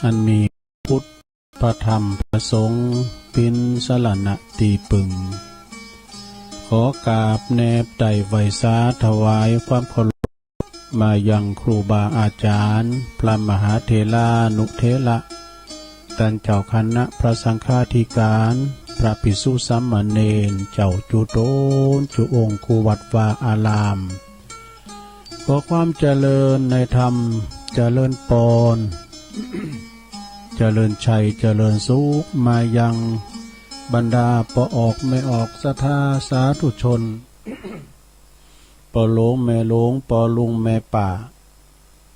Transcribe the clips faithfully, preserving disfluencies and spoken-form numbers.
อันมีพระพุทธ พระธรรม พระสงฆ์ เป๋นสรณะตี้ปึง ขอกราบแนบไตร่ไหว้สาถวายความเคารพ มายังครูบาอาจารย์ พระมหาเถรานุเถระ ต้านเจ้าคณะพระสังฆาธิการ พระภิกษุสามเณร เจ้าจุ๊ต๋นจุ๊องค์ กู้วัดวาอาราม ขอความเจริญในธรรม เจริญปอน เจริญชัย เจริญสุข มายังบรรดาป้อออกแม่ออก ศรัทธาสาธุชน ป้อหลวงแม่หลวง ป้อลุงแม่ป้า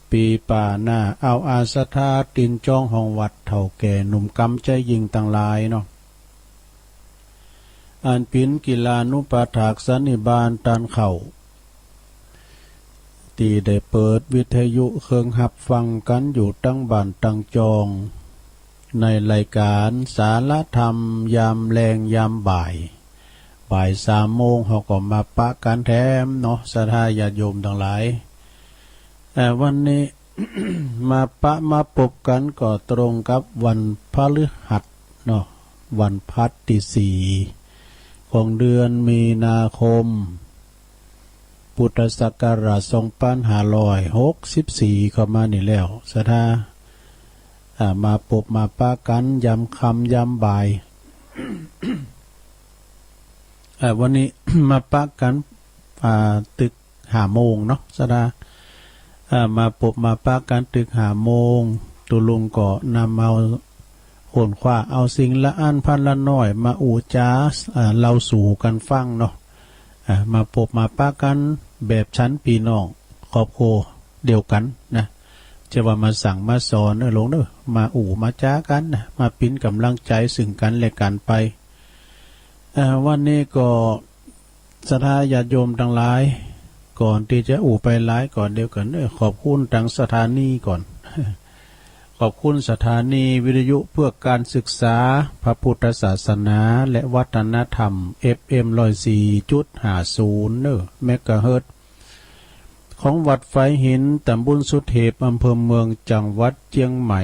ปี้ป้าน้า เอาอาศรัทธา ตี๋นจ๋องห้องวัด เฒ่าแก่หนุ่มกำใจ๋ยิ่งตังหลายเนาะ อันเป๋นกิลานุปัฏฐากสันนิบาตต้านเข้า ตี้ได้เปิดวิทยุเคิงฮับฟังกั๋นอยู่ตังบ้านตังจอง ในรายก๋านสารธรรมยามแลงยามบ่าย บ่ายสามโมง เฮาก็มาปะกั๋นแถมเนาะ ศรัทธาญาติโยมตังหลาย เอ่อ วันนี้ มาปะมาปบกั๋นก็ตรงกับวันพฤหัสเนาะ วันพฤหัสตี้สี่ของเดือนมีนาคม พุทธศักราชสองปันห้าร้อยหกสิบสี่ เข้ามานี่แล้ว ศรัทธา อ่า มาปบมาปะกั๋นยามค่ำยามบ่าย อ่า วันนี้ มาปะกั๋น อ่า ตึกห้าโมงเนาะ ศรัทธา อ่า มาปบมาปะกั๋นตึกห้าโมง ตุ๊ลุงก็นำเอา ค้นคว้าเอาสิ่งละอันพันละน้อยมาอู้จ๋า อ่า เล่าสู่กั๋นฟังเนาะ อ่า มาปบมาปะกั๋นแบบฉันปี้น้องครอบครัวเดียวกั๋นนะ จะว่ามาสั่งมาสอนเน่อหลวงเน่อ มาอู้มาจ๋ากั๋นนะ มาเป๋นก๋ำลังใจ๋ซึ่งกั๋นและกั๋นไป อ่า วันนี้ก็ ศรัทธาญาติโยมตังหลาย ก่อนตี้จะอู้ไปหลายก่อนเดียวกั๋น เอ่อ ขอบคุณตางสถานีก่อน ขอบคุณสถานีวิทยุเพื่อการศึกษาพระพุทธศาสนาและวัฒนธรรม เอฟเอ็ม ร้อยสี่จุดห้าศูนย์ เนอะ เมกะเฮิรตซ์ ของวัดฝายหิน ต๋ำบลสุเทพ อำเภอเมือง จังหวัดเจียงใหม่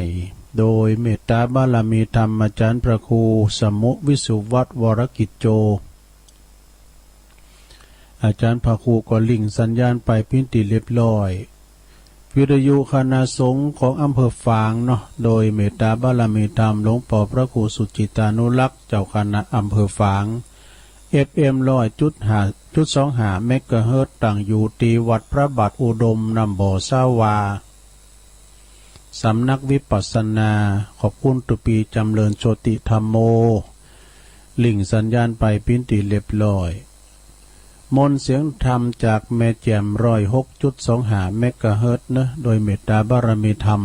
โดยเมตตาบารมีธรรมอาจ๋ารย์พระครูสมุห์ วิสุวัฒน์ วรกิจโจ อาจ๋ารย์พระครูก็ริ่งสัญญาณไปเป๋นตี้เรียบร้อย วิทยุคณะสงฆ์ของอำเภอฝางเนาะ โดยเมตตาบารมีธรรมหลวงป้อพระครูสุจิตตานุรักษ์ เจ้าคณะอำเภอฝาง เอฟเอ็ม ร้อยจุดห้า จุดสองห้า เมกะเฮิรตซ์ ตั้งอยู่ตี้วัดพระบาทอุดม น้ำบ่อสาวา สำนักวิปัสสนา ขอบคุณตุ๊ปี้จ๋ำเริญโชติธัมโม ริ่งสัญญาณไปเป๋นตี้เรียบร้อย มนต์เสียงธรรมจากแม่แจ่ม ร้อยหกจุดสองห้า เมกะเฮิรตซ์ เนอะ โดยเมตตาบารมีธรรม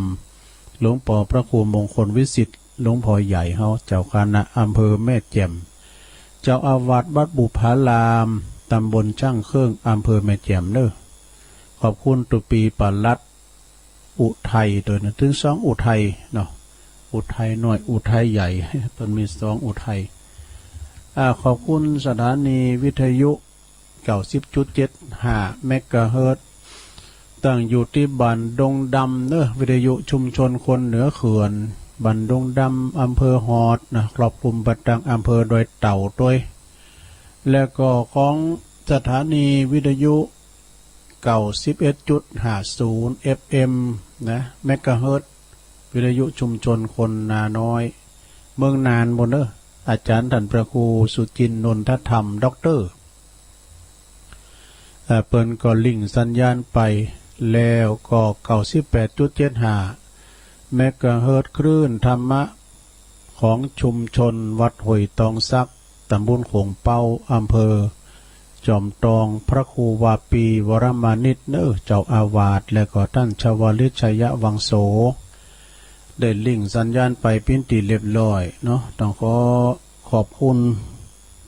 หลวงป้อพระครูมงคลวิสิทธิ์ หลวงป้อใหญ่เฮา เจ้าคณะอำเภอแม่แจ่ม เจ้าอาวาสวัดบุพาราม ต๋ำบลช่างเครื่อง อำเภอแม่แจ่ม เนอะ ขอบคุณตุ๊ปี้ปลัด อุทัยตวยนะ ตึงสองอุทัยเนาะ อุทัยน้อย อุทัยใหญ่ เปิ้นมีสองอุทัย อ่า ขอบคุณสถานีวิทยุ เก้าสิบจุดเจ็ดห้า เมกะเฮิรตซ์ ตั้งอยู่ตี้บ้านดงดำเนอะ วิทยุชุมชนคนเหนือเขื่อน บ้านดงดำ อำเภอฮอดนะ ครอบคลุมไปตังอำเภอดอยเต่าตวย และก็ของสถานีวิทยุ เก้าสิบเอ็ดจุดห้าศูนย์ เอฟเอ็ม นะ เมกะเฮิรตซ์ วิทยุชุมชนคนนาน้อย เมืองน่านปู้นเนอะ อาจ๋ารย์ต้านพระครูสุจินต์ นนทธรรม ด็อกเตอร์ เอ่อ เปิ้นก็ริ่งสัญญาณไป แล้วก็ เก้าสิบแปดจุดเจ็ดห้า เมกะเฮิรตซ์ คลื่นธรรมะ ของชุมชนวัดห้วยตองสัก ต๋ำบลโขงเป๊า อำเภอจอมตอง พระครูวาปี วรมานิต เนอะ เจ้าอาวาส และก็ต้านชวลิต ชัยวังโส ได้ริ่งสัญญาณไปเป๋นตี้เรียบร้อยเนาะ ต้องขอขอบคุณ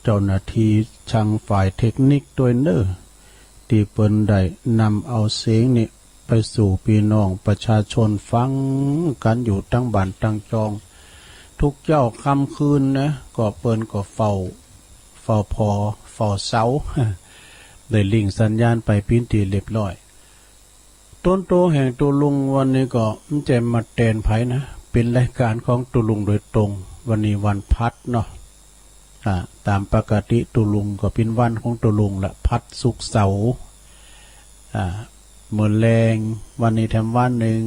เจ้าหน้าตี้ช่างฝ่ายเทคนิคตวยเนอะ ตี้เปิ้นได้นำเอาเสียงนี้ ไปสู่ปี้น้องประชาชนฟังกั๋นอยู่ตังบ้านตังจอง ทุกเจ๊าค่ำคืนนะ ก็เปิ้นก็เฝ้า เฝ้าผ่อ เฝ้าเสา ได้ริ่งสัญญาณไปเป๋นตี้เรียบร้อย ตนโตแห่งตุ๊ลุงวันนี้ก็บ่ใจ้มาแตนใผนะ เป๋นรายก๋านของตุ๊ลุงโดยตรง วันนี้วันพัดเนาะ อ่า ต๋ามปกติตุ๊ลุงก็เป๋นวันของตุ๊ลุงละ พัด ศุกร์ เสาร์ อ่า เมื่อแลง วันนี้แถมวันนึ่ง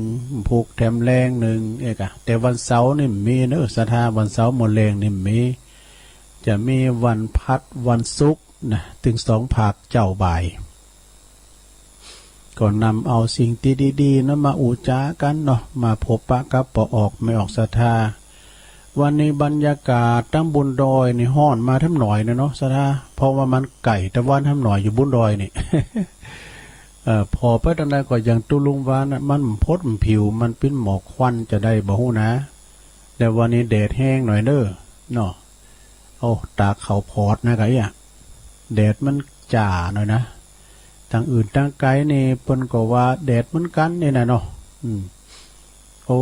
พุธแถมแลงนึ่ง เอ๊ะกะ แต่วันเสาร์นี่มีเนาะ ศรัทธา วันเสาร์เมื่อแลงนี่มี จะมีวันพัด วันศุกร์นะ ตึงสองภาคเจ๊าบ่าย ก็นำเอาสิ่งตี้ดีๆ นั้นมาอู้จ๋ากั๋นเนาะ มาพบปะกับป้อออกแม่ออกศรัทธา วันนี้บรรยากาศตังบนดอยนี่ฮ้อนมาแถมหน่อยนะเนาะศรัทธา เพราะว่ามันใก้ตะวันแถมหน่อยอยู่บนดอยนี่ เอ่อ ผ่อไปตังใดก็อย่างตุ๊ลุงว่านะ มันพ่นผิว มันเป๋นหมอกควันจะใดบ่ฮู้นะ แต่วันนี้แดดแฮงหน่อยเน้อเนาะ โอ้ ตาขาวผอดนะกะเอี้ย แดดมันจ๋าหน่อยนะ ตังอื่นตังไกลนี่เปิ้นก็ว่าแดดเหมือนกั๋นนี่นะเนาะ อืม โอ้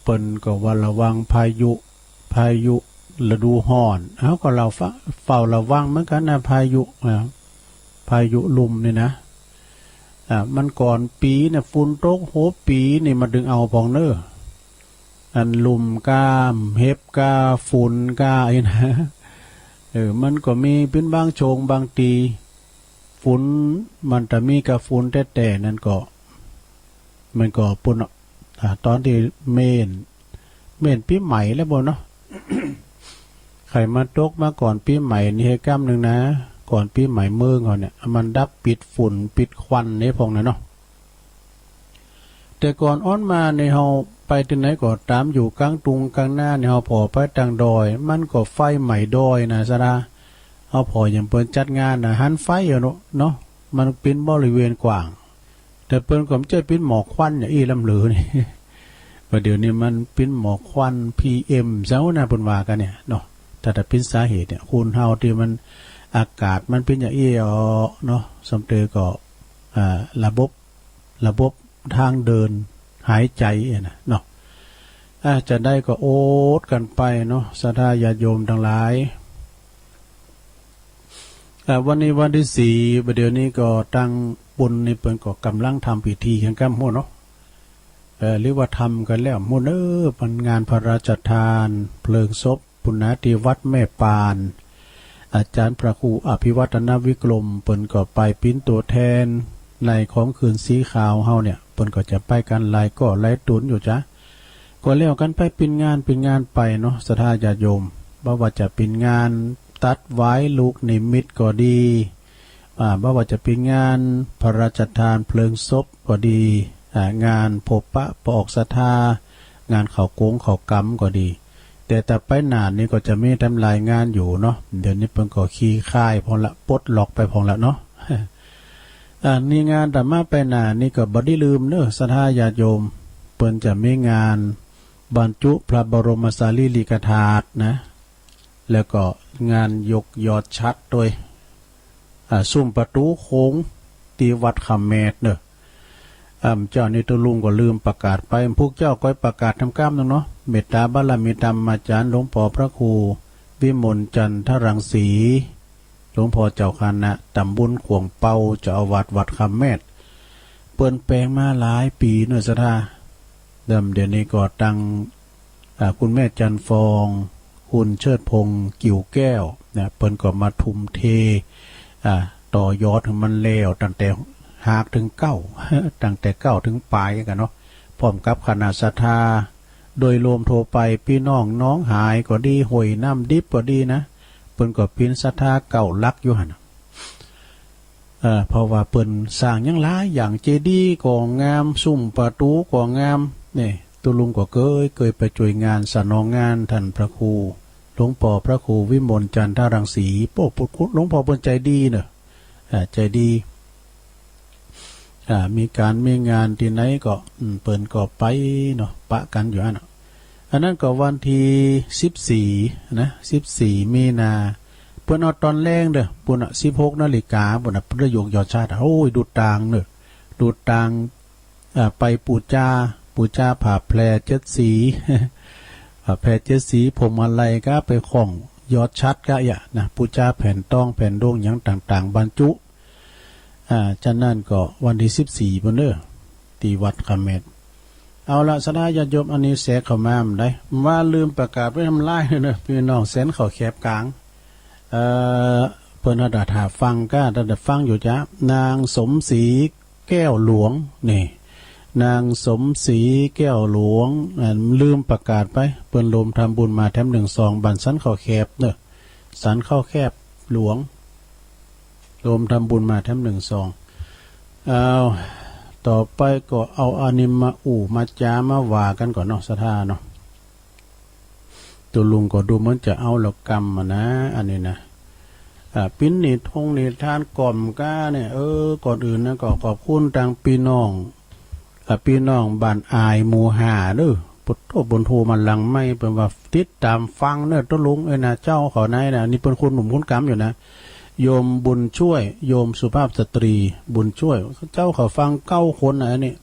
เปิ้นก็ว่าระวังพายุ พายุฤดูฮ้อน เฮาก็เฝ้า เฝ้าระวังเหมือนกั๋นนะ พายุ อ่า พายุลุ่มนี่นะ อ่า มันก่อนปี๋นะ ฝนตกหัวปี๋นี่ มาเถิงเอาพ่องเน้อ อันลุ่มก้า เห็บก้า ฝนก้า อี้นะ เออ มันก็มีเป๋นบางช่วงบางตี้ ฝน มันจะมีก้าฝนแต๊ๆ นั้นก็ มันก็ปู้นเนาะ อ่า ต๋อนตี้เม้น เม้นปี๋ใหม่แล้วบ่เนาะ ใค่มาตกมาก่อนปี๋ใหม่นี่หื้อก้ำนึ่งนะ ก่อนปี๋ใหม่เมืองเฮาเนี่ย มันดับปิดฝนปิดควันนี่พ่องนะเนาะ แต่ก่อนอ้อนมานี่เฮาไปตี้ไหนก็ต๋าม อยู่ก๋างตุงก๋างนานี่ เฮาผ่อไปตังดอย มันก็ไฟไหม้ดอยนะศรัทธา เฮาผ่ออย่างเปิ้นจัดงานนะ หันไฟเอาเนาะ เนาะ มันเป๋นบริเวณกว้าง แต่เปิ้นก็บ่ใจ้เป๋นหมอกควันอย่างอี้ล้ำหรือนี่ บ่าเดี่ยวนี้มันเป๋นหมอกควัน พีเอ็ม เซ้านะ เปิ้นว่ากั๋นเนี่ยเนาะ ถ้า ถ้าเป๋นสาเหตุเนี่ย คนเฮาตี้มัน อากาศมันเป๋นอย่างอี้อ้อเนาะ สำเตอก็ อ่า ระบบ ระบบทางเดินหายใจ๋อะนะเนาะ อ่า จะใดก็อดกั๋นไปเนาะ ศรัทธาญาติโยมตังหลาย อ่า วันนี้วันตี้สี่ บ่าเดี่ยวนี้ก็ตังบุญนี่เปิ้นก็ก่ำลังทำพิธีกั๋นก้ำหั้นเนาะ เอ่อ หรือว่าทำกั๋นแล้วหั้นเน้อ เป๋นงานพระราชทานเพลิงศพ ปู้นนะ ตี้วัดแม่ปาน อาจ๋ารย์พระครูอภิวัฒนวิกรม เปิ้นก็ไปเป๋นตั๋วแทนในของคืนสีขาวเฮาเนี่ย เปิ้นก็จะไปกั๋นหลายก้อหลายต๋นอยู่จ๊ะ ก็แล้วกั๋นไปเป๋นงานเป๋นงานไปเนาะ ศรัทธาญาติโยม บ่ว่าจะเป๋นงานตัดหวายลูกนิมิตก็ดี อ่า บ่ว่าจะเป๋นงานพระราชทานเพลิงศพก็ดี อ่า งานพบปะป้อออกศรัทธา งานเข้ากงเข้ากำก็ดี แต่ถ้าไปน่านนี่ก็จะมีแถมหลายงานอยู่เนาะ เดี๋ยวนี้เปิ้นก็คลี่คลายพ่องละ ปลดล็อกไปพ่องละเนาะ อ่า นี่งานอาตมาไปน่านนี่ก็บ่ได้ลืมเน้อ ศรัทธาญาติโยม เปิ้นจะมีงานบรรจุพระบรมสารีริกธาตุนะ แล้วก็งานยกยอดฉัตรตวย อ่า ซุมประตู๋โขงตี้วัดคำแมดเน้อ อ่า เจ้านี่ตุ๊ลุงก็ลืมประกาศไป พวกเจ้าก็ประกาศแถมก้ำนึ่งเนาะ เมตตาบารมีธรรมาจ๋ารย์หลวงป้อพระครูวิมลจันทรังสี หลวงป้อเจ้าคณะต๋ำบลข่วงเปา เจ้าอาวาสวัดคำแมด เปิ้นแป๋งมาหลายปี๋เน้อศรัทธา เริ่มเดี๋ยวนี้ก็ตัง อ่า คุณแม่จันทร์ฟอง คุณเชิดพงษ์ กิ่วแก้ว นะ เปิ้นก็มาทุ่มเท อ่า ต่อยอดหื้อมันแล้ว ตั้งแต่ฮากเถิงเก๊า ตั้งแต่เก๊าเถิงป๋ายกั๋นเนาะ พร้อมกับคณะศรัทธา โดยรวมทั่วไป ปี้น้องหนองหายก็ดี ห้วยน้ำดิบก็ดีนะ เปิ้นก็เป๋นศรัทธาเก๊าหลักอยู่หั้นน่ะ เอ่อ เพราะว่าเปิ้นสร้างหยังหลายอย่าง เจดีย์ก็งาม ซุมประตู๋ก็งาม นี่ ตุ๊ลุงก็เกย เกยไปจ้วยงานสนองงานต้านพระครู หลวงป้อพระครูวิมลจันทรังสี โอ้ หลวงป้อเปิ้นใจ๋ดีเนาะ อ่า ใจ๋ดี อ่า มีก๋านมีงานตี้ไหนก็ อืม เปิ้นก็ไปเนาะ ปะกั๋นอยู่หั้นน่ะ อันนั้นก็วันตี้สิบสี่นะ สิบสี่มีนา เปิ้นเอาต๋อนแลงเน้อ ปู้นน่ะ สิบหกนาฬิกา ปู้นน่ะ เปิ้นได้ยกยอดฉัตร โอ้ย ดูตางเน้อ ดูตาง อ่า ไปปู๋จา ปู๋จาผ้าแพร่เจ็ดสี ผ้าแพร่เจ็ดสี พวงมาลัยก็ไปคล้องยอดฉัตรก็เยียะนะ ปู๋จาแผ่นตองแผ่นดวงหยังต่างๆ บรรจุ อ่า ฉะนั้นก็วันตี้สิบสี่ปู้นเน้อ ตี้วัดคำแมด เอาละ ศรัทธาญาติโยม อันนี้แสกเข้ามาบ่ได้ ว่าลืมประกาศไว้ทำลายเน่อ ปี้น้องแสนเข้าแคบกลาง เอ่อ เปิ้นอาจจะถ่าฟังก้า แต่ฟังอยู่จ๊ะ นางสมศรีแก้วหลวง นี่ นางสมศรีแก้วหลวง อ่า ลืมประกาศไป เปิ้นโยมทำบุญมาแถมหนึ่งซอง บ้านสันเข้าแคบเน่อ สันเข้าแคบหลวง โยมทำบุญมาแถมหนึ่งซอง เอา ต่อไปก็เอาอันนี้มาอู้มาจ๋ามาว่ากั๋นก่อนเนาะ ศรัทธาเนาะ ตุ๊ลุงก็ดูเหมือนจะเอาแล้วกำอะนะ อันนี้นะ อ่า ปิ้นนิทงนิทานก่อมก้าเนี่ย เออ ก่อนอื่นนะ ก็ขอบคุณตางปี้น้อง อ่า ปี้น้องบ้านอายหมู่ห้าเน่อ ปุโตะ ปุโตะ มาหลังไมค์ เปิ้นว่าติดต๋ามฟังเน่อ ตุ๊ลุงเอ้ยนะ เจ้าเขาไหนนะ นี่เปิ้นคนหนุ่มคนก๋ำอยู่นะ โยมบุญช่วย โยมสุภาพสตรีบุญช่วย เจ้าเขาฟังเก้าคนนะ อันนี้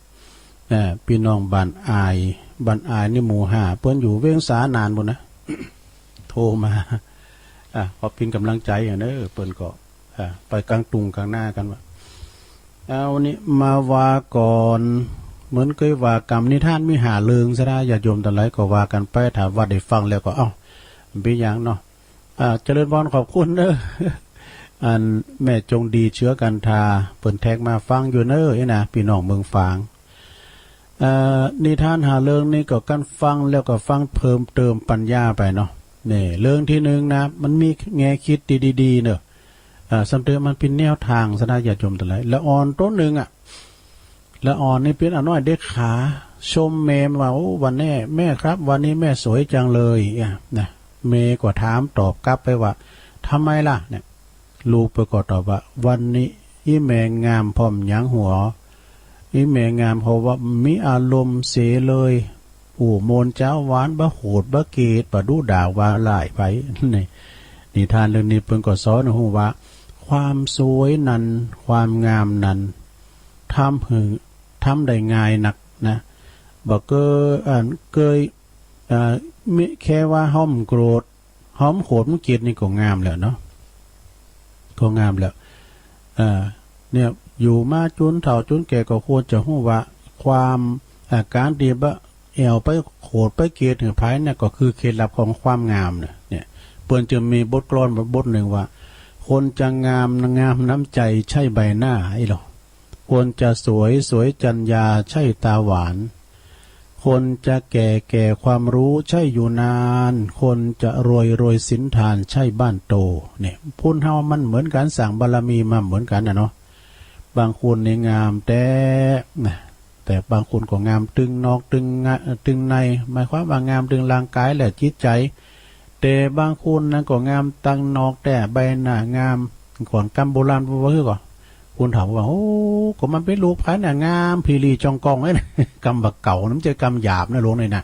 อ่า ปี้น้องบ้านอาย บ้านอายนี่หมู่ห้า เปิ้นอยู่เวียงสานานปู้นนะ โทรมา อ่า ขอเป๋นก๋ำลังใจ๋อะเน่อ เปิ้นก็ อ่า ไปก๋างตุงก๋างหน้ากั๋นว่า เอานี่มาว่าก่อน เหมือนเกยว่ากำนิทานมีห้าเรื่อง ศรัทธาญาติโยมตังหลายก็ว่ากั๋นไป ถ้าว่าได้ฟังแล้วก็ เอ้า บ่เป๋นหยังเนาะ อ่า เจริญพร ขอบคุณเน่อ อันแม่จงดีเชื้อกันทา เปิ้นแท็กมาฟังอยู่เน่อ เอ้ยนะ ปี้น้องเมืองฝาง เอ่อ นิทานห้าเรื่องนี้ก็กั๋นฟังแล้วก็ฟังเพิ่มเติมปัญญาไปเนาะ นี่ เรื่องตี้หนึ่งนะ มันมีแง่กึ๊ดตี้ดีๆ เน่อ เอ่อ ซ้ำเติมมันเป๋นแนวตาง ศรัทธาญาติโยมตังหลาย ละอ่อนโตหนึ่งอะ ละอ่อนนี่เป๋นอาน้อยเด็กขา ชมแม่ว่า โอ้ วันนี้แม่ครับ วันนี้แม่สวยจังเลย อ่ะ นะ แม่ก็ถามตอบกลับไปว่า ทำไมล่ะ เนี่ย ลูกเปิ้นก็ตอบว่า วันนี้อี่แม่งามพ่องหยังหัว อี่แม่งามเพราะว่ามีอารมณ์เสยเลย อู้ม่วนจ๊าวหวาน บ่โขดบ่เกลียด บ่ดุด่าว่าร้ายใผ นี่ นิทานเรื่องนี้เปิ้นก็สอนหื้อฮู้ว่า ความสวยนั้น ความงามนั้น ทำหื้อ ทำได้ง่ายนักนะ บ่เกย อัน เกย เอ่อ มิ แค่ว่าเฮาบ่โกรธ เฮาบ่โขดบ่เกลียดนี่ก็งามแล้วเนาะ ก็งามแล้ว เอ่อ เนี่ย อยู่มาจ๋นเฒ่าจ๋นแก่ก็ควรจะฮู้ว่า ความ อ่า ก๋านตี้บ่แอ่วไปโขดไปเกลียดหื้อใผเนี่ย ก็คือเคล็ดลับของความงามเนี่ย เนี่ย เปิ้นจึงมีบทกลอนบทหนึ่งว่า คนจะงาม งามน้ำใจใช่ใบหน้า ไอ้หรอ คนจะสวย สวยจรรยาใช่ต๋าหวาน คนจะแก่ แก่ความรู้ใช่อยู่นาน คนจะรวย รวยสินทานใช่บ้านโต เนี่ย คนเฮามันเหมือนกั๋น สร้างบารมีมาเหมือนกั๋นน่ะเนาะ บางคนนี่งามแต๊นะ แต่บางคนก็งามตึงนอกตึงงะ ตึงใน หมายความว่างามตึงร่างก๋ายและจิตใจ๋ แต่บางคนนั้นก็งามตังนอกแต๊ ใบหน้างาม ก่อนกำโบราณว่าหื้อก่อ คนเฒ่าว่า โอ้ ก็มันเป๋นลูกใผน่ะ งามผีหลีจ่องก่องเอ้ย กำบ่าเก๋านะ บ่ใจ้กำหยาบนะหลวงนี่นะ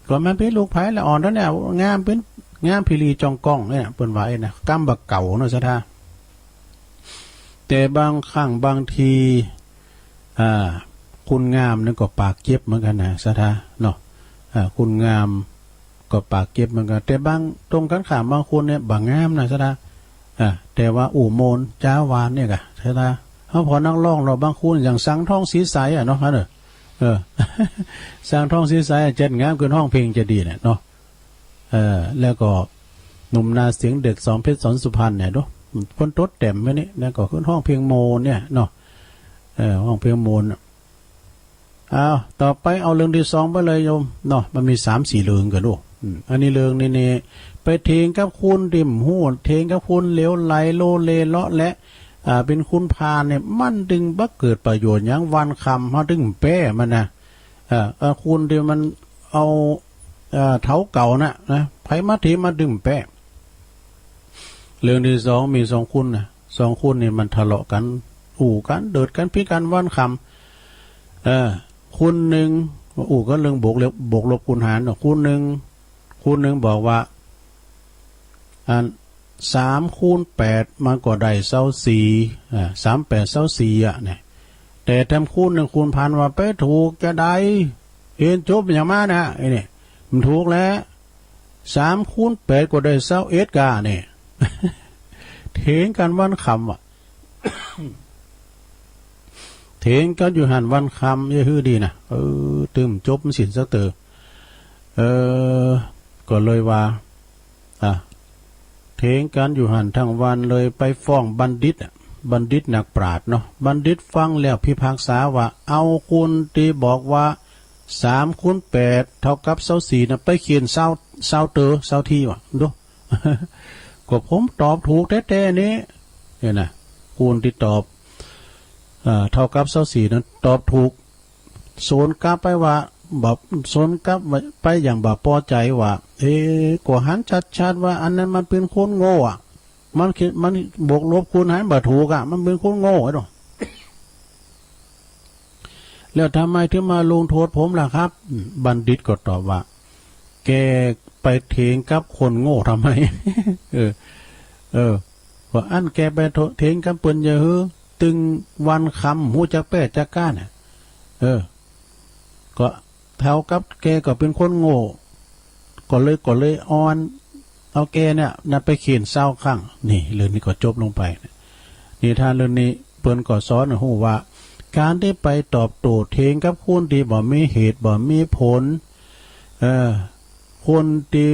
ก็มันเป๋นลูกใผละอ่อนเต้าเนี่ย งามเป๋น งามผีหลีจ่องก่องเนี่ย เปิ้นว่าเอ้ยนะ กำบ่าเก๋าเนาะ ศรัทธา แต่บางครั้งบางที อ่า คนงามนั้นก็ปากเจ็บเหมือนกั๋นนะ ศรัทธา เนาะ อ่า คนงามก็ปากเจ็บเหมือนกั๋น แต่บาง ตรงกั๋นข้าม บางคนเนี่ยบ่งามนะ ศรัทธา อ่า แต่ว่าอู้ม่วนจ๊าวหวานเนี่ยก่ะ ศรัทธา เฮาผ่อนักร้องเฮาบางคนอย่าง สังทอง ศรีใส อะเนาะ อันเน่อ เออ สังทอง ศรีใส อะ จัดงามกึ๊ด ฮ้องเพลงจะดีเนี่ยเนาะ เอ่อ แล้วก็หนุ่มนาเสียงเด็ด สอนเพชร สอนสุพรรณเนี่ย ดู เปิ้นตดแต้มไว้นี่ แล้วก็กึ๊ดฮ้องเพลงม่วนเนี่ยเนาะ เอ่อ ฮ้องเพลงม่วนน่ะ อ้าว ต่อไปเอาเรื่องตี้สองไปเลยโยมเนาะ มันมีสามสี่เรื่องก่อลูก อืม อันนี้เรื่องนี้นี่ ไปเถียงกับคนตี้บ่ฮู้ เถียงกับคนเหลวไหล โลเลเลาะแหละ อ่า เป๋นคนพาลเนี่ย มันตึงบ่เกิดประโยชน์หยัง วันค่ำเฮาตึงแป๊มันนะ เอ่อ เอ่อ คนตี้มันเอา เอ่อ เถาเก่าน่ะนะ ใผมาเถียงมันตึงแป๊ เรื่องตี้สองมีสองคนน่ะ สองคนนี่มันทะเลาะกั๋น อู้กั๋น เดือดกั๋น ผิดกั๋นวันค่ำ เออ คนนึ่ง อู้กั๋นเรื่องบวกลบ บวกลบคูณหารเนาะ คนนึ่ง คนนึ่งบอกว่า อัน สามคูณแปดมันก็ได้ซาวสี่ อ่า สามแปดซาวสี่ อะ เนี่ย แต่แถมคนนึ่ง คนพาลว่า ไปถูกจาใด เฮียนจบหยังมาน่ะ ไอ้เนี่ย มันถูกแล้ว สามคูณแปดก็ได้ซาวเอ็ดก่า เนี่ย เถียงกั๋นวันค่ำอะ เถียงกั๋นอยู่หั้นวันค่ำ เย้ย หื้อดีนะ เออ ตึงจบมันสิ้นสักเต๋อ เออ ก็เลยว่า อ่ะ เถียงกั๋นอยู่หั้นตึงวันเลยไปฟ้องบัณฑิตอะ บัณฑิตนักปราชญ์เนาะ บัณฑิตฟังแล้วพิพากษาว่า เอาคนตี้บอกว่า สามคูณแปดเท่ากับซาวสี่ น่ะ ไปเฆ่นซาว ซาวเต๋อ ซาวทีว่ะ ดู ก็ผมตอบถูกแต๊ๆ นี่ เนี่ยนะ คนตี้ตอบ เอ่อ เท่ากับซาวสี่ นั้นตอบถูก สวนกลับไปว่า บ่ สวนกลับไปอย่างบ่ปอใจ๋ว่า เอ๊ะ ก็หันชัดๆ ว่าอันนั้นมันเป๋นคนโง่อะ มันคิด มันบวกลบคูณหารบ่ถูกอะ มันเป๋นคนโง่ไอ้ดอก แล้วทำไมถึงมาลงโทษผมล่ะครับ อืม บัณฑิตก็ตอบว่า แกไปเถียงกับคนโง่ทำไม เออ เออ ว่าอั้นแกไปเถียงกับเปิ้นเย้ยหื้อ ตึงวันค่ำฮู้จักแป๊จักก้าน่ะ เออ ก็เท่ากับแกก็เป๋นคนโง่ ก็เลย ก็เลยอ่อน เอาแกเนี่ยนะไปเฆ่นซาวข้าง นี่ เรื่องนี้ก็จบลงไป นิทานเรื่องนี้เปิ้นก็สอนหื้อฮู้ว่า ก๋านตี้ไปตอบโต้เถียงกับคนตี้บ่มีเหตุบ่มีผล เออ คนตี้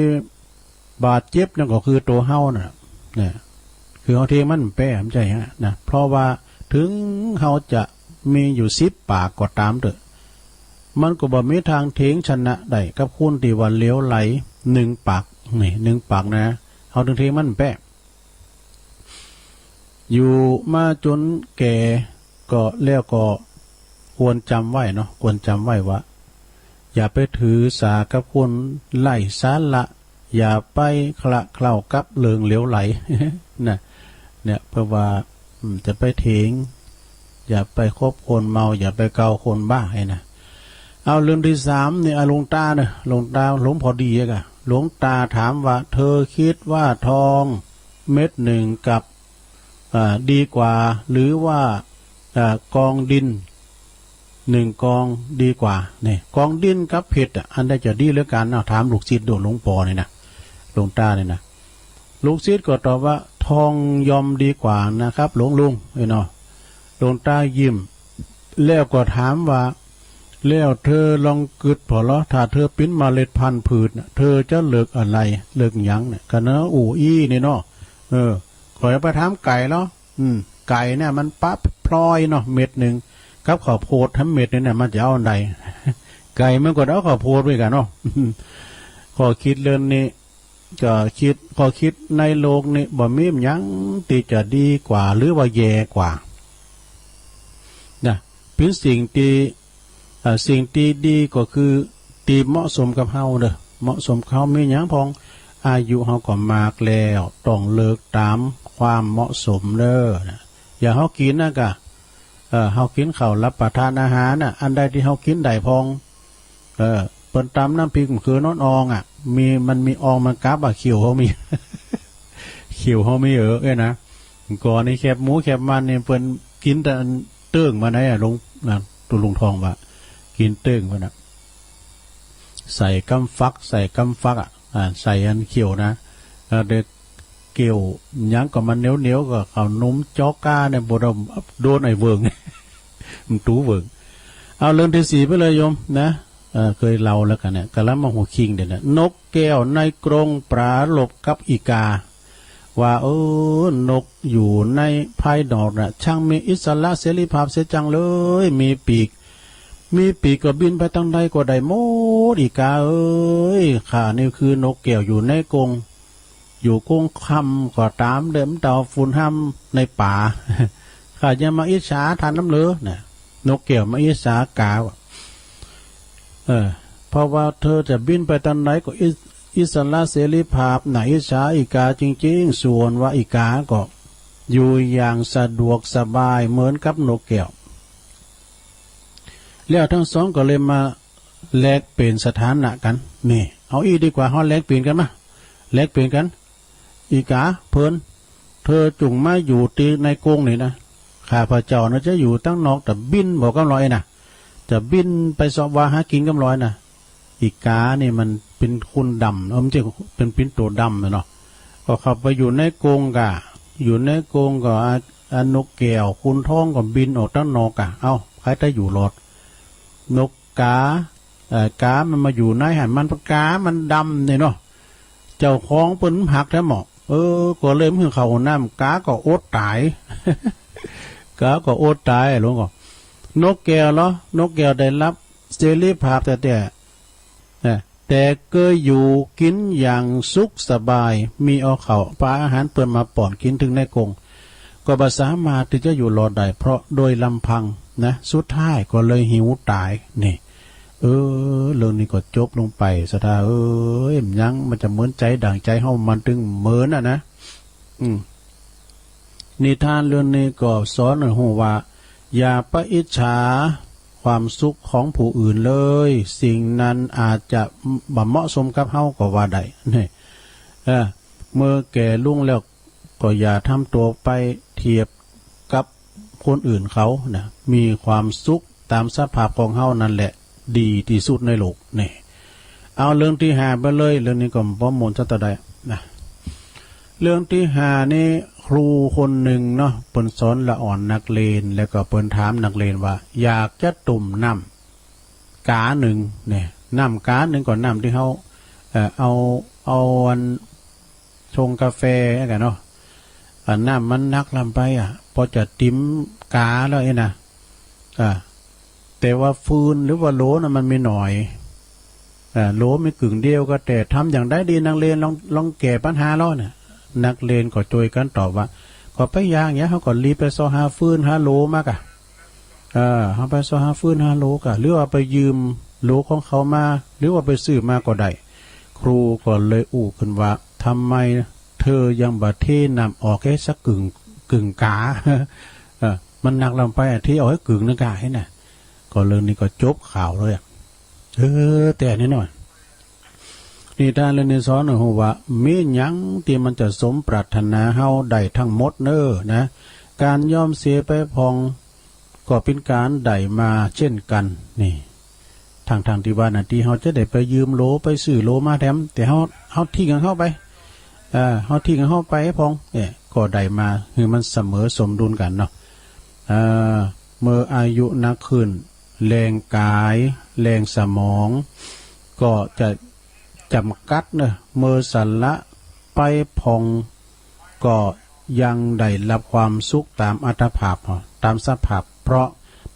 บาดเจ็บนั่นก็คือตั๋วเฮาน่ะ เนี่ย คือเฮาเถียงมันแป๊ บ่ใจ้ฮะ นะ เพราะว่าเถิงเฮาจะมีอยู่สิบปากก็ต๋ามเต๊อะ มันก็บ่มีตางเถียงชนะได้กับคนตี้ว่าเหลวไหลหนึ่งปาก นี่ หนึ่งปากนะ เฮาเถิงเถียงมันแป๊ อยู่มาจ๋นแก่ก็แล้วก็ควรจ๋ำไว้เนาะ ควรจ๋ำไว้ว่า อย่าไปถือสากับคนไร้สาระ อย่าไปคละเคล้ากับเรื่องเหลวไหล นะ เนี่ย เปิ้นว่า อืม จะไปเถียง อย่าไปคบคนเมา อย่าไปเกาคนบ้า ไอ้นะ เอาเรื่องตี้สามนี่ อ่ะ หลวงต๋าเนาะ หลวงต๋า หลวงพ่อดีอะ หลวงต๋าถามว่า เธอคิดว่าทองเม็ดหนึ่งกับ อ่า ดีกว่า หรือว่า อ่า กองดินหนึ่งกองดีกว่า นี่ กองดินกับเพชรอะ อันใดจะดีเหลือกั๋น เอา ถามลูกศิษย์ดู หลวงพ่อนี่นะ หลวงต๋านี่นะ ลูกศิษย์ก็ตอบว่า ทองย่อมดีกว่านะครับ หลวงลุง เอ้ยเนาะ หลวงต๋ายิ้ม แล้วก็ถามว่า แล้วเธอลองกึ๊ดผ่อลอ ถ้าเธอเป๋นเมล็ดพันธุ์พืชน่ะ เธอจะเลือกอันใด เลือกหยังเนี่ย กะเนาะ อู้อี้นี่เนาะ เออ ข้อยไปถามไก่ลอ อืม ไก่เนี่ยมันปะพลอยเนาะ เม็ดหนึ่ง กับข้าวโพดทั้งเม็ดเนี่ย มันจะเอาอันใด ไก่มันก็เอาข้าวโพดไปกั๋นเนาะ ข้อคิดเรื่องนี้ ก็คิด ข้อคิดในโลกนี้บ่มีหยังตี้จะดีกว่า หรือว่าแย่กว่า นะ เป๋นสิ่งตี้ เอ่อ สิ่งตี้ดีก็คือตี้เหมาะสมกับเฮาเนาะ เหมาะสมกับเฮา มีหยังพ่อง อายุเฮาก็มากแล้ว ต้องเลือกต๋ามความเหมาะสมเนาะ นะ อย่างเฮากิ๋นนะกะ เอ่อ เฮากิ๋นข้าวรับประทานอาหารน่ะ อันใดตี้เฮากิ๋นได้พ่อง เออ เปิ้นต๋ำน้ำพริกมะเขือน้อนอองอะ มี มันมีอองมันกับอะ เขียวเฮามี เขียวเฮามี เออ เอ้ยนะ ก่อนนี้แคบหมูแคบมันนี่เปิ้นกิ๋นแต่อันเติ๊งมาไหนอะ หลวง นะ ตุ๊ลุงทองว่า กิ๋นเติ๊งมาน่ะ ใส่กำฟัก ใส่กำฟักอะ อ่า ใส่อันเขียวนะ แล้วเด็กเกี่ยวหยังก็มันเหนียวๆ ก็ข้าวหนมจ๊อกก้าเนี่ย บ่ดม โดนไอ้เวิง มันตูเวิง เอาเรื่องตี้สี่ไปเลยโยมนะ เอ่อ เกยเล่าแล้วกั๋นเนี่ย กะละมาหัวคิงเดี๋ยวนี้ นกแก้วในกรงปรารภกับอีกา ว่า เออ นกอยู่ในภายนอกน่ะ ช่างมีอิสระเสรีภาพเสียจังเลย มีปีก มีปีกก็บินไปตางใดก็ได้หมด อีกาเอ้ย ข้านี่คือนกแก้วอยู่ในกรง อยู่กรงค่ำก็ต๋าม เดินตาวฝุ่นห้ำในป่า ข้าอย่ามาอิจฉาต้านนำเลย นะ นกแก้วมาอิจฉากาว่า เออ เพราะว่าเธอจะบินไปตางใดก็อิส- อิสระเสรีภาพ น่าอิจฉาอีกาจริงๆ ส่วนว่าอีกาก็อยู่อย่างสะดวกสบายเหมือนกับนกแก้ว แล้วตึงสองก็เลยมาแลกเปลี่ยนสถานะกั๋น นี่ เอาอี้ดีกว่า เฮาแลกเปลี่ยนกั๋นมา แลกเปลี่ยนกั๋น อีกาเปิ้น เธอจุ่งมาอยู่ตี้ในกรงนี่นะ ข้าพเจ้าน่ะจะอยู่ตางนอก จะบินบ่กำลอยนะ จะบินไปเสาะวาหากิ๋นกำลอยนะ อีกานี่มันเป๋นคนดำ เออ มันจะเป๋น เป๋นตั๋วดำน่ะเนาะ ก็เข้าไปอยู่ในกรงก่ะ อยู่ในกรงก็ อ่ะ อ่ะ นกแก้วขุนทองก็บินออกตางนอกก่ะ เอ้า ใผจะอยู่รอด นกกา เอ่อ กามันมาอยู่ในหั้น มันกามันดำเนี่ยเนาะ เจ้าของเปิ้นหักแต๊หมอ เออ ก็เลยบ่หื้อเข้าห้องน้ำ กาก็อดต๋าย กาก็อดต๋าย หลวงก็ นกแก้วเหรอ นกแก้วได้ฮับเสรีภาพแต๊ๆ นะ แต่เกยอยู่กิ๋นอย่างสุขสบาย มีเอาข้าวปลาอาหารเปิ้นมาป้อนกิ๋นเถิงในกรง ก็บ่สามารถตี้จะอยู่รอดได้ เพราะโดยลำพังนะ สุดท้ายก็เลยหิวต๋าย นี่ เออ เรื่องนี้ก็จบลงไป ศรัทธาเอ๋ย มันยัง มันจะเหมือนใจ๋ดั่งใจ๋เฮา มันตึงเหมือนอะนะ อืม นิทานเรื่องนี้ก็สอนหื้อฮู้ว่า อย่าไปอิจฉาความสุขของผู้อื่นเลย สิ่งนั้นอาจจะบ่เหมาะสมกับเฮาก็ว่าได้ นี่ เออ เมื่อแก่ลุงแล้วก็อย่าทำตั๋วไปเทียบกับคนอื่นเขานะ มีความสุขต๋ามสภาพของเฮานั่นแหละ ดีตี้สุดในโลก นี่ เอาเรื่องตี้ห้าไปเลย เรื่องนี้ก็บ่ม่วนสักเต้าใดนะ เรื่องตี้ห้านี่ ครูคนนึ่งเนาะ เปิ้นสอนละอ่อนนักเรียน แล้วก็เปิ้นถามนักเรียนว่า อยากจะต้มน้ำกานึ่ง เนี่ย น้ำกานึ่งก็น้ำตี้เฮา เอ่อ เอา เอาอัน ชงกาแฟกั๋นเนาะ อันน้ำมันหนักล้ำไปอะ ปอจะติ๋มกาแล้วเอ๊ะนะ อ่า แต่ว่าฟืนหรือว่าโหลน่ะมันมีหน้อย อ่า โหลมีกึ่งเดียวก็แต๊ ทำอย่างใดดี นักเรียนลอง ลองแก้ปัญหาลอน่ะ นักเรียนก็จ้วยกั๋นตอบว่า ก็ไปอย่างเยียะ เฮาก็รีบไปเซาะหาฟืนหาโหลมาก่ะ เออ เฮาไปเซาะหาฟืนหาโหลก่ะ หรือว่าไปยืมโหลของเขามา หรือว่าไปซื้อมาก็ได้ ครูก็เลยอู้ขึ้นว่า ทำไมเธอยังบ่เทน้ำออกหื้อสักกึ่ง กึ่งกา เออ มันหนักล้ำไปอะ เทออกหื้อกึ่งนึ่งก่าหื้อนะ ก็เรื่องนี้ก็จบข่าวเลยอะ เออ แต่นิดหน่อย นิทานเรื่องนี้สอนหื้อฮู้ว่า มีหยังตี้มันจะสมปรารถนาเฮาได้ตึงหมดเน่อนะ ก๋านยอมเสียไปพ่อง ก็เป๋นก๋านได้มาเช่นกั๋น นี่ ตังๆ ตี้ว่านาทีเฮาจะได้ไปยืมโหล ไปซื้อโหลมาแถม แต่เฮา เฮาทิ้งของเฮาไป เอ่อ เฮาทิ้งของเฮาไปพ่อง เอ๊ะ ก็ได้มา หื้อมันเสมอสมดุลกั๋นเนาะ เอ่อ เมื่ออายุนักขึ้น แฮงก๋าย แฮงสมอง ก็จะจ๋ำกัดเน่อ เมื่อสละไปพ่อง ก็ยังได้ฮับความสุขต๋ามอัตภาพ ต๋ามสภาพ เพราะ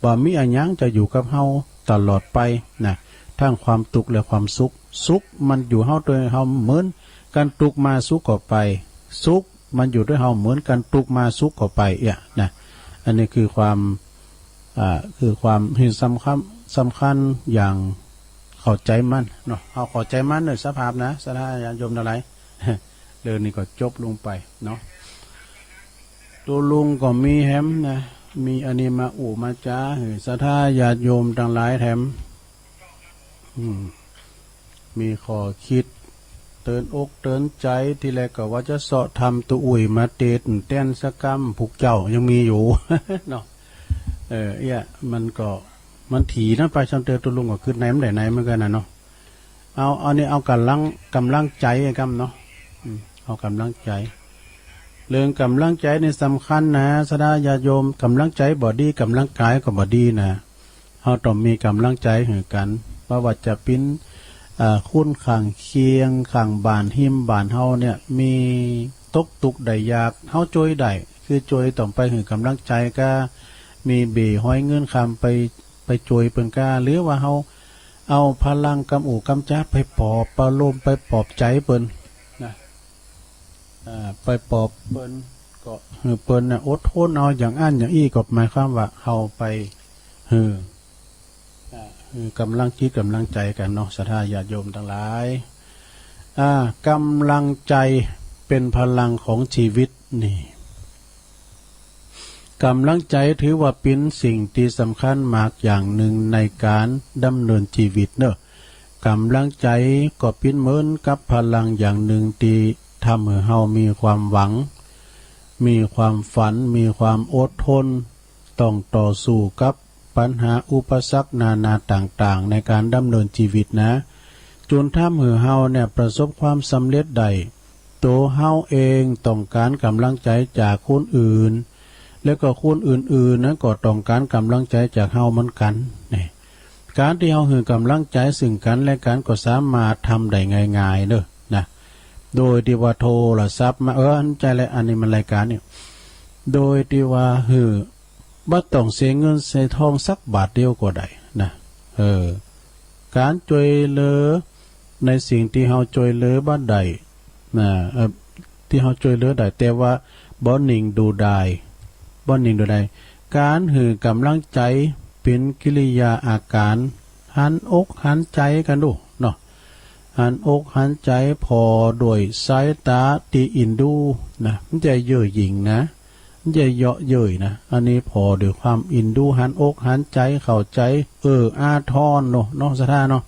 บ่มีอะหยังจะอยู่กับเฮาตลอดไปนะ ตึงความตุ๊กข์และความสุข สุขมันอยู่เฮา ตวยเฮาเหมือนกั๋น ตุ๊กข์มาสุขก็ไป สุขมันอยู่ตวยเฮาเหมือนกั๋น ตุ๊กข์มาสุขก็ไป เอี้ยนะ อันนี้คือความ อ่า คือความหื้อสำคัญ สำคัญอย่างเข้าใจ๋มันเนาะ เฮาเข้าใจ๋มันเน่อสภาพนะ ศรัทธาญาติโยมตังหลาย เรื่องนี้ก็จบลงไปเนาะ ตุ๊ลุงก็มีแหมนะ มีอันนี้มาอู้มาจ๋าหื้อศรัทธาญาติโยมตังหลายแถม อืม มีข้อคิดเตื๋อนอกเตื๋อนใจ๋ ตี้แรกก็ว่าจะเซาะถามตุ๊อุ้ยมาเตดแตนสักกำ ผู้เจ้ายังมีอยู่เนาะ เออ เอี้ย มันก็ มันถี่นะ ไปซ้ำเตอ ตุ๊ลุงก็กึ๊ดในมันได้ในเหมือนกั๋นนะเนาะ เอา อันนี้เอาก๋ำลัง ก๋ำลังใจ๋กำเนาะ อืม เอาก๋ำลังใจ๋ เรื่องก๋ำลังใจ๋นี่สำคัญนะ ศรัทธาญาติโยม ก๋ำลังใจ๋บ่ดี ก๋ำลังกายก็บ่ดีนะ เฮาต้องมีก๋ำลังใจ๋หื้อกั๋น บ่ว่าจะเป๋น อ่า คนข้างเคียง ข้างบ้าน ฮิมบ้านเฮาเนี่ย มีตกตุ๊กข์ได้ยาก เฮาจ้วยได้ คือจ้วยต้องไปหื้อก๋ำลังใจ๋ก้า มีเบ้ฮ้อยเงินคำไป ไปจ้วยเปิ้นก้า หรือว่าเฮาเอาพลังกำอู้กำจ๋าไปปลอบประโลม ไปปลอบใจ๋เปิ้นนะ อ่า ไปปลอบเปิ้น ก็หื้อเปิ้นน่ะอดทนเอาอย่างอั้นอย่างอี้ ก็หมายความว่าเฮาไปหื้อ อ่า หื้อก๋ำลังจิตก๋ำลังใจ๋กั๋นเนาะ ศรัทธาญาติโยมตังหลาย อ่า ก๋ำลังใจ๋เป๋นพลังของจีวิตนี่ ก๋ำลังใจ๋ถือว่าเป๋นสิ่งตี้สำคัญมากอย่างนึ่งในก๋านดำเนินจีวิตเนาะ ก๋ำลังใจ๋ก็เป๋นเหมือนกับพลังอย่างนึ่งตี้ทำหื้อเฮามีความหวัง มีความฝัน มีความอดทน ต้องต่อสู้กับปัญหาอุปสรรคนานาต่างๆ ในก๋านดำเนินจีวิตนะ จ๋นทำหื้อเฮาเนี่ยประสบความสำเร็จได้ ตั๋วเฮาเองต้องก๋านก๋ำลังใจ๋จากคนอื่น แล้วก็คนอื่นๆ นั้นก็ต้องก๋านก๋ำลังใจ๋จากเฮาเหมือนกั๋น นี่ ก๋านตี้เฮาหื้อก๋ำลังใจ๋ซึ่งกั๋นและกั๋นก็สามารถทำได้ง่ายๆ เน่อ นะ โดยตี้ว่าโทรศัพท์มา เออ อันใจ๋แล อันนี้มันรายก๋านนี่ โดยตี้ว่าหื้อ บ่ต้องเสียเงินเสียทองสักบาทเดียวก็ได้นะ เออ ก๋านจ้วยเหลือในสิ่งตี้เฮาจ้วยเหลือบ่ได้นะ เออ ตี้เฮาจ้วยเหลือได้ แต่ว่าบ่นิ่งดูดาย บ่นิ่งดูดาย ก๋านหื้อก๋ำลังใจ๋เป๋นกิริยาอาก๋าน หันอกหันใจ๋กั๋นดูเนาะ หันอกหันใจ๋ผ่อด้วยสายต๋าตี้อินดูนะ บ่ใจ้เย่อหยิ่งนะ บ่ใจ้เยาะเย้ยนะ อันนี้ผ่อด้วยความอินดู หันอกหันใจ๋ เข้าใจ๋ เอื้ออาทรเนาะ เนาะ ศรัทธาเนาะ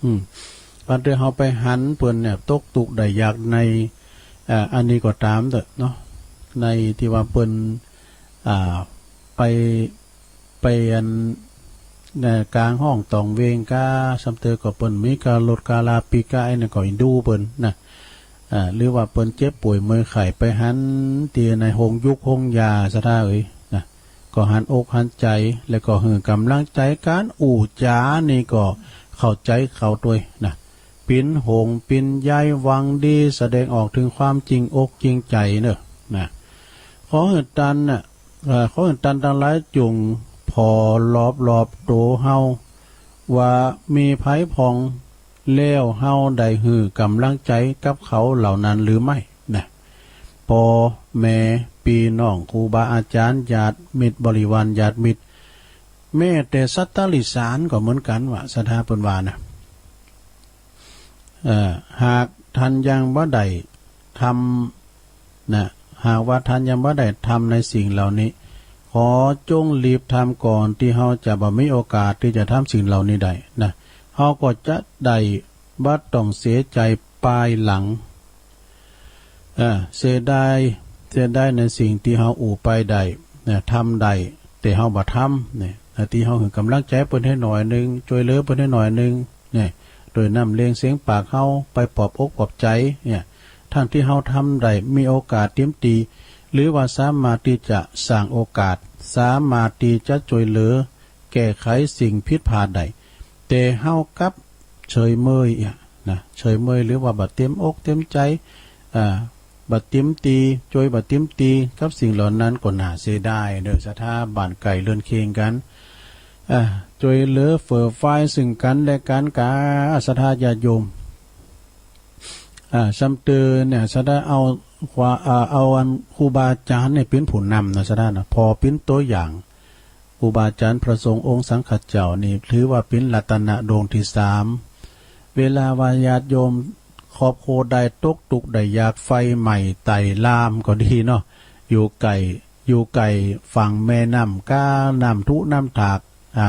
อืม บางเตื้อเฮาไปหันเปิ้นเนี่ย ตกตุ๊กข์ได้ยากใน เอ่อ อันนี้ก็ต๋ามเต๊อะเนาะ ในตี้ว่าเปิ้น อ่า ไป ไปอัน เอ่อ ก๋างห้องต้องเวงก้า ซ้ำเตื้อก็เปิ้นมีก้ารถก้าราปิ๊กก้า ไอ้นั่นก็อินดูเปิ้นนะ อ่า หรือว่าเปิ้นเจ็บป่วยเมื่อยไข้ ไปหันตี้ในโฮงยุกโฮงยา ศรัทธาเอ๋ยนะ ก็หันอกหันใจ๋ แล้วก็หื้อก๋ำลังใจ๋ก๋านอู้จ๋านี่ก็เข้าใจ๋เขาตวยนะ เป๋นห่วงเป๋นใย หวังดี แสดงออกเถิงความจริงอกจริงใจ๋เน่อ นะ ขอหื้อต้านน่ะ เอ่อ ขอหื้อต้านตังหลายจุ่งผ่อรอบๆ ตั๋วเฮา ว่ามีใผพ่อง แล้วเฮาได้หื้อก๋ำลังใจ๋กับเขาเหล่านั้นหรือไม่นะ ป้อแม่ ปี้น้อง ครูบาอาจ๋ารย์ ญาติมิตร บริวาร ญาติมิตร แม้แต่สัตว์ติรัจฉานก็เหมือนกั๋นว่า ศรัทธาเปิ้นว่านะ เอ่อ หากต้านยังบ่ได้ทำ นะ หากว่าต้านยังบ่ได้ทำในสิ่งเหล่านี้ ขอจงรีบทำก่อนตี้เฮาจะบ่มีโอกาสตี้จะทำสิ่งเหล่านี้ได้นะ เฮาก็จะได้บ่ต้องเสียใจ๋ปายหลัง เอ่อ เสียดาย เสียดายในสิ่งตี้เฮาอู้ไปได้นะ ทำได้ แต่เฮาบ่ทำเนี่ย ตี้เฮาหื้อก๋ำลังใจ๋เปิ้นหื้อหน่อยนึ่ง จ้วยเหลือเปิ้นหื้อหน่อยนึ่ง เนี่ย โดยน้ำเสียงปากเฮาไปปลอบอกปลอบใจ๋เนี่ย ทั้งตี้เฮาทำได้ มีโอกาสเตรียมตี้ หรือว่าสามารถตี้จะสร้างโอกาส สามารถตี้จะจ้วยเหลือแก้ไขสิ่งผิดพลาดได้ แต่เฮากลับเฉยเมยอะนะ เฉยเมย หรือว่าบ่เตรียมอกเตรียมใจ๋ อ่า บ่เตรียมตี้ จ้วยบ่เตรียมตี้กับสิ่งเหล่านั้นก็น่าเสียดายเน่อ ศรัทธา บ้านใก้เฮือนเคียงกั๋น อ่า จ้วยเหลือเฟื่อฟายซึ่งกั๋นและกั๋นกา ศรัทธาญาติโยม อ่า ซ้ำเตื้อเนี่ย ศรัทธาเอาความ อ่า เอาอันครูบาอาจ๋ารย์เนี่ยเป๋นผู้นำนะ ศรัทธานะ ผ่อเป๋นตั๋วอย่าง ครูบาอาจ๋ารย์พระสงฆ์องค์สังฆเจ้านี่ถือว่าเป๋นรัตนะดวงตี้สาม เวลาว่าญาติโยมครอบครัวใดตกตุ๊กข์ได้ยาก ไฟไหม้ไต้ลามก็ดีเนาะ อยู่ใก้ อยู่ใก้ฝั่งแม่น้ำก้า น้ำทุน้ำถาก อ่า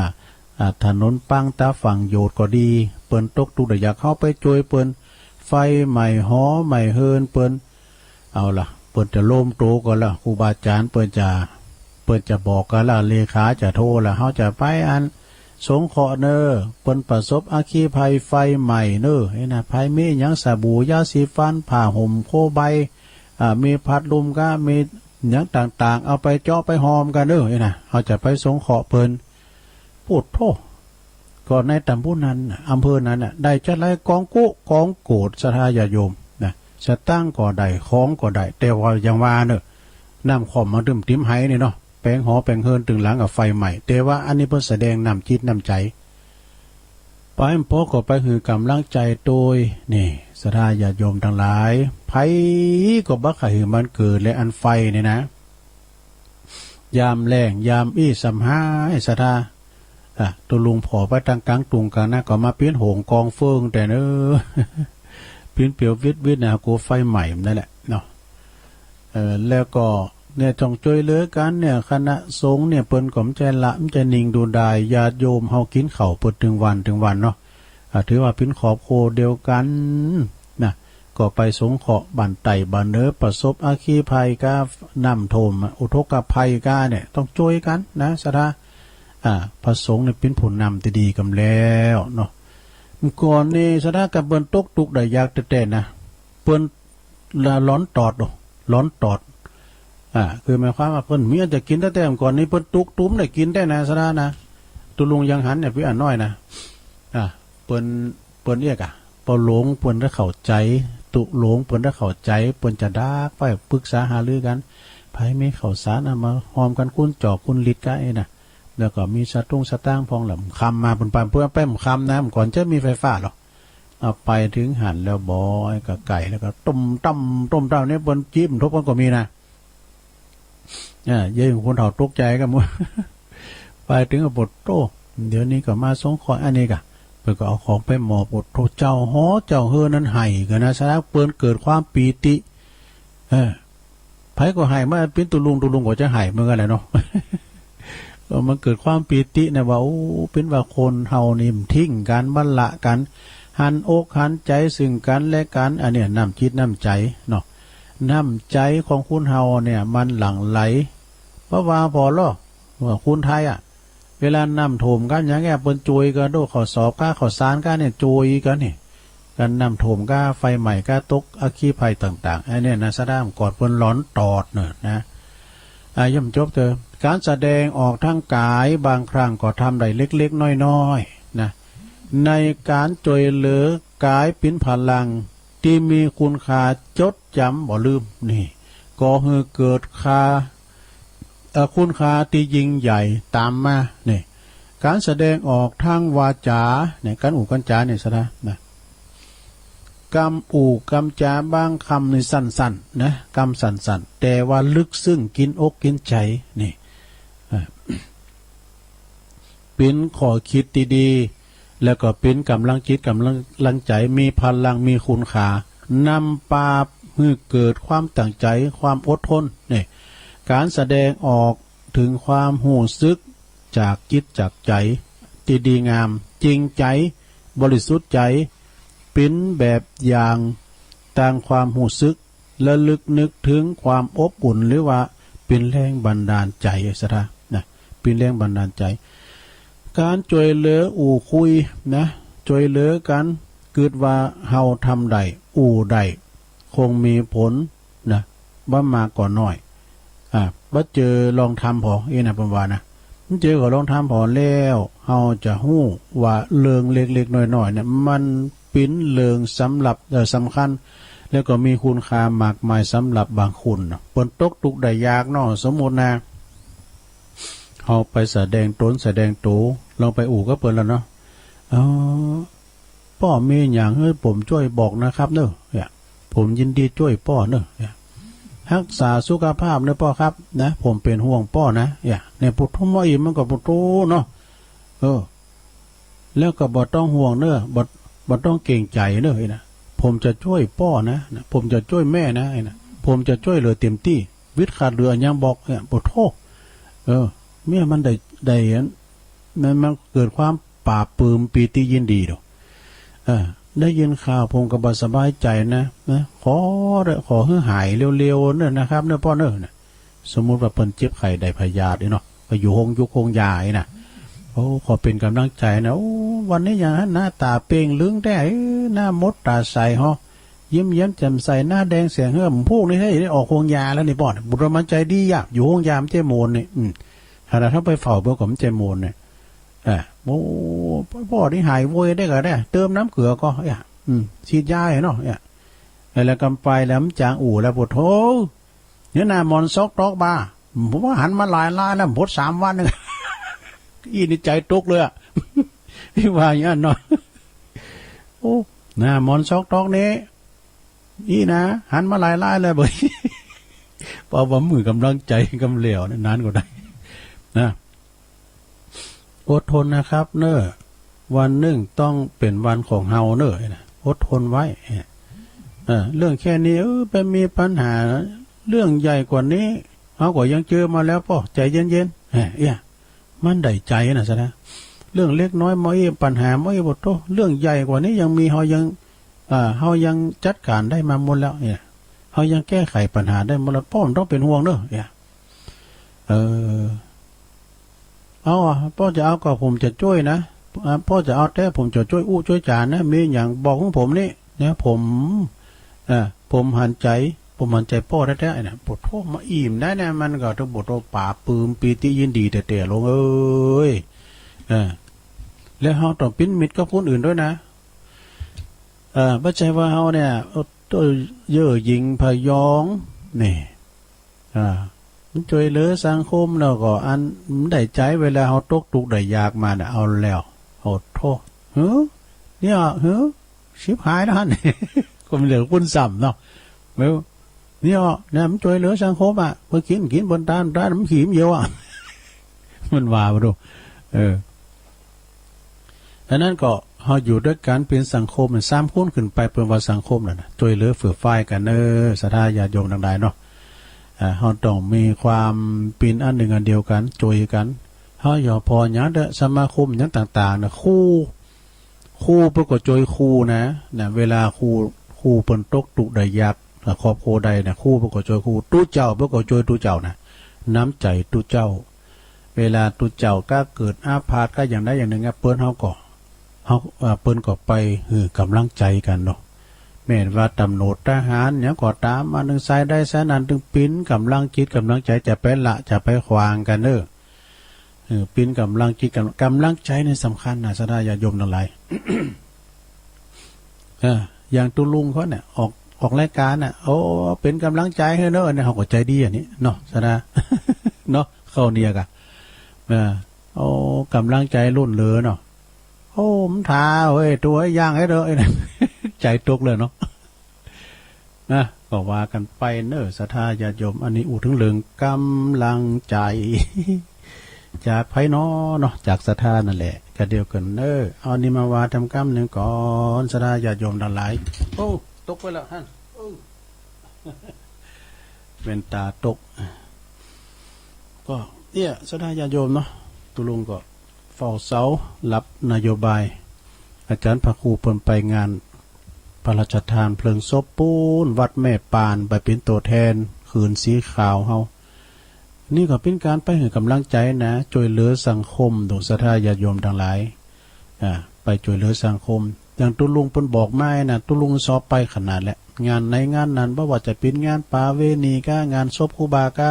อ่า ถนนปังต๋าฝั่งโยชน์ก็ดี เปิ้นตกตุ๊กข์ได้ยาก เฮาไปจ้วยเปิ้น ไฟไหม้หอไหม้เฮือนเปิ้น เอาละ เปิ้นจะโลมโตก่อนละ ครูบาอาจ๋ารย์เปิ้นจะ เปิ้นจะบอกกั๋นละ เลขาจะโทรละ เฮาจะไปอันสงเคราะห์เน่อ เปิ้นประสบอัคคีภัยไฟไหม้เน่อ นี่นะ ใผมีหยัง สบู่ ยาสีฟัน ผ้าห่ม โคมใบ อ่า มีพัดลมก้า มีหยังต่างๆ เอาไปเจาะไปหอมกั๋นเน่อ นี่นะ เฮาจะไปสงเคราะห์เปิ้น โผดโธ่ ก็ในต๋ำบลนั้นน่ะ อำเภอนั้นน่ะ ได้จักหลายก๋องกุ๋ก๋องโกด ศรัทธาญาติโยมนะ สตางค์ก็ได้ ของก็ได้ แต่ว่าอย่างว่าเน่อ น้ำค่อมมาตึ้มติ่มไหนี่เนาะ แป๋งหอแป๋งเฮือนตึงหลังก็ไฟไหม้ แต่ว่าอันนี้เปิ้นแสดงน้ำจิตน้ำใจ๋ ไป ป้อก็ไปหื้อก๋ำลังใจ๋ตวย นี่ ศรัทธาญาติโยมตังหลาย ใผก็บ่ใค่หื้อมันเกิดแล อันไฟนี่นะ ยามแล้งยามอี้ซ้ำหาย ศรัทธา อ่ะ ตุ๊ลุงผ่อไปตังก๋างตุงกั๋นนะ ก็มาเปียนโหงกองเฟิงแต๊เน่อ ปิ้นเปียววิดวิดนะ กั๋วไฟไหม้มันนั่นแหละเนาะ เอ่อ แล้วก็เนี่ยต้องจ้วยเหลือกั๋นเนี่ย คณะสงฆ์เนี่ยเปิ้นก็บ่ใจ้ละ บ่ใจ้นิ่งดูดาย ญาติโยมเฮากิ๋นข้าวเปิ้นตึงวันตึงวันเนาะ อ่า ถือว่าเป๋นครอบครัวเดียวกั๋นนะ ก็ไปสงเคราะห์บ้านใต้บ้านเหนือ ประสบอัคคีภัยก้า น้ำท่วม อุทกภัยก้าเนี่ย ต้องจ้วยกั๋นนะ ศรัทธา อ่า พระสงฆ์เนี่ยเป๋นผู้นำตี้ดีกำแล้วเนาะ ก่อนนี่ศรัทธา ก่าเปิ้นตกตุ๊กข์ได้ยากแต๊ๆ นะ เปิ้นละหลอนตอดโอ้ หลอนตอด อ่า คือหมายความว่าเปิ้นมีอันจะกิ๋นแต๊ๆ ก่อนนี้เปิ้นตุ๊กตุ้มได้กิ๋นแต๊นะ สะดานะ ตุ๊ลุงยังหันเนี่ย ปี้อ่าน้อยนะ อ่า เปิ้น เปิ้นเอี้ยก่ะ เปิ้นหลง เปิ้นได้เข้าใจ๋ ตุ๊ลุงเปิ้นได้เข้าใจ๋ เปิ้นจะดากไปปรึกษาหารือกั๋น ใผมีข้าวสารเอามาห่อมกั๋น คนจอกคนหลิดก้าอี้นะ แล้วก็มีสะตุ้งสะตางค์พ่อง แล้วค่ำมาเปิ้นไป เปิ้นไปค่ำนะ ก่อนจะมีไฟฟ้าลอ เอาไปเถิงหั้นแล้วบ่ ไอ้ก็ไก่แล้วก็ตุ้มตั้มตุ้มตั้มเนี่ย เปิ้นจี๊มทบกั๋นก็มีนะ อ่า เย้ย คนเฒ่าตกใจ๋กั๋นหมด ไปเถิงก็ โผดโธ่ เดี๋ยวนี้ก็มาสงเคราะห์อันนี้ก่ะ เปิ้นก็เอาของไปมอบ โผดโธ่ เจ้าฮ้อเจ้าเฮือนั้นไห้กั๋นนะ สะดา เปิ้นเกิดความปีติ เออ ใผก็ไห้ มาเป๋นตุ๊ลุง ตุ๊ลุงก็จะไห้เหมือนกั๋นแหละเนาะ เออ มันเกิดความปีตินะว่า โอ้ เป๋นว่าคนเฮานี่มันทิ้งกั๋น บ่ละกั๋น หันอกหันใจ๋ซึ่งกั๋นและกั๋น อันเนี้ยน้ำจิตน้ำใจ๋เนาะ น้ำใจ๋ของคนเฮาเนี่ยมันหลั่งไหล เพราะว่าผ่อลอ ว่าคนไทยอะ เวลาน้ำท่วมกั๋นอย่างเงี้ย เปิ้นจ้วยกั๋น โดยข้าวสอบก้าข้าวสารก้าเนี่ย จ้วยกั๋นนี่ กั๋นน้ำท่วมก้า ไฟไหม้ก้า ตกอัคคีภัยต่างๆ อันเนี้ยนะ สะดา ก่อนเปิ้นหลอนตอดเน่อนะ อ่ะ ย่อมจบเถอะ ก๋านแสดงออกทางก๋ายบางครั้งก็ทำได้เล็กๆ น้อยๆ นะ ในก๋านจ้วยเหลือก๋ายเป๋นพลังตี้มีคุณค่าจดจ๋ำบ่ลืม นี่ ก่อหื้อเกิดค่า เอ่อ คุณค่าตี้ยิ่งใหญ่ต๋ามมา นี่ ก๋านแสดงออกทางวาจ๋า เนี่ย ก๋านอู้ก๋านจ๋าเนี่ย สะดา นะ กำอู้กำจ๋าบางกำนี่สั้นๆ นะ กำสั้นๆ แต่ว่าลึกซึ้งกิ๋นอกกิ๋นใจ๋ นี่ อ่า เป๋นข้อคิดตี้ดี แล้วก็เป๋นก๋ำลังจิตก๋ำลัง ลังใจ๋ มีพลัง มีคุณค่า นำปาหื้อเกิดความตั้งใจ๋ ความอดทน นี่ ก๋านแสดงออกเถิงความฮู้สึกจากจิตจากใจ๋ตี้ดีงาม จริงใจ๋ บริสุทธิ์ใจ๋ เป๋นแบบอย่างตางความฮู้สึก ระลึกนึกเถิงความอบอุ่น หรือว่าเป๋นแรงบันดาลใจ๋ สะดา นะ เป๋นแรงบันดาลใจ๋ ก๋านจ้วยเหลืออู้คุยนะ จ้วยเหลือกั๋น กึ๊ดว่าเฮาทำได้ อู้ได้ คงมีผลนะ บ่มากก็น้อย อ่า บ่เจอลองทำผ่อ เอ้นะ เปิ้นว่านะ บ่เจอก็ลองทำผ่อ แล้วเฮาจะฮู้ว่าเรื่องเล็กๆ น้อยๆ เนี่ย มันเป๋นเรื่องสำหรับ เอ่อ สำคัญ แล้วก็มีคุณค่ามากมายสำหรับบางคนเนาะ เปิ้นตกตุ๊กข์ได้ยากเนาะ สมมุตินะ เฮาไปแสดงต๋นแสดงโต ลองไปอู้กับเปิ้นแล้วเนาะ เออ ป้อมีหยังหื้อผมจ้วยบอกนะครับเน่อ เนี่ย ผมยินดีจ้วยป้อเน่อ เนี่ย ฮักษาสุขภาพเน่อป้อครับนะ ผมเป๋นห่วงป้อนะ เนี่ย เนี่ย ปุโธ หมออิมมันก็ปุโธเนาะ เออ แล้วก็บ่ต้องห่วงเน่อ บ่ บ่ต้องเกรงใจ๋เน่อ เอ้ยนะ ผมจะจ้วยป้อนะ นะ ผมจะจ้วยแม่นะ เอ้ยนะ ผมจะจ้วยเหลือเต็มตี้ วิตขาดเหลืออะหยังบอก เนี่ย ปุโธ เออ เมื่อมันได้ ได้อัน มัน มันเกิดความปลาบปลื้มปีติยินดีเนาะ เออ ได้ยินข่าวผมก็บ่สบายใจ๋นะ นะ ขอเถอะ ขอหื้อหายเร็วๆ เน่อนะครับ เน่อป้อเน่อ นะ สมมุติว่าเปิ้นเจ็บไข้ได้พยาธิเนาะ ไปอยู่โฮงยุกโฮงยาอี้นะ โอ้ ขอเป๋นก๋ำลังใจ๋นะ โอ้ วันนี้หยังหน้าต๋าเปล่งลึงแต๊ เอ้ย หน้ามดต๋าใสฮอ ยิ้มแย้มแจ่มใส หน้าแดงแสงเหื้อม พวกนี้ เฮ้ย ได้ออกโฮงยาแล้วนี่ป้อ บุญมันใจ๋ดีอะ อยู่โฮงยามันเจ้าโมนนี่ อืม ขนาดเฮาไปเฝ้าเปิ้นก็มันเจ้าโมนนี่ อ่า โอ้ ป้อนี่หายโวยได้ก่อได้ เติมน้ำเกลือก่อ อ่ะ อืม ฉีดยาให้เนาะ อ่ะ แล้วกำไปแล้วมันจางอู้แล้ว ปุโธ เนี่ยหน้าหมอนซอกตอกบ่า ผมว่าหันมาหลายลายแล้ว หมดสามวันนึง อี้นี่ใจ๋ตกเลยอะ อี้ว่าอย่างนั้นเนาะ โอ้ หน้าหมอนซอกตอกนี้ อี้นะ หันมาหลายลายแล้วเบ้ย ป้อบ่หื้อก๋ำลังใจ๋กำแล้วนะ นานก็ได้ นะ อดทนนะครับเน่อ วันนึ่งต้องเป๋นวันของเฮาเน่อ นะ อดทนไว้ เออ เรื่องแค่นี้ เออ ไปมีปัญหา เรื่องใหญ่กว่านี้ เฮาก็ยังเจอมาแล้วป้อ ใจ๋เย็นๆ เอ้ย เอี้ย มันได้ใจ๋นะ สะนะ เรื่องเล็กน้อยหม้ออี้ ปัญหาหม้ออี้ ปุโธ เรื่องใหญ่กว่านี้ยังมี เฮายัง อ่า เฮายังจัดก๋านได้มาหมดแล้วเนี่ย เฮายังแก้ไขปัญหาได้หมดแล้ว ป้อบ่ต้องเป๋นห่วงเน่อเนี่ย เออ เอาอะ ป้อจะเอาก็ผมจะจ้วยนะ อ่า ป้อจะเอาแต๊ผมจะจ้วยอู้จ้วยจ๋านะ มีหยังบอกหื้อผมนี่นะ ผม เอ่อ ผมหันใจ๋ บ่มั่นใจ๋ป้อแต๊ๆ ไอ้เนี่ย โผโธ่ มาอี้มได้เนี่ย มันก็ โผโธ่ ป๋าบปลื้มปีติยินดีแต๊ๆ ลูกเอ๋ย เออ แล้วเฮาต้องเป๋นมิตรกับคนอื่นตวยนะ เออ บ่ใจ้ว่าเฮาเนี่ย โอ้ เย่อหยิ่งพยอง นี่ อ่า มันจ้วยเหลือสังคมแล้วก็อันมันได้ใจ๋ เวลาเฮาตกตุ๊กข์ได้ยากมาเนี่ย เอาแล้ว โอ้โธ่ หือ เนี่ย หือ ฉิบหายแล้วหั่น ก็มีเหลือคุณซ้ำเนาะ เออ เนี่ย เนี่ย มันจ้วยเหลือสังคมอะ เปิ้นกิ๋น กิ๋น เปิ้นตาน ตาน มันขี้ มันเหี่ยวอะ มันว่าบ่ดู เออ อันนั้นก็เฮาอยู่ตวยกั๋นเป๋นสังคม สามคนขึ้นไปเปิ้นว่าสังคมนั่นน่ะ จ้วยเหลือเฟื่อฟ้ายกั๋นเน่อ ศรัทธาญาติโยมตังหลายเนาะ อ่า เฮาต้องมีความเป๋นอันนึ่งอันเดียวกั๋น จ้วยกั๋น เฮาอย่าผ่อหยังเต๊อะ สมาคมหยังต่างๆ น่ะ ครู ครูเปิ้นก็จ้วยครูนะ นะ เวลาครู ครูเปิ้นตกตุ๊กข์ได้ยาก อ่า ครอบครัวใดนะ ครูเปิ้นก็จ้วยครู ตุ๊เจ้าเปิ้นก็จ้วยตุ๊เจ้านะ น้ำใจ๋ตุ๊เจ้า เวลาตุ๊เจ้าก้าเกิดอาพาธก้าอย่างใดอย่างนึ่งอะ เปิ้นเฮาก็ เฮา เอ่อ เปิ้นก็ไปหื้อกำลังใจ๋กั๋นเนาะ แม่นว่าตำรวจทหารหยังก็ต๋าม อันนึ่งสายใดสายนั้น ตึงเป๋นกำลังจิตกำลังใจ๋ จะไปละจะไปขวางกั๋นเน่อ เออ เป๋นกำลังจิตกำ กำลังใจ๋นี่สำคัญนะ ศรัทธาญาติโยมตังหลาย เออ อย่างตุ๊ลุงเขาเนี่ย ออก ออกรายก๋านน่ะ โอ้ เป๋นกำลังใจ๋หื้อเน่อ เนี่ย เฮาก็ใจ๋ดีอันนี้เนาะ ศรัทธา เนาะ เข้าเนี่ยกะ เออ โอ้ กำลังใจ๋ล้นเหลือเนาะ โอ้ มันถาเฮ้ย ตั๋วอย่างไอ้เด้อ ไอ้นั่น ใจ๋ตกเลยเนาะ นะ ก็ว่ากั๋นไปเน่อ ศรัทธาญาติโยม อันนี้อู้เถิงเรื่องกำลังใจ๋ จากไผน้อเนาะ จากศรัทธานั่นแหละ กะเดียวกั๋นเน่อ เอานี่มาว่าทำกำนึ่งก่อน ศรัทธาญาติโยมตังหลาย โอ้ ตกไปแล้วหั่น โอ้ แว่นต๋าตก ก็เนี่ย ศรัทธาญาติโยมเนาะ ตุ๊ลุงก็เฝ้าเสารับนโยบาย อาจ๋ารย์พระครูเปิ้นไปงานพระราชทานเพลิงศพปู๊นวัดแม่ปาน ไปเป๋นตั๋วแทนคืนสีขาวเฮา นี่ก็เป๋นก๋านไปหื้อกำลังใจ๋นะ จ้วยเหลือสังคม ดูศรัทธาญาติโยมตังหลาย อ่า ไปจ้วยเหลือสังคม อย่างตุ๊ลุงเปิ้นบอกมานะ ตุ๊ลุงซอไปขนาดแหละ งานไหนงานนั้น บ่ว่าจะเป๋นงานประเวณีก้า งานศพครูบาก้า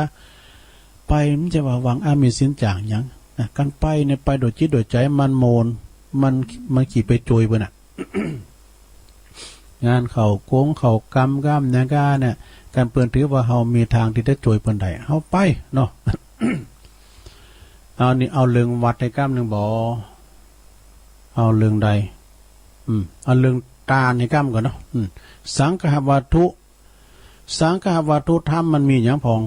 ไปมันจะว่าหวังอามีสินจ๋างหยังนะ กั๋นไปเนี่ยไปโดยจิตโดยใจ๋ มันโมน มัน มันขี้ไปจ้วยเปิ้นน่ะ งานเข้ากงเข้ากรรมก้ามหยังก้าเนี่ย กั๋นเปิ้นถือว่าเฮามีตางตี้จะจ้วยเปิ้นได้ เฮาไปเนาะ เอานี่ เอาเรื่องวัดให้กำนึ่งบ่ เอาเรื่องใด อืม เอาเรื่องตานให้กำก่อนเนาะ อืม สังฆวัตถุ สังฆวัตถุธรรมมันมีหยังพ่อง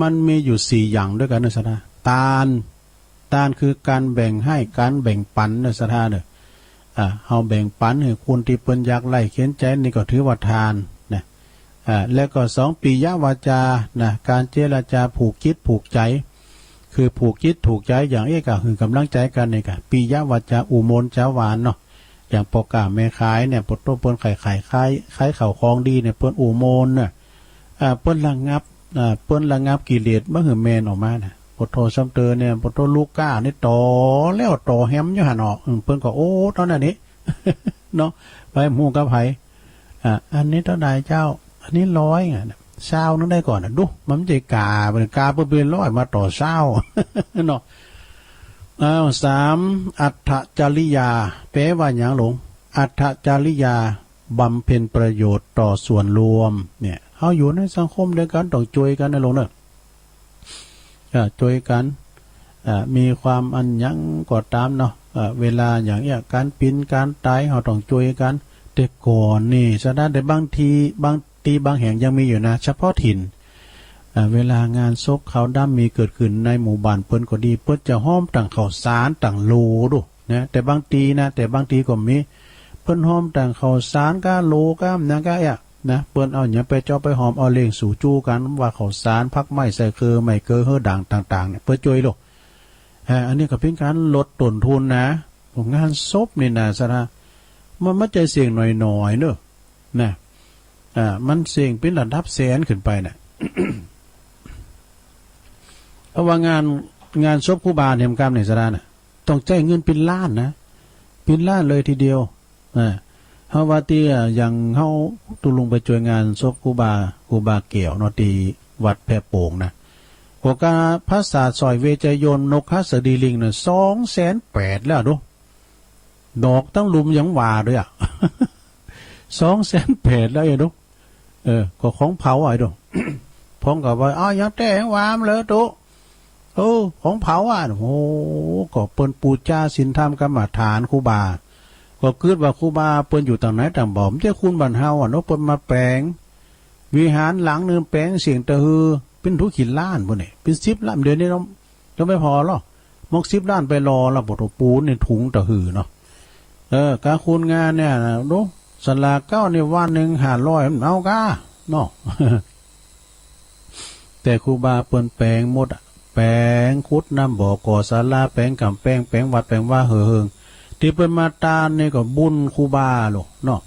มันมีอยู่สี่อย่างตวยกั๋นเน่อ ศรัทธา ตาน ตานคือก๋านแบ่งให้ ก๋านแบ่งปั๋นเน่อ ศรัทธาเน่อ อ่า เฮาแบ่งปั๋นหื้อคนตี้เปิ้นยากไร้เข็ญใจ๋ นี่ก็ถือว่าตานนะ อ่า แล้วก็สอง ปิยวาจา นะ ก๋านเจรจาผูกจิตผูกใจ๋ คือผูกจิตผูกใจ๋ อย่างอี้ก็หื้อกำลังใจ๋กั๋นนี่ก็ ปิยวาจา อู้มนจาหวานเนาะ อย่างป้อก๊าแม่ขายเนี่ย โผโธ่ เปิ้นขาย ขาย ขาย ขายข้าวของดีเนี่ย เปิ้นอู้มนน่ะ อ่า เปิ้นระงับ อ่า เปิ้นระงับกิเลสบ่หื้อแม่นออกมาน่ะ โผโธ่ ซ้ำเต๋อเนี่ย โผโธ่ ลูก้านี่ต่อแล้วต่อแหมอยู่หั้นเนาะ อืม เปิ้นก็ โอ้ เต้านั้นนี่ เนาะ ไปหมู่กับไผ อ่า อันนี้เต้าใดเจ้า อันนี้ร้อยอะ ซาวนึ่งได้ก่อนน่ะ ดู มันจะก๋า มันก๋าเปิ้นเป๋นร้อยมาต่อซาว เนาะ อ้าว สาม อัตถจริยา แปลว่าหยังหลวง อัตถจริยา บำเพ็ญประโยชน์ต่อส่วนรวม เนี่ย เฮาอยู่ในสังคมตวยกั๋น ต้องจ้วยกั๋นนะหลวงเน่อ เอ่อ จ้วยกั๋น เอ่อ มีความอันหยังก็ต๋ามเนาะ เอ่อ เวลาอย่างเอี้ย ก๋านเป๋นก๋านต๋าย เฮาต้องจ้วยกั๋น แต่ก่อนนี่ ศรัทธา แต่บางที บางตี้บางแห่งยังมีอยู่นะ เฉพาะถิ่น เอ่อ เวลางานศพขาวดำมีเกิดขึ้นในหมู่บ้านเปิ้นก็ดี เปิ้นจะฮอมตังข้าวสารตังโหลดูนะ แต่บางตี้นะ แต่บางตี้ก็มี เปิ้นฮอมตังข้าวสารก้า โหลก้า หยังก้าเอี้ย นะ เปิ้นเอาหยังไปเจาะไปฮอม เอาเล่งสู่จู๊กั๋น ว่าข้าวสาร ผักไม้ ใส่เกลือ ไม้เกลือ หื้อด่างต่างๆ เนี่ย เปิ้นจ้วยโลก เอ่อ อันนี้ก็เป๋นก๋านลดต้นทุนนะ งานศพนี่นะ ศรัทธา มันบ่ใจ้เสี้ยงน้อยๆ เน่อ นะ อ่า มันเสี้ยงเป๋นระดับแสนขึ้นไปน่ะ เพราะว่างาน งานศพครูบาเนี่ย กำเนี่ย ศรัทธาน่ะ ต้องใจ๊เงินเป๋นล้านนะ เป๋นล้านเลยทีเดียว อ่า เพราะว่าตี้อย่างเฮา ตุ๊ลุงไปจวยงานศพครูบา ครูบาแก้วเนาะ ตี้วัดแพโป่งนะ ก็กาปราสาทสอยเวชยนต์ นกหัสดีลิงน่ะ สองแสนแปดแล้วดู ดอกตึงลุ่มยังว่าด้วยอะ สองแสนแปดแล้วเอ้ยดู เออ ก็ของเผาอะไอ้ดู พ้องกับว่า อ้าว ยังแต๊ว่ามาเลยตุ๊ โอ้ ของเผาอะ โอ้ ก็เปิ้นปู๋จาศีลธรรมกรรมฐานครูบา ก็กึ๊ดว่าครูบาเปิ้นอยู่ตางไหนตางบ่ บ่ใจ้คนบ้านเฮาอะเนาะ เปิ้นมาแป๋ง วิหารหลังนึ่งแป๋งเสี้ยงตะหือ เป๋นตุ๊กี่ล้านปู้นนี่ เป๋นสิบล้าน เดี๋ยวนี้เนาะ ยังบ่พอหรอ หกสิบล้านไปรอแล้ว บ่โต ปู๋นในถุงตะหือเนาะ เออ กาคนงานเนี่ยนะ ดู ศาลาเก๊านี่วันนึ่งห้าร้อย มันเอากา เนาะ แต่ครูบาเปิ้นแป๋งหมดอะ แป๋งขุดน้ำบ่อ ก่อศาลา แป๋งก๋ำแปง แป๋งวัด แป๋งวา เหิง ตี้เปิ้นมาตานนี่ก็บุญครูบาโลดเนาะ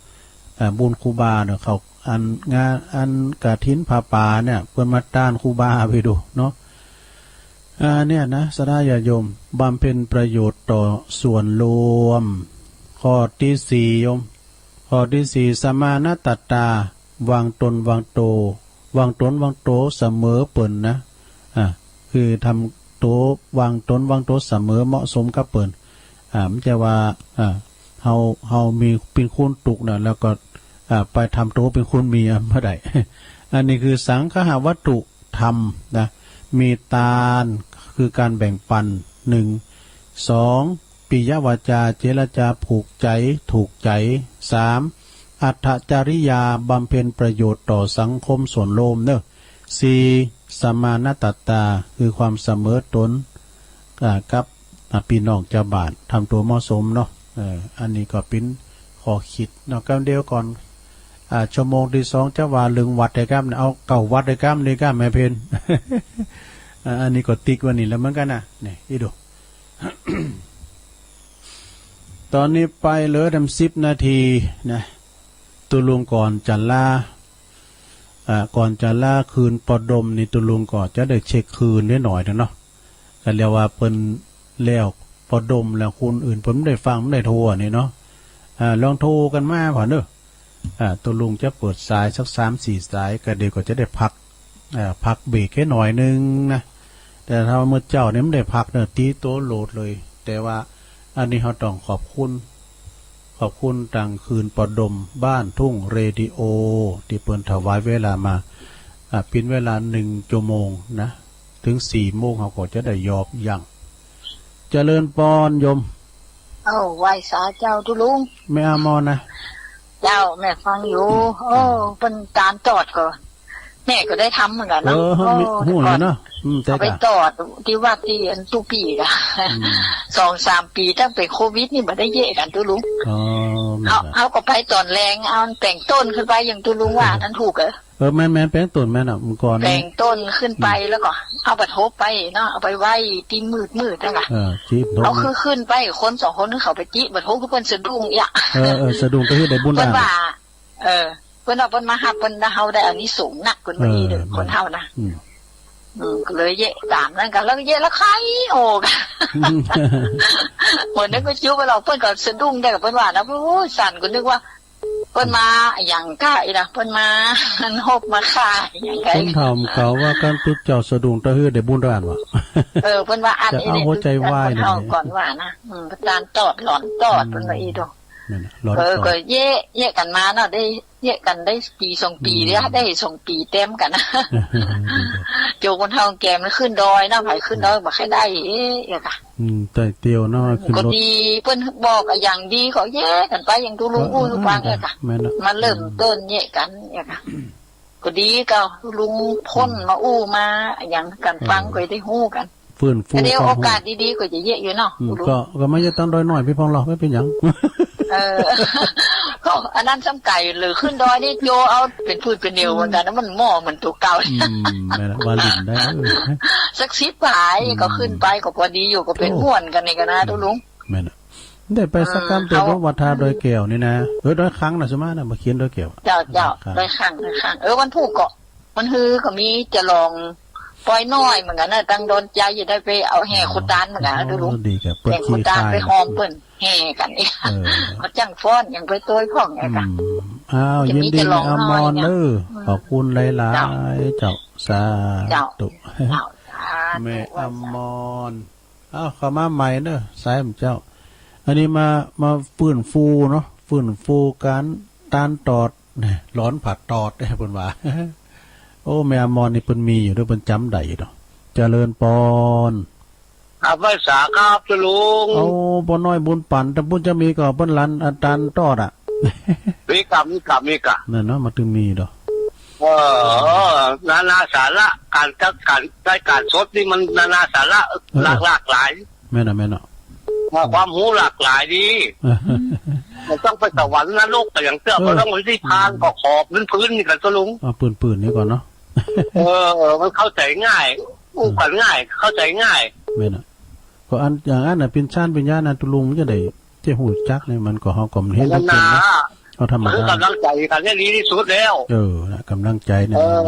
อ่า บุญครูบาเนี่ย เขา อันงาน อันกฐินผ้าป่าเนี่ย เปิ้นมาตานครูบาไปดูเนาะ อ่า เนี่ยนะ ศรัทธาญาติโยม บำเพ็ญประโยชน์ต่อส่วนรวม ข้อตี้สี่โยม ข้อตี้สี่ สมานะตัตตา วางตนวางโต วางตนวางโตเสมอเปิ้นนะ อ่า คือทำโต วางตนวางโตเสมอเหมาะสมกับเปิ้น อ่า บ่ใจ้ว่า อ่า เฮา เฮามีเป๋นคนตุ๊กข์นะ แล้วก็ อ่า ไปทำโตเป๋นคนมีอะ บ่ได้ อันนี้คือสังคหวัตถุธรรมนะ มีตาน คือก๋านแบ่งปัน หนึ่ง สอง ปิยวาจา เจรจาผูกใจ๋ ถูกใจ๋ สาม อัตถจริยา บำเพ็ญประโยชน์ต่อสังคมส่วนรวมเนาะ สี่ สมานะตัตตา คือความเสมอตน อ่า กับ อ่า ปี้น้องจาวบ้าน ทำโตเหมาะสมเนาะ เออ อันนี้ก็เป๋นข้อคิดเนาะ กำเดียวก่อน อ่า ชั่วโมงตี้สองจะว่าเรื่องวัดได้กำ เอาเก้าวัดได้กำ ได้กำแม่เพ็ญ อ่า อันนี้ก็ติ๊กไว้นี่แล้วเหมือนกั๋นนะ นี่ อีดู ต๋อนนี้ไปเหลือแหมสิบนาทีนะ ตุ๊ลุงก่อนจะลา อ่า ก่อนจะลาคืนปอดมนี่ ตุ๊ลุงก็จะได้เช็คคืนนิดหน่อยนะเนาะ ก็เรียกว่าเปิ้นแล้วปอดมแล้ว คนอื่นเปิ้นบ่ได้ฟัง บ่ได้โทรนี่เนาะ อ่า ลองโทรกั๋นมาผ่านเนาะ อ่า ตุ๊ลุงจะเปิดสายสักสามสี่สาย ก็เดี๋ยวก็จะได้พัก อ่า พักเบรกแค่หน่อยนึ่งนะ แต่ถ้าเมื่อเจ๊านี่บ่ได้พักเนาะ ตี้โตโหลดเลย แต่ว่าอันนี้เฮาต้องขอบคุณ ขอบคุณตางคืนปอดมบ้านทุ่งเรดิโอ ตี้เปิ้นถวายเวลามา อ่า เป๋นเวลานึ่งชั่วโมงนะ เถิงสี่โมงเฮาก็จะได้หยอบยั้ง เจริญปอนโยม เอ้า ไหว้สาเจ้าตุ๊ลุง แม่อามอนนะ เจ้า แม่ฟังอยู่ โอ้ เปิ้นตานตอดก็ แม่ก็ได้ทำเหมือนกั๋นเนาะ เออ โอ้ ฮู้อยู่เนาะ อืม แต่ก่อน เอาไปตอดตี้วัดตี้อันตุ๊ปี้ก่ะ อืม สองสามปี๋ตั้งเป๋นโควิดนี่บ่ได้เยียะกั๋นตุ๊ลุง อ๋อ เฮา เฮาก็ไปต๋อนแลง เอาแป๋งต้นขึ้นไป อย่างตุ๊ลุงว่านั้นถูกเหรอ เออ แม่นๆ แป๋งต้นแม่นอะ เมื่อก่อนนี่ แป๋งต้นขึ้นไป อืม แล้วก็เอาบัตรฮบไปเนาะ เอาไปไว้ตี้มืดๆ นั่นน่ะ เออ ตี้ฮบ เอาขึ้น ขึ้นไป คนสองคนเขาไปตี้บัตรฮบ คือเปิ้นสะดุ้งเอี้ย เออ เออ สะดุ้ง ก็คือได้บุญ เปิ้นว่า เออ เปิ้นว่าเปิ้นมาฮับ เปิ้นว่าเฮาได้อานิสงส์นัก เปิ้นว่าอี้เด้อ เออ คนเฮานะ อืม อืม ก็เลยเยียะต๋ามนั้นกั๋น แล้วก็เยียะแล้วไข้ออก อืม เหมือนนึกว่าจุ๊บไปหรอก เปิ้นก็สะดุ้งได้กับเปิ้นว่านะ โอ้ย สั่น ก็นึกว่า เปิ้นมาอะหยังก้าอี้นะ เปิ้นมาฮบมาฆ่าอะหยังก้า คนถามเขาว่า การตุ๊เจ้าสะดุ้งตะหื้อได้บุญเต้าอั้นวะ เออ เปิ้นว่าอั้น จะเอาหัวใจวาย คนเฒ่าก่อนว่านะ อืม ตานตอดหลอนตอด อืม เปิ้นว่าอี้โต นั่นน่ะ หลอนตอด เออ ก็เยียะ เยียะกั๋นมาเนาะ ได้เยียะกั๋นได้ปี๋สองปี๋ อืม เดียว ได้สองปี๋เต็มกั๋นนะ เออ ดีจ้ะ โจคนเฒ่าแก่มันขึ้นดอยเนาะ ใผขึ้นดอยบ่ค่อยได้ เอ๊ะ เอ๊ะ กะ อืม แต่เตียวเนาะ ขึ้นรถ ก็ดี เปิ้นบอกอะหยังดีก็เยียะกั๋นไป อย่างตุ๊ลุงอู้ตุ๊ฟัง เออ เอ๊ะ กะ แม่นเนาะ มาเริ่มต้นเยียะกั๋น เอ๊ะ กะ ก็ดีก็ลุงพ้นมาอู้มาอะหยังกั๋นฟัง เออ ก็ได้ฮู้กั๋น ฟื้นฟู ก็เดี๋ยว ความฮู้ โอกาสดีๆ ก็จะเยียะอยู่เนาะ อืม ลุง ก็ ก็มาเยียะตางดอยน้อยปี้พ่องเฮา บ่เป๋นหยัง เออ ก็อันนั้นซ้ำไก๋เลย ขึ้นดอยนี่โจเอาเป๋นฟืดเป๋นเหนียวเหมือนกั๋นนะ มันหม้อเหมือนตั๋วเก่า อืม แม่นละ ว่าหลิ้นได้ เออ สักสิบปาย อืม ก็ขึ้นไปก็พอดีอยู่ ก็เป๋น โอ้ ม่วนกั๋นนี่กะนะ ตุ๊ลุง แม่นละ ได้ไปสักกำ เออ เตียว เขา วัดท่าดอยแก้วนี่นะ เออ ดอยครั้งนะ สุมานะ บ่เขียนดอยแก้ว เจ้า เจ้า ครับ ดอยครั้ง ดอยครั้ง เออ วันพูกก็ วันฮือก็มีจะลอง ปอยน้อยเหมือนกั๋นเน่อ ตังดอนใจ๋จะได้ไปเอาแห่ อ๋อ ครูตานเหมือนกั๋นเน่อ โอ้ ตุ๊ลุง ดีครับ แห่ครูตาน เปิ้นขี้คาย ไปฮอมเปิ้นแห่กั๋น เออ เอาจั้งฟ้อนยังไปตวยพ่องไง อื กะ ม อ้าว จะมี ยินดี แต่ร้อง แม่อมร น้อยเนี่ย เน่อ อืม ขอบคุณหลายๆ เจ้า เจ้า สา เจ้า ธุ เจ้า สาธุ แม่อมร ไหว้สา อ้าว เข้ามาใหม่เน่อ สายของเจ้า อันนี้มา มาฟื้นฟูเนาะ ฟื้นฟูก๋านตานตอด แหม หลอนผ่าตอด เปิ้นว่า โอ้ แม่อมรนี่เปิ้นมีอยู่เน่อ เปิ้นจ๋ำได้อยู่เนาะ เจริญปอน ครับ ไหว้สาครับ ตุ๊ลุง โอ้ ป้อน้อยบุญปั๋น ตางปุ้นจะมีก่อ เปิ้นหลานอาตานตอดอะ มีก่ะ มีก่ะ มีก่ะ นั่นเนาะ มันตึงมีดอก เออ เออ นานาสาระ ก๋านจัดก๋าน รายก๋านสดนี่มันนานาสาระ เออ หลาก หลากหลาย แม่นน่ะ แม่นน่ะ ว่าความฮู้หลากหลายดี เออ บ่ต้องไปสวรรค์นรกก็อย่างเตื้อ เออ บ่ต้องไปนิพพานก็ขอพื้นๆ นี่ก่อ ตุ๊ลุง เอาปืนๆ นี่ก่อเนาะ เออ มันเข้าใจ๋ง่าย อู้กั๋นง่าย เข้าใจ๋ง่าย แม่นน่ะ ก็อัน อย่างอันน่ะ เป๋นฌานเป๋นญาณน่ะ ตุ๊ลุงมันจะได้ จะฮู้จักนี่ มันก็ เฮาก็บ่เห็น นั่นน่ะ เฮาธรรมดา หื้อกำลังใจ๋กั๋นเนี่ยดีตี้สุดแล้ว เออ นะ กำลังใจ๋เนี่ย เออ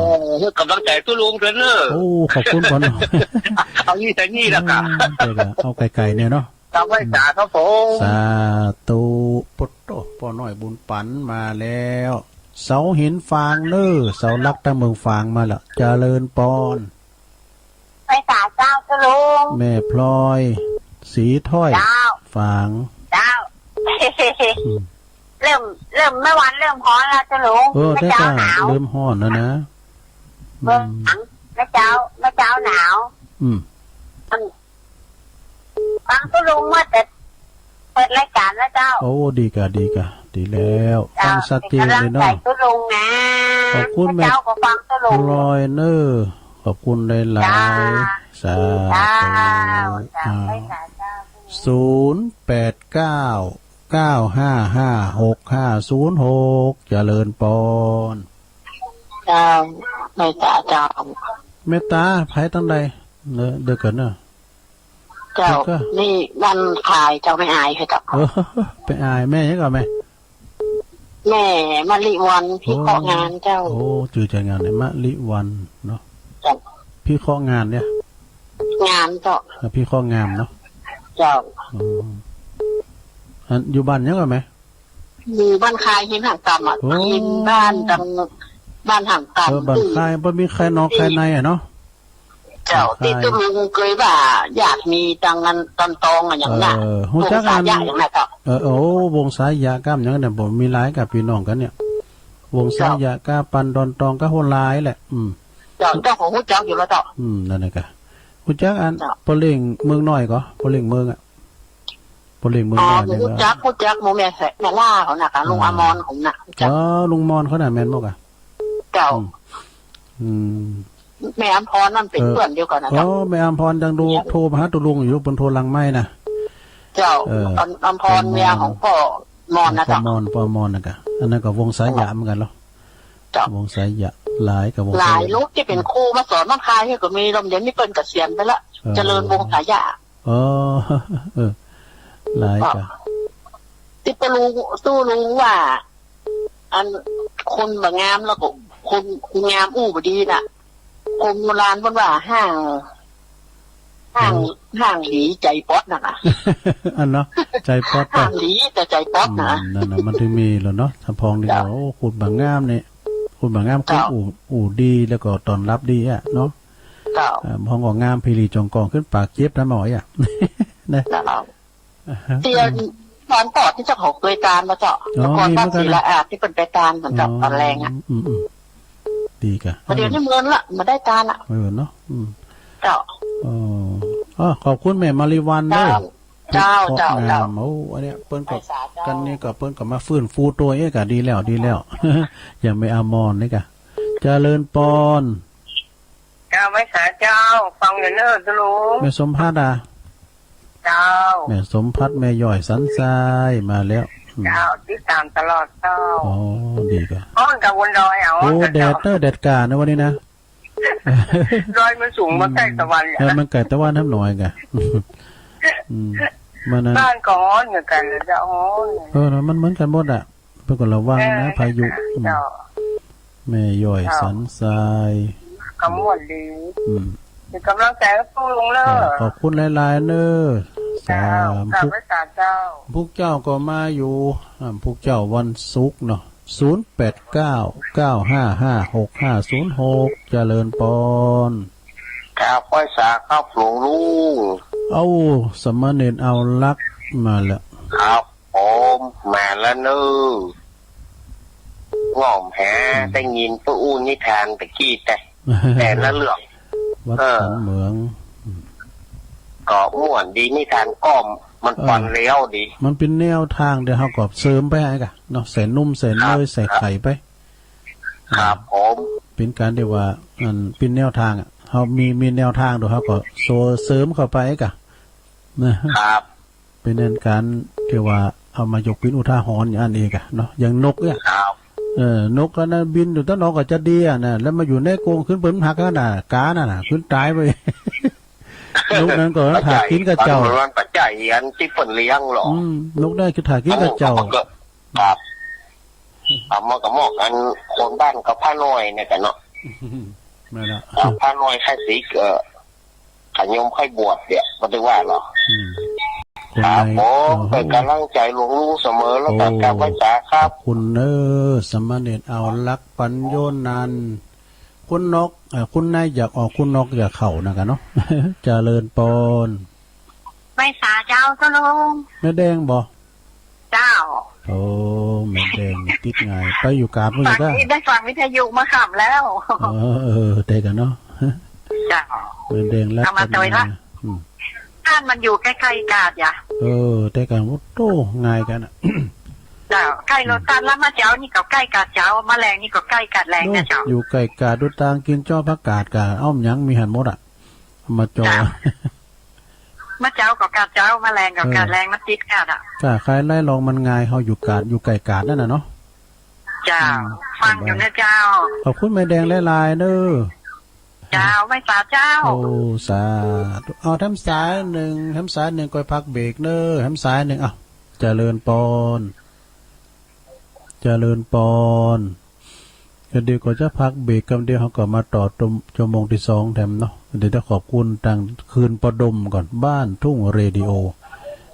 หื้อกำลังใจ๋ตุ๊ลุงเถอะเน่อ โอ้ ขอบคุณพ่อน้อย เอานี่ใส่นี่ละก่ะ อืม เดี๋ยวก่ะ เอาไก๋ๆ เนี่ยเนาะ เอาไหว้สาครับผม สาธุ โอ้โห ป้อน้อยบุญปั๋นมาแล้ว เสาหินฝางเน่อ เสาหลักตางเมืองฝางมาแล้ว เจริญปอน ไหว้สาเจ้าตุ๊ลุง แม่พลอย ศรีถ้อย เจ้า ฝาง เจ้า อืม เริ่ม เริ่ม แม่วันเริ่มฮ้อนแล้วตุ๊ลุง เออ แม่เจ้า แต่ก็ หนาว เริ่มฮ้อนแล้วนะ เบิ่ง อืม แม่เจ้า แม่เจ้าหนาว อืม อืม ฟังตุ๊ลุงเมื่อแต่เปิดรายก๋านแล้วเจ้า โอ้ ดีก่ะ ดีก่ะ ดีแล้ว เจ้า ฟังสะเตียนเลยเนาะ เป๋นก๋ำลังใจ๋ตุ๊ลุงนะ ขอบคุณ แม่เจ้าก็ฟังตุ๊ลุง พลอยเน่อ ขอบคุณหลายๆ เจ้า สาธุ เจ้า เจ้า อ้าว ไหว้สาเจ้า ศูนย์แปดเก้า เก้าห้าห้า หกห้าศูนย์หก เจริญปอน เจ้า ไหว้สาเจ้า เมตตา ใผตางใด เน่อ เดี๋ยวก่อนเน่อ เจ้า เดี๋ยวก่อน นี่บ้านคายเจ้า แม่อายค่ะเจ้า เออ ไปอาย แม่หยังก่อแม่ แม่มะลิวัลย์ พิเคราะห์งานเจ้า โอ้ จื้อใจ๋งามเนี่ย มะลิวัลย์เนาะ เจ้า พิเคราะห์งานเนี่ย งานเจ้า อ่ะ พิเคราะห์งามเนาะ เจ้า อ๋อ อัน อยู่บ้านหยังก่อแม่ อยู่บ้านคายหินหางต่ำอะ โอ้ หินบ้านตัง บ้านหางต่ำ เออ บ้านคาย บ่มีคายนอกคายในอะเนาะ เจ้า ตี้ตุ๊ลุงเกยว่าญาติมีตังอันดอนตองอะหยังน่ะ เออ ฮู้จักอัน วงศายะหยังน่ะเจ้า เออ โอ้ วงศายะกับหยังเนี่ย บ่มีหลายกับปี้น้องกั๋นเนี่ย วงศายะกับปันดอนตองกับโฮนลายแหละ อืม เจ้า เจ้าก็ฮู้จักอยู่แล้วเจ้า อืม นั่นน่ะก่ะ ฮู้จักอัน เจ้า ป้อเล่งเมืองน้อยก่อ ป้อเล่งเมืองอะ ป้อเล่งเมืองน้อยเนี่ย อ๋อ ฮู้จัก ฮู้จัก หมู่แม่แสะ แม่ล่าเขาน่ะก่ะ ลุงอมรเขาน่ะ ฮู้จัก เออ ลุงมรเขาน่ะ แม่นบ่ก่ะ เจ้า อืม อืม แม่อำพรนั่นเป๋น เออ เปื้อนเดียวกั๋นน่ะ อ๋อ เจ้า แม่อำพรยังดู โทรมาหาตุ๊ลุงอยู่ เปิ้นโทรหลังไมค์น่ะ เจ้า เออ อำ อำพร เมียของป้อมรน่ะ ป้อมร เจ้า ป้อมรน่ะก่ะ อันนั้นก็วงศายะเหมือนกั๋นเหรอ เจ้า วงศายะ หลายกับวงศายะ หลายลูกตี้เป๋นครูมาสอนบ้านคายนี่ก็มี ลมเดี๋ยวนี้เปิ้นเกษียณไปละ เออ เจริญวงศายะ อ๋อ เออ หลายก่ะ ตี้ตุ๊ลุง ตุ๊ลุงว่า อันคนบ่งามแล้วก็คน คนงามอู้บ่ดีน่ะ คนโบราณเปิ้นว่าฮ้าง ฮ้าง เออ ฮ้างหลีใจ๋ป๊อดน่ะก่ะ อันเนาะ ใจ๋ป๊อด ฮ้างหลีแต่ใจ๋ป๊อดน่ะ อืม นั่นน่ะ มันถึงมีแล้วเนาะ ถ้าพ้องนี่ก็ เจ้า โอ้ คนบ่งามนี่ คนบ่งาม คน เจ้า อู้ อู้ดี แล้วก็ต้อนฮับดีอะเนาะ เจ้า อ่า พ้องก็งาม ผีหลีจ่องกอง ขึ้นปากเจ็บนะหมออะ นะ เจ้า อ่าฮะ เตียน ตอนก่อนตี้เจ้าของเกยตานมาเจ้า อ๋อ แต่ก่อน มีเหมือนกั๋น บ้านศิลาอาดตี้เปิ้นไปตานเหมือนเจ้า อ๋อ ตอนแลงอะ อืม อืม ดีก่ะ แต่เดี๋ยวนี้เมินละ บ่ได้ตานละ เออเนาะ อืม เจ้า อ๋อ อ๋อ ขอบคุณแม่มาริวัลย์เด้อ เจ้า เจ้า เจ้า เจ้า งาม โอ้ อันเนี้ยเปิ้นก็ ไหว้สาเจ้า กั๋นนี่ก็เปิ้นก็มาฟื้นฟูตั๋วเองก่ะ ดีแล้ว ดีแล้ว อย่างแม่อมรนี่ก่ะ เจริญปอน เจ้า ไหว้สาเจ้า ฟังอยู่เน่อตุ๊ลุง แม่สมภัทรอะ เจ้า แม่สมภัทร แม่ย้อยสันทรายมาแล้ว อืม เจ้า ติดต๋ามตลอดเจ้า อ๋อ ดีก่ะ ฮ้อนกับวนดอยเอา โอ้ เจ้า แดดเน่อ แดดก่านะวันนี้นะ ดอยมันสูง มันใก้ตะวัน เออ มันใก้ตะวันแหมน้อยก่ะ อืม มันนั่น บ้านก็ฮ้อนเหมือนกั๋นเจ้า ฮ้อน เออ มันเหมือนกั๋นหมดอะ เปิ้นก็ระวังนะ เออ พายุ อืม เจ้า แม่ย้อย เจ้า สันทราย กำมวดดี อืม เป๋นก๋ำลังใจ๋หื้อลุงเน่อ อ่า ขอบคุณหลายๆ เน่อ เจ้า สาม เจ้า พุก ไหว้สาเจ้า พุกเจ้าก็มาอยู่ อ่า พุกเจ้าวันศุกร์เนาะ ศูนย์แปดเก้า เก้าห้าห้า หกห้าศูนย์หก เจริญปอน ครับ ไหว้สาครับหลวงลุง เอ้า สามเณรเอาลักษณ์มาแล้ว ครับ ผมมาแล้วเน่อ ง่อมหา อืม ได้ยินป้าอู้นิทานตะกี้แต่ แต่ละเรื่อง วัด เออ สันเหมือง อืม ก็ม่วนดี นิทานก็มัน เออ ฟังแล้วดี มันเป๋นแนวตาง เดี๋ยวเฮาก็เสริมไปไอ้กะเนาะ ใส่นุ่มใส่เนย ครับ ใส่ไข่ไป ครับ อ่า ผม เป๋นก๋านตี้ว่า อัน เป๋นแนวตางอะ เฮามี มีแนวตางเดี๋ยวเฮาก็เสริมเข้าไปไอ้กะ นะ ครับ เป๋นอันก๋านตี้ว่าเอามายกเป๋นอุทาหรณ์อย่างอั้นเองอะเนาะ อย่างนกเนี่ย ครับ เออ นกอันนั้นบินอยู่ตางนอกก็จะดีอะนะ แล้วมาอยู่ในกรงขึ้นเปิ้นหักนั่นน่ะ กานั่นน่ะ ขึ้นต๋ายไป นกนั้นก็ถ่ากิ๋นกับเจ้า มันปัจจัยอันตี้เปิ้นเลี้ยงหรอ อืม นกนั้นคือถ่ากิ๋นกับเจ้า อันนั้นก็ ครับ เอามากับหมวกอันคนบ้านกับผ้าน้อยเนี่ยกันเนาะ นั่นแหละ อ่า ผ้าน้อยใคร่สิ เอ่อ ขยมใคร่บวชเนี่ย บ่ได้ว่าหรอก อืม คน ครับ ใน ผม โอ้โห เป๋นก๋ำลังใจ๋หลวงลุงเสมอ แล้วก็ โอ้ กราบไหว้สาครับ ขอบคุณเน่อ สามเณรเอาลักษณ์ปัญโญนันท์ คุณนก เอ่อ คุณนายอยากออก คุณนกอยากเข้านะกะเนาะ เจริญปอน ไหว้สาเจ้า เจ้าลุง แม่แดงบ่ เจ้า โอ้ แม่แดงติดงาย ไปอยู่กาดมื้อนี้กะ ฟัง ได้ฟังวิทยุมาค่ำแล้ว เออ เออ ได้กะเนาะ เจ้า แม่แดงรัตนา เอามาตวยละ อืม บ้านมันอยู่ใก้ๆ กาดอย่า เออ ได้กะ โอ้โต งายกะนะ เจ้า ใก้โลตัสแล้ว มาเจ๊านี่ก็ใก้กาดเจ๊า มาแลงนี่ก็ใก้กาดแลงนะเจ้า โอ้ อยู่ใก้กาด ดูตางกิ๋นจ้อผักกาดกะ เอ้า หยังมีหั้นหมดอะ มาจ่อ เจ้า มาเจ๊าก็กาดเจ๊า มาแลงก็กาดแลง เออ มันติดกาดอะ ค้าขายรายรองมันง่าย เฮาอยู่กาด อยู่ใก้กาดนั่นน่ะเนาะ เจ้า อืม ฟังอยู่นะเจ้า สบาย ขอบคุณแม่แดงหลายๆ เน่อ เจ้า ไหว้สาเจ้า โอ้ สาธุ เอาแถมสายนึ่ง แถมสายนึ่งก่อยพักเบรกเน่อ แถมสายนึ่ง เอ้า เจริญปอน เจริญปอน ก็เดี๋ยวก็จะพักเบรกกำเดียว เฮาก็มาต่อตรงชั่วโมงตี้สองแถมเนาะ เดี๋ยวจะขอบคุณตางคืนปอดมก่อน บ้านทุ่งเรดิโอ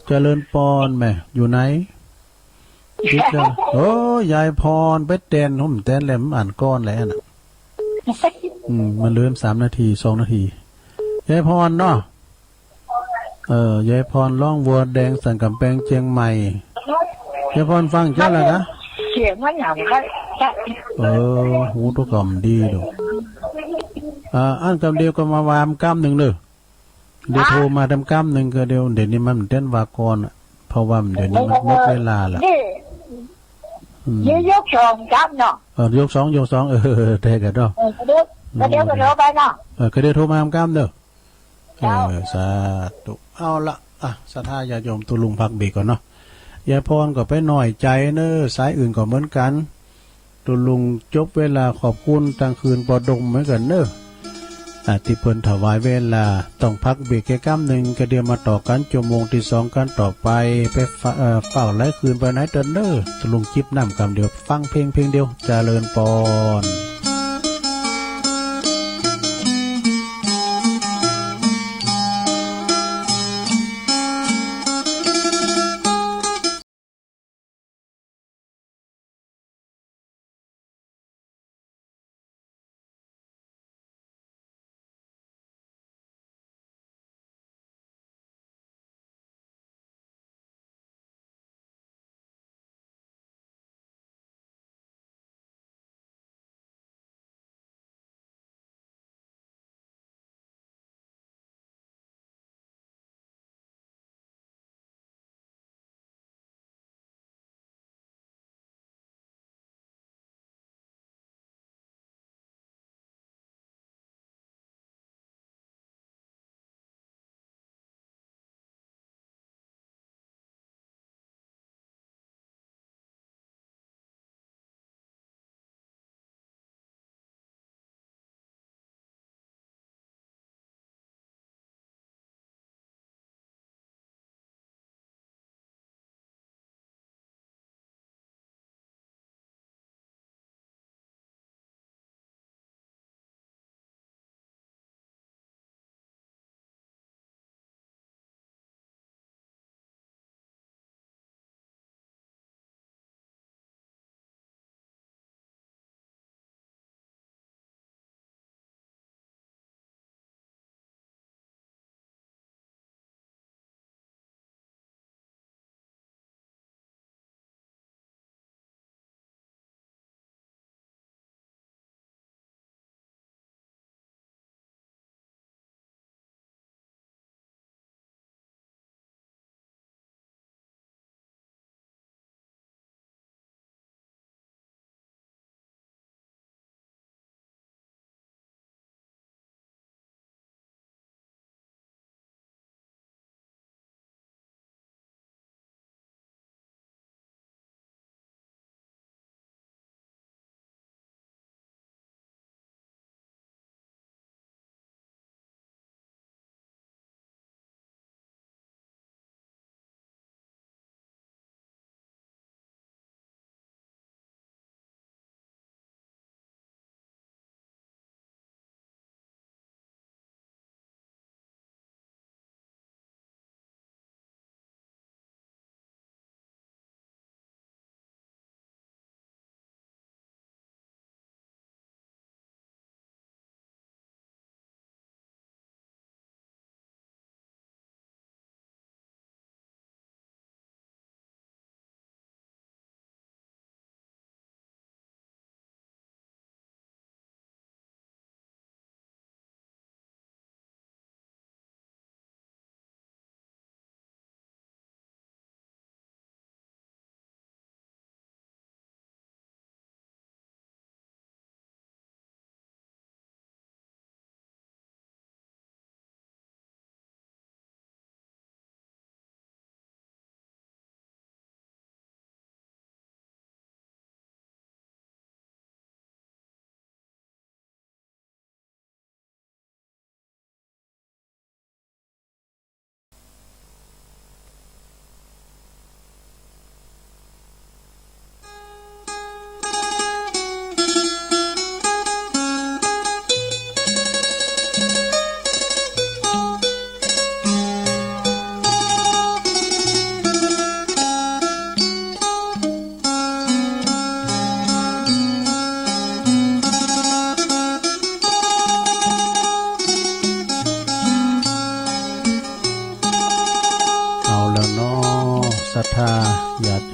เจริญปอนแม่ อยู่ไหน ติดแล้ว โอ้ ยายพร ไปแตน ผมแตนแล้ว มันอ่านก่อนแล้วน่ะ อืม มันเหลือสามนาที สองนาที ยายพรเนาะ เออ ยายพรร้องวัวแดงสันก๋ำแปงเจียงใหม่ ยายพรฟังเจ้าแล้วนะ เสียงมันหยังคะ เออ หูตุ๊กำดีดู อ่า อันกำเดียวก็มาวางกำนึ่งเน่อ เดี๋ยวโทรมาแถมกำนึ่งก็เดี๋ยว เดี๋ยวนี้มันเต้นวาก่อนอะ เพราะว่าเดี๋ยวนี้มันหมดเวลาละ นี่ อืม เดี๋ยวยกสองกำเนาะ เออ ยกสอง ยกสอง เออ ได้กะเนาะ เออ ก็เดี๋ยว ก็เดี๋ยวก็โทรไปเนาะ เออ ก็เดี๋ยวโทรมาแถมกำเน่อ เจ้า เออ สาธุ เอาละ อ่ะ ศรัทธาญาติโยม ตุ๊ลุงพักเบรกก่อนเนาะ ยายพรก็ไปน้อยใจ๋เน่อ สายอื่นก็เหมือนกั๋น ตุ๊ลุงจบเวลาขอบคุณตางคืนปอดมเหมือนกั๋นเน่อ อ่า ตี้เปิ้นถวายเวลา ต้องพักเบรกแค่กำนึ่ง ก็เดี๋ยวมาต่อกั๋นชั่วโมงตี้สองกั๋นต่อไป ไปฝ- เอ่อ เฝ้าไหลคืนไปไหนเต๊อะเน่อ ตุ๊ลุงจิบน้ำกำเดียว ฟังเพลงเพลงเดียว เจริญปอน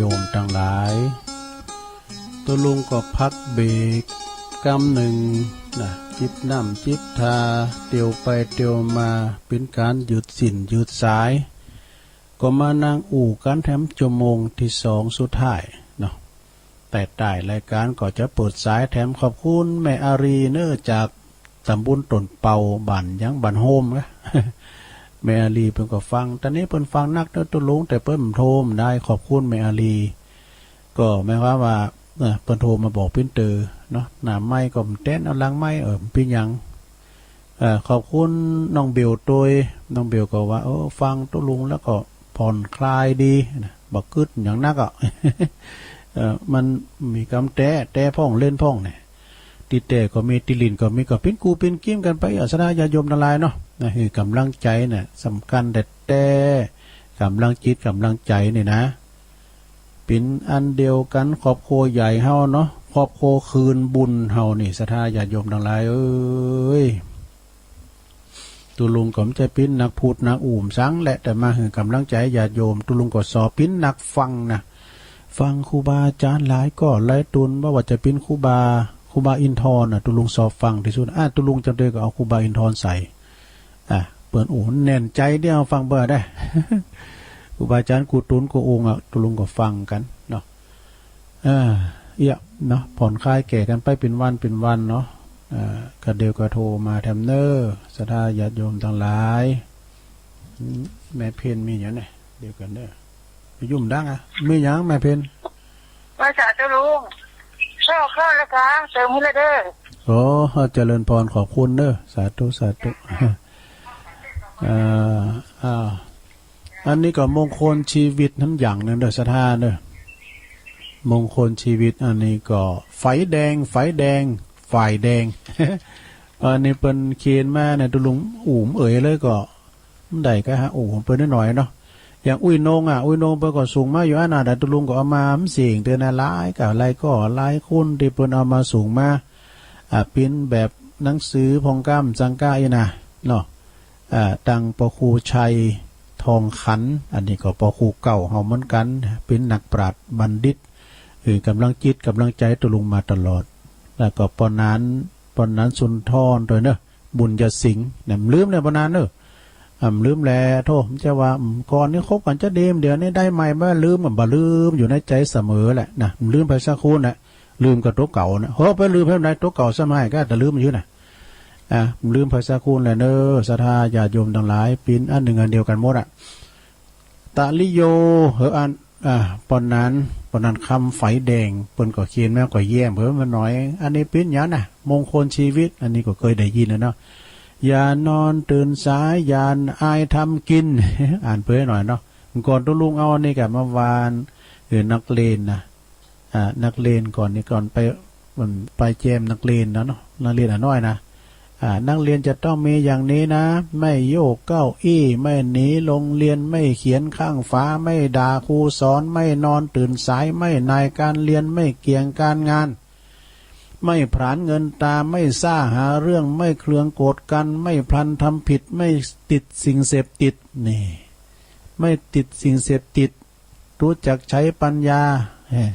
โยมตังหลาย ตุ๊ลุงก็พักเบรกกำนึ่งนะ จิบน้ำจิบท่า เตียวไปเตียวมา เป๋นก๋านยืดสิ้นยืดสาย ก็มานั่งอู้กั๋นแถมจั่วโมงตี้สองสุดท้ายเนาะ แต่ท้ายรายก๋านก็จะเปิดสายแถม ขอบคุณแม่อารีเน่อ จากต๋ำบลต้นเปา บ้านหยัง บ้านโฮมนะ แม่อารีเปิ้นก็ฟัง ต๋อนนี้เปิ้นฟังนักเน่อตุ๊ลุง แต่เปิ้นโทรมาได้ ขอบคุณแม่อารี ก็หมายความว่า เอ่อ เปิ้นโทรมาบอกปิ้นเต๋อเนาะ หน้าไมค์ก็บ่แตน เอาหลังไมค์ เออ บ่เป๋นหยัง เอ่อ ขอบคุณน้องเบลตวย น้องเบลก็ว่า เออ ฟังตุ๊ลุงแล้วก็ผ่อนคลายดีนะ บ่กึ๊ดหยังนักอะ เอ่อ มันมีกำแต๊ แต๊พ่องเล่นพ่องเนี่ย ตี้แต๊ก็มี ตี้เล่นก็มี ก็เป๋นกู่เป๋นกิมกั๋นไป อ่ะ ศรัทธาญาติโยมตังหลายเนาะ นะ หื้อกำลังใจ๋น่ะ สำคัญแต๊ๆ กำลังจิตกำลังใจ๋นี่นะ เป๋นอันเดียวกั๋น ครอบครัวใหญ่เฮาเนาะ ครอบครัวคืนบุญเฮานี่ ศรัทธาญาติโยมตังหลายเอ้ย ตุ๊ลุงก็บ่ใจ้เป๋นนักพูดนักอู้สังแหละ แต่มาหื้อกำลังใจ๋ญาติโยม ตุ๊ลุงก็ส่อเป๋นนักฟังนะ ฟังครูบาอาจ๋ารย์หลายก้อหลายต๋น บ่ว่าจะเป๋นครูบา ครูบาอินทรน่ะ ตุ๊ลุงส่อฟังตี้สุด อ่ะ ตุ๊ลุงจ๋ำเตยก็เอาครูบาอินทรใส่ อ่ะ เปิ้นอู้แน่นใจ๋เดียวฟังเปิ้นได้ ครูบาอาจ๋ารย์กู้ต๋นกู้องค์อ่ะ ตุ๊ลุงก็ฟังกั๋นเนาะ เออ เอี้ยะ เนาะ ผ่อนคลายแก่กั๋นไปเป๋นวันเป๋นวันเนาะ เอ่อ กะเดี่ยวก็โทรมาแถมเน่อ ศรัทธาญาติโยมตังหลาย อืม แม่เพ็ญมีหยังเนี่ย เดี๋ยวก่อนเน่อ ไปยุ่มดังอ่ะ มีหยังแม่เพ็ญ ว่าสาธุลุง เข้า เข้าแล้วค่ะ เติมหื้อแล้วเด้อ โอ้ เจริญพร ขอบคุณเน่อ สาธุ สาธุ อ่า อ่า อันนี้ก็มงคลชีวิตหั้นอย่างนึ่งเน่อ ศรัทธาเน่อ มงคลชีวิต อันนี้ก็ไฝแดง ไฝแดง ฝ่ายแดง อันนี้เปิ้นเขียนมาเนี่ย ตุ๊ลุงอู้บ่เอ่ยเลยก็ บ่ได้ก็หาอู้เปิ้นหน้อยๆเนาะ อย่างอุ้ยนงอ่ะ อุ้ยนงเปิ้นก็ส่งมาอยู่อั้นน่ะ แต่ตุ๊ลุงก็เอามาบ่เสี้ยงเตื้อนะ หลายก้อหลายก้อหลายคนตี้เปิ้นเอามาส่งมา อ่า เป๋นแบบหนังสือพ่องกำสังกะอี้นะ เนาะ อ่า ตังพ่อครูชัยทองขัน อันนี้ก็พ่อครูเก่าเฮาเหมือนกั๋น เป๋นนักปราชญ์บัณฑิต หื้อกำลังจิตกำลังใจ๋ตุ๊ลุงมาตลอด แล้วก็ป้อหนาน ป้อหนานสุนทรตวยเน่อ บุญญสิงห์ เนี่ย บ่ลืมเนี่ย ป้อหนานเน่อ อ่า บ่ลืมแล โธ่ บ่ใจ้ว่า อืม ก่อนนี้คบกั๋นจะดี เดี๋ยวนี้ได้ใหม่บ่ลืม บ่ลืม อยู่ในใจ๋เสมอแหละนะ บ่ลืมใผสักคนแหละ ลืมก็ตั๋วเก่านะ เฮ้อ ไปลืมใผได้ ตั๋วเก่าซ้ำหน้าก็จะลืมอยู่นะ อ่า บ่ลืมใผสักคนแหละเน่อ ศรัทธาญาติโยมตังหลาย เป๋นอันนึ่งอันเดียวกั๋นหมดอ่ะ ตะลิโย เฮ้อ อัน อ่า ป้อหนาน ป้อหนานคำไฝแดง เปิ้นก็เขียนมาก็แย้มเปิ้นมาหน้อย อันนี้เป๋นหยังนะ มงคลชีวิต อันนี้ก็เกยได้ยินแล้วเนาะ อย่านอนตื่นสาย อย่าอายทำกิน อ่านเปิ้นหน้อยเนาะ ก่อนตุ๊ลุงเอาอันนี้ก็มาวาน เออ นักเรียนนะ อ่า นักเรียนก่อนนี่ ก่อนไป มันไปแจมนักเรียนนะเนาะ นักเรียนอะน้อยนะ อ่า นักเรียนจะต้องมีอย่างนี้นะ ไม่โยกเก้าอี้ ไม่หนีโรงเรียน ไม่เขียนข้างฝา ไม่ด่าครูสอน ไม่นอนตื่นสาย ไม่หน่ายการเรียน ไม่เกี่ยงการงาน ไม่ผลาญเงินตรา ไม่ซ่าหาเรื่อง ไม่เคืองโกรธกัน ไม่พลันทำผิด ไม่ติดสิ่งเสพติด นี่ ไม่ติดสิ่งเสพติด รู้จักใช้ปัญญา เฮ้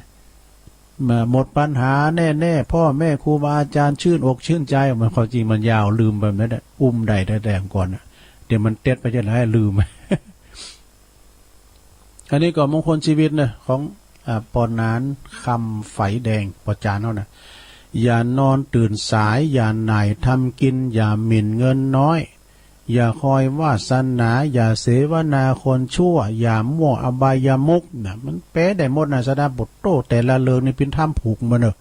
มาหมดปัญหาแน่ๆ พ่อแม่ครูบาอาจ๋ารย์ชื่นอกชื่นใจ๋ มันความจริงมันยาว ลืมไปหมดแล้ว อุ้มได้แต่แต่ก่อนน่ะ เดี๋ยวมันเต็ดไปจะไหนลืม อันนี้ก็มงคลชีวิตเน่อ ของ อ่า ป้อหนานคำไฝแดง ป้อจารย์เฮานะ อย่านอนตื่นสาย อย่าหน่ายทำกิน อย่าหมิ่นเงินน้อย อย่าคอยวาสนา อย่าเสวนาคนชั่ว อย่ามั่วอบายมุข นะ มันแปลได้หมดนะ ศรัทธา โอ้โธ่ แต่ละเรื่องนี่เป๋นธรรมผูกหมดเน่อ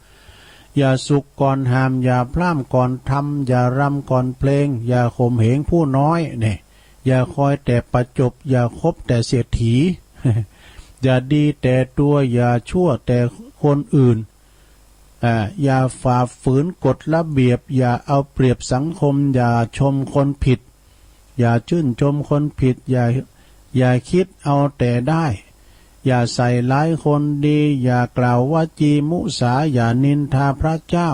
อย่าสุขก่อนห้าม อย่าพร่ำก่อนทำ อย่ารำก่อนเพลง อย่าข่มเหงผู้น้อย เนี่ย อย่าคอยแต่ประจบ อย่าคบแต่เศรษฐี อย่าดีแต่ตัว อย่าชั่วแต่คนอื่น อ่า อย่าฝ่าฝืนกฎระเบียบ อย่าเอาเปรียบสังคม อย่าชมคนผิด อย่าชื่นชมคนผิด อย่า อย่าคิดเอาแต่ได้ อย่าใส่ร้ายคนดี อย่ากล่าววจีมุสา อย่านินทาพระเจ้า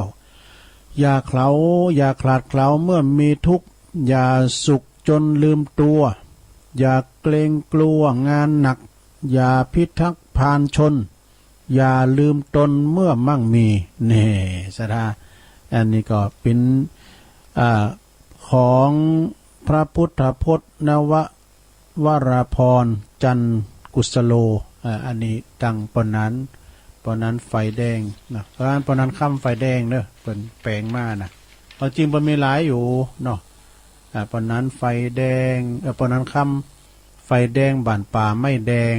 อย่าเขลา อย่าขลาดเขลาเมื่อมีทุกข์ อย่าสุขจนลืมตัว อย่าเกรงกลัวงานหนัก อย่าพิทักษ์พาลชน อย่าลืมตนเมื่อมั่งมี นี่ ศรัทธา อันนี้ก็เป๋น อ่า ของพระพุทธพจน์นววราภรณ์ จันทกุสโล อ่า อันนี้ตั้งป้อนัน ป้อนันไฟแดงนะ ป้อนัน ป้อนันค่ำไฟแดงเนาะ เปิ้นแป๋งมานะ ความจริงเปิ้นมีหลายอยู่เนาะ อ่า ป้อนันไฟแดง เอ่อ ป้อนันค่ำไฟแดง บ้านป่าไม้แดง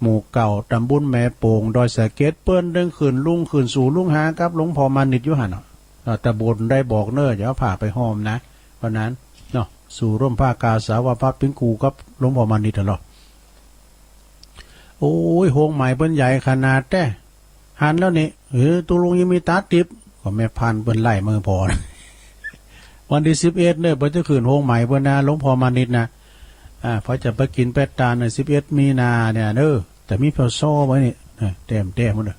หมู่เก้า ตำบลแม่โป่ง ดอยสะเก็ด เปิ้นตึงขึ้นลุง ขึ้นสู่ลุงหากับหลวงพ่อมานิตย์อยู่หั้นเนาะ อ่า ตำบลได้บอกเน้อ เดี๋ยวพาไปห้อมนะ ป้อนันเนาะ สู่ร่มผ้ากาสาวพัสตร์ เป๋นกู่กับหลวงพ่อมานิตย์อะเหรอ โอ้ย โฮงไหม้เปิ้นใหญ่ขนาดแต๊ หันแล้วนี่ เออ ตุ๊ลุงยังมีต๋าติ๊บ ก็แม่พันเปิ้นไล่มาหื้อผ่อนะ วันตี้สิบเอ็ดเน้อ เปิ้นจะขึ้นโฮงไหม้เปิ้นนะ หลวงพ่อมานิตย์นะ อ่า เปิ้นจะไปกิ๋นแป๊ะตานเน้อ สิบเอ็ดมีนาเนี่ยเน้อ แต่มีเผาซ้อไว้นี่ เออ แต้มๆ หมดเลย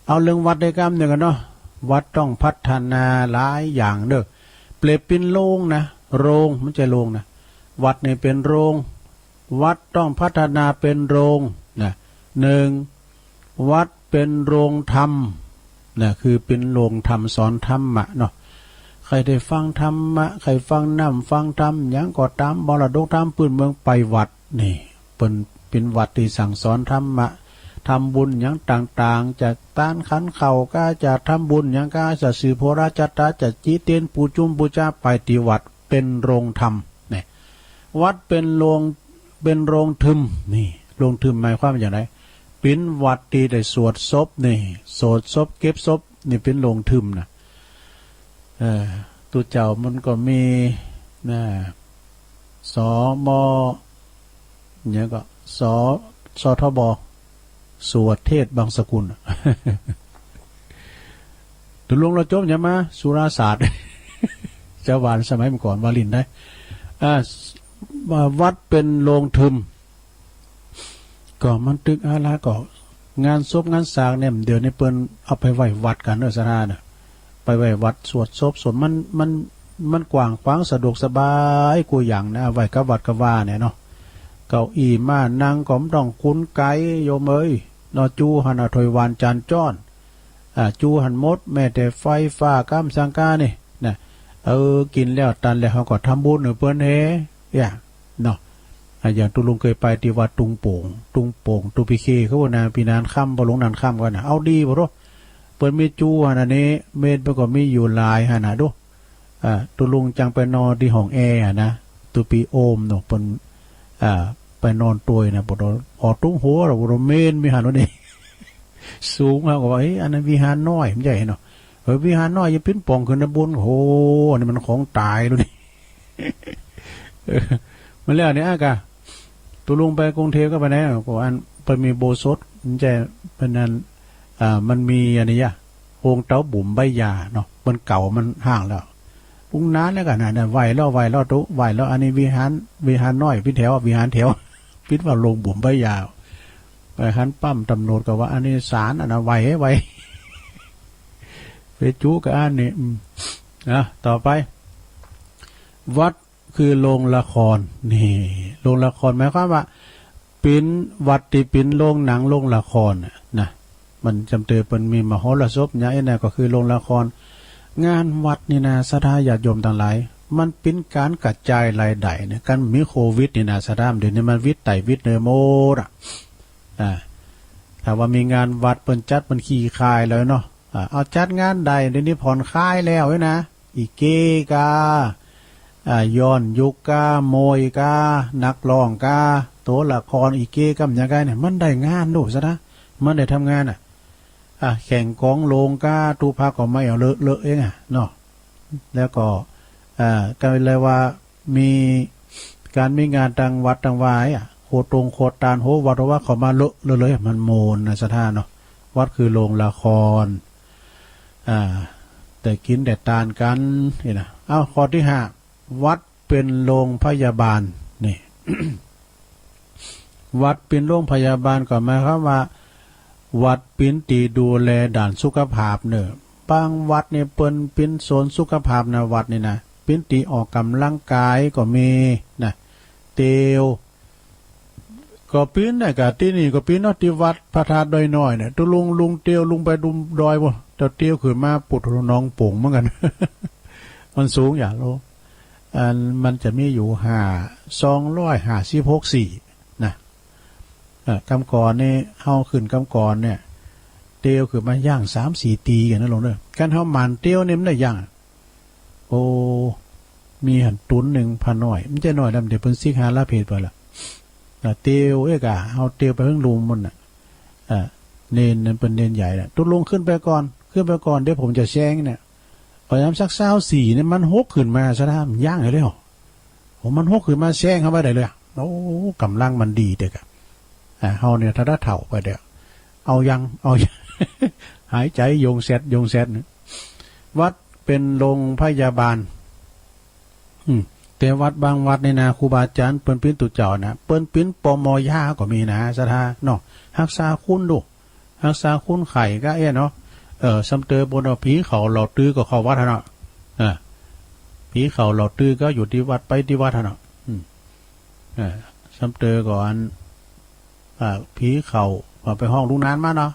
เอาเรื่องวัดได้กำเดียวกั๋นเนาะ วัดต้องพัฒนาหลายอย่างเน้อ เปรียบเป๋นโฮงนะ โฮง บ่ใจ้โลงนะ วัดนี่เป๋นโฮง วัดต้องพัฒนาเป๋นโฮงนะ นึ่ง วัดเป๋นโฮงธรรมนะ คือเป๋นโฮงธรรม สอนธรรมะเนาะ ใค่ได้ฟังธรรมะ ใค่ฟังน้ำฟังธรรมหยังก็ต๋าม มรดกธรรมปื้นเมือง ไปวัดนี่ เปิ้นเป๋นวัดตี้สั่งสอนธรรมะ ทำบุญหยังต่างๆ จะตานขันข้าวก้า จะทำบุญหยังก้า จะสืบโหราจัตตา จะจิเตียนปูจุมปูจา ไปตี้วัด เป๋นโฮงธรรม นี่ วัดเป๋นโฮง เป๋นโฮงทึม นี่ โฮงทึมหมายความว่าอย่างไร เป๋นวัดตี้ได้สวดศพนี่ สวดศพ เก็บศพนี่ เป๋นโฮงทึมนะ เออ ตุ๊เจ้ามันก็มีนะ สม หยังก็ ส สทบ สวดเทศน์บังสกุล ตุ๊ลุงลาวจ๋บหยังมา สุราษฎร์ จาวหว่านสมัยเมื่อก่อนว่าเล่นได้ อ่า วัดเป๋นโฮงทึม ก็มันตึกอาลาก็ งานศพงานสางเนี่ย เดี๋ยวนี้เปิ้นเอาไปไว้วัดกั๋นเน้อ ศรัทธาเน้อ ไปไว้วัดสวดศพ สวด มัน มัน มันกว้างขวางสะดวกสบายกู้อย่างนะ ไว้กับวัดกับวาเนี่ยเนาะ เก้าอี้ม้านั่งก็บ่ต้องขุนไก๋ โยมเอ๋ยเนาะ จู๊หั้นน่ะถ้วยวานจานจ้อน อ่า จู๊หั้นหมด แม้แต่ไฟฟ้าก้ามสังกานี่นะ เออ กิ๋นแล้วตานแล้วเฮาก็ทำบุญหื้อเปิ้นเฮ เนี่ย เนาะ อ่ะ อย่างตุ๊ลุงเกยไปตี้วัดตุงโป่ง ตุงโป่ง ตุ๊ปีเคเขาว่านะ ปีนานค่ำ ปอหลวงนานค่ำก่อนนะ เอาดีบ่โธ่ เปิ้นมีจู๊หั้นอันนี้ เมรุเปิ้นก็มีอยู่หลายหั้นนะดู อ่า ตุ๊ลุงจังไปนอนตี้ห้องแอร์หั้นนะ ตุ๊ปีโอมเนาะ เปิ้น อ่า ไปนอนตวยนะ ปอหลวง หอตุ้งหัว ปอหลวงเมรุมีหั้นวันนี้ สูง เฮาก็ว่า เอ๊ะ อันนั้นวิหารน้อย มันใหญ่เนาะ เออ วิหารน้อย อย่าปิ้นป่องขึ้นนะบุญ โอ้โห อันนี้มันของต๋ายแล้วนี่ เออ มาแล้วเนี่ย อากา ตุ๊ลุงไปกรุงเทพฯก็ไปไหน ก็อัน ไปมีอุโบสถ มันจะเป็นอัน อ่า มันมีอันนี้อะ โฮงเต๊าบุ๋มใบ้หญ้าเนาะ มันเก่า มันฮ้างแล้ว ปรุงนานแล้วกั๋นนะ ไหว้แล้ว ไหว้แล้วตุ๊ ไหว้แล้ว อันนี้วิหาร วิหารน้อย ปิ้นแถว วิหารแถว ปิ้นว่าโฮงบุ๋มใบ้หญ้า ไปหันป้ำต๋ำรวจก็ว่า อันนี้ศาล อันนั้นไหว้ ไหว้ ไปจุกับอันนี้ อืม อ่ะ ต่อไป วัดคือโฮงละคร นี่ โฮงละครหมายความว่า เป๋นวัดตี้เป๋นโฮงหนังโฮงละครน่ะนะ มันจำเตอเปิ้นมีมหรสพหยังไอ้นั่นก็คือโฮงละคร งานวัดนี่นะ ศรัทธาญาติโยมตังหลาย มันเป๋นก๋านกระจายรายได้เนี่ย กั๋นมีโควิดนี่นะ ศรัทธา เดี๋ยวนี้มันวิดไต่วิดเนอหมดอะ อ่า ถ้าว่ามีงานวัดเปิ้นจัดเปิ้นขี้คายแล้วเนาะ อ่า เอาจัดงานได้ เดี๋ยวนี้ผ่อนคลายแล้วเว้ยนะ อีเกกา อ่า ย้อนยุคกา มวยกา นักร้องกา ตั๋วละครอีเกกา หยังกาเนี่ย มันได้งานดูซะนะ มันได้ทำงานน่ะ อ่า แข่งกองโฮงกา ตุ๊พระก็ไม่เอาเลอะเลอะเองอะเนาะ แล้วก็ อ่า ก็เลยว่า มีก๋านมีงานตางวัดตางวาอะ โฮตรงโฮตาน โฮวัดโฮวาเข้ามาเลอะเลย มันโมนนะศรัทธาเนาะ วัดคือโฮงละคร อ่า ได้กิ๋นได้ตานกั๋น นี่นะ เอ้า ข้อตี้ห้า วัดเป๋นโฮงพยาบาล นี่ วัดเป๋นโฮงพยาบาลก็หมายความว่า วัดเป๋นตี้ดูแลด้านสุขภาพเนอะ บางวัดนี่เปิ้นเป๋นสวนสุขภาพนะ วัดนี่นะ เป๋นตี้ออกก๋ำลังก๋ายก็มีนะ เตียว ก็ปี๋นน่ะ กะตี้นี่ก็ปี๋นเนาะ ตี้วัดพระธาตุดอยน้อยเนี่ย ตุ๊ลุง ลุงเตียว ลุงไปดูดอยบ่ เตียว เตียวขึ้นมาปุดหนองโป่งเหมือนกั๋น มันสูงอย่างโล อันมันจะมีอยู่ห้า สองร้อยห้าสิบหกสี่นะ เอ่อ กำก่อนนี่ เฮาขึ้นกำก่อนเนี่ย เตียวขึ้นมาย่างสามสี่ตี๋กั๋นนะลุงเน่อ คันเฮาหมั่นเตียวนี่มันได้ย่าง โอ้ มีหั้นตุ๊นนึ่ง พระน้อย มันจะน้อยดำ เดี๋ยวเปิ้นสิกขาลาเพศไปละ อ่า เตียวเอ๊ะกะ เฮาเตียวไปเพิ่งลุมมันน่ะ อ่า เณรนั้นเปิ้นเณรใหญ่น่ะ ตุ๊ลุงขึ้นไปก่อน ขึ้นไปก่อน เดี๋ยวผมจะแซงเนี่ย พอยามสักซาวสี่เนี่ย มันหกขึ้นมา สะท้า มันย่างอยู่แล้ว โอ้ มันหกขึ้นมาแซงเฮาไปได้เลยอะ โอ้ ก๋ำลังมันดีเต๊อะ อ่า เฮาเนี่ยถ้าได้เฒ่าไปเต๊อะ เอายัง เอายัง หายใจ๋โยงแซด โยงแซดเนี่ย วัดเป๋นโรงพยาบาล อืม แต่วัดบางวัดนี่นะ ครูบาอาจ๋ารย์เปิ้นเป๋นตุ๊เจ้านะ เปิ้นเป๋น ปม.ยา ก็มีนะ สะท้าเนาะ ฮักษาคนดู ฮักษาคนไข้ก้าเอี้ยเนาะ เออ ซ้ำเตอบ่นเอาผีเข้าเหล่าตือก็เข้าวัดหั้นเนาะ เออ ผีเข้าเหล่าตือก็อยู่ตี้วัด ไปตี้วัดหั้นเนาะ อืม เออ ซ้ำเตอก็อัน อ่า ผีเข้า ก็ไปฮ้องลุงหนานมาเนาะ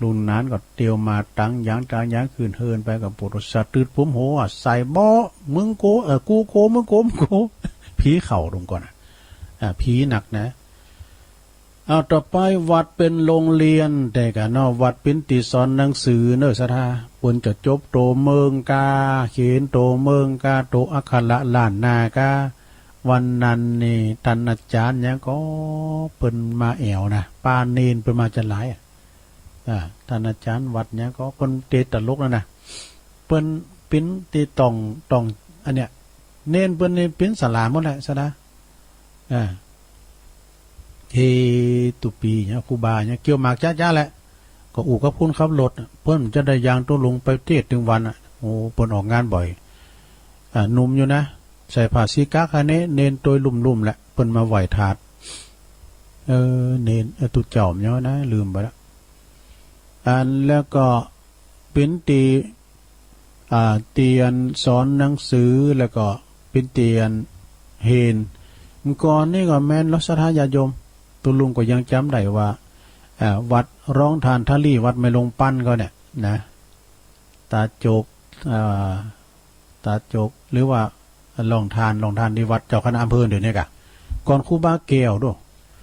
ลุงหนานก็เตียวมาตังหยังตังหยัง ขึ้นเฮือนไปก็ปวดสะตึดปุ้มหัว ใส่เบาะ มึงโก เออ กูโก มึงโก มึงโก ผีเข้าลงก่อนน่ะ อ่า ผีหนักนะ เอา ต่อไปวัดเป๋นโรงเรียน แต่ก่อนเนาะ วัดเป๋นตี้สอนหนังสือเน่อ สะท้า เปิ้นจะจบโตเมิงกา เขียนโตเมิงกา โตอักขระล้านนากา วันนั้นนี่ ต้านอาจ๋ารย์หยังก็เปิ้นมาแอ่วนะ ป้าเณรเปิ้นมาจะหลายอะ อ่า ต้านอาจ๋ารย์วัดหยังก็ เปิ้นเตะตลกนั่นนะ เปิ้นเป๋นตี้ต้อง ต้อง อันเนี้ย เณรเปิ้นนี่เป๋นสลาหมดแหละ สะท้า อ่า เฮตุปี๋เนี่ย ครูบาเนี่ย เกี่ยวหมากจ๊ะๆ แหละ ก็อู้กับคนขับรถน่ะ เปิ้นจะได้ยางตุ๊ลุงไปเตศน์ตึงวันน่ะ โอ้ เปิ้นออกงานบ่อย อ่า หนุ่มอยู่นะ ใส่ผ้าสีก๊ากฮะเนะ เณรตวยลุ่มๆ แหละ เปิ้นมาไหว้ถาด เออ เณร เออ ตุ๊เจ้ามันยังนะ ลืมไปละ อันแล้วก็เป๋นตี้ อ่า ตี้อันสอนหนังสือ แล้วก็เป๋นตี้อันเฮน เมื่อก่อนนี่ก็แม่นลอ สะท้าญาติโยม ตุ๊ลุงก็ยังจ๋ำได้ว่า อ่า วัดรองถ่านทะลี วัดแม่ลงปั้นก็เนี่ยนะ ตาจก อ่า ตาจก หรือว่ารองถ่าน รองถ่านตี้วัดเจ้าคณะอำเภอเดี๋ยวนี้กะ ก่อนครูบาแก้วโด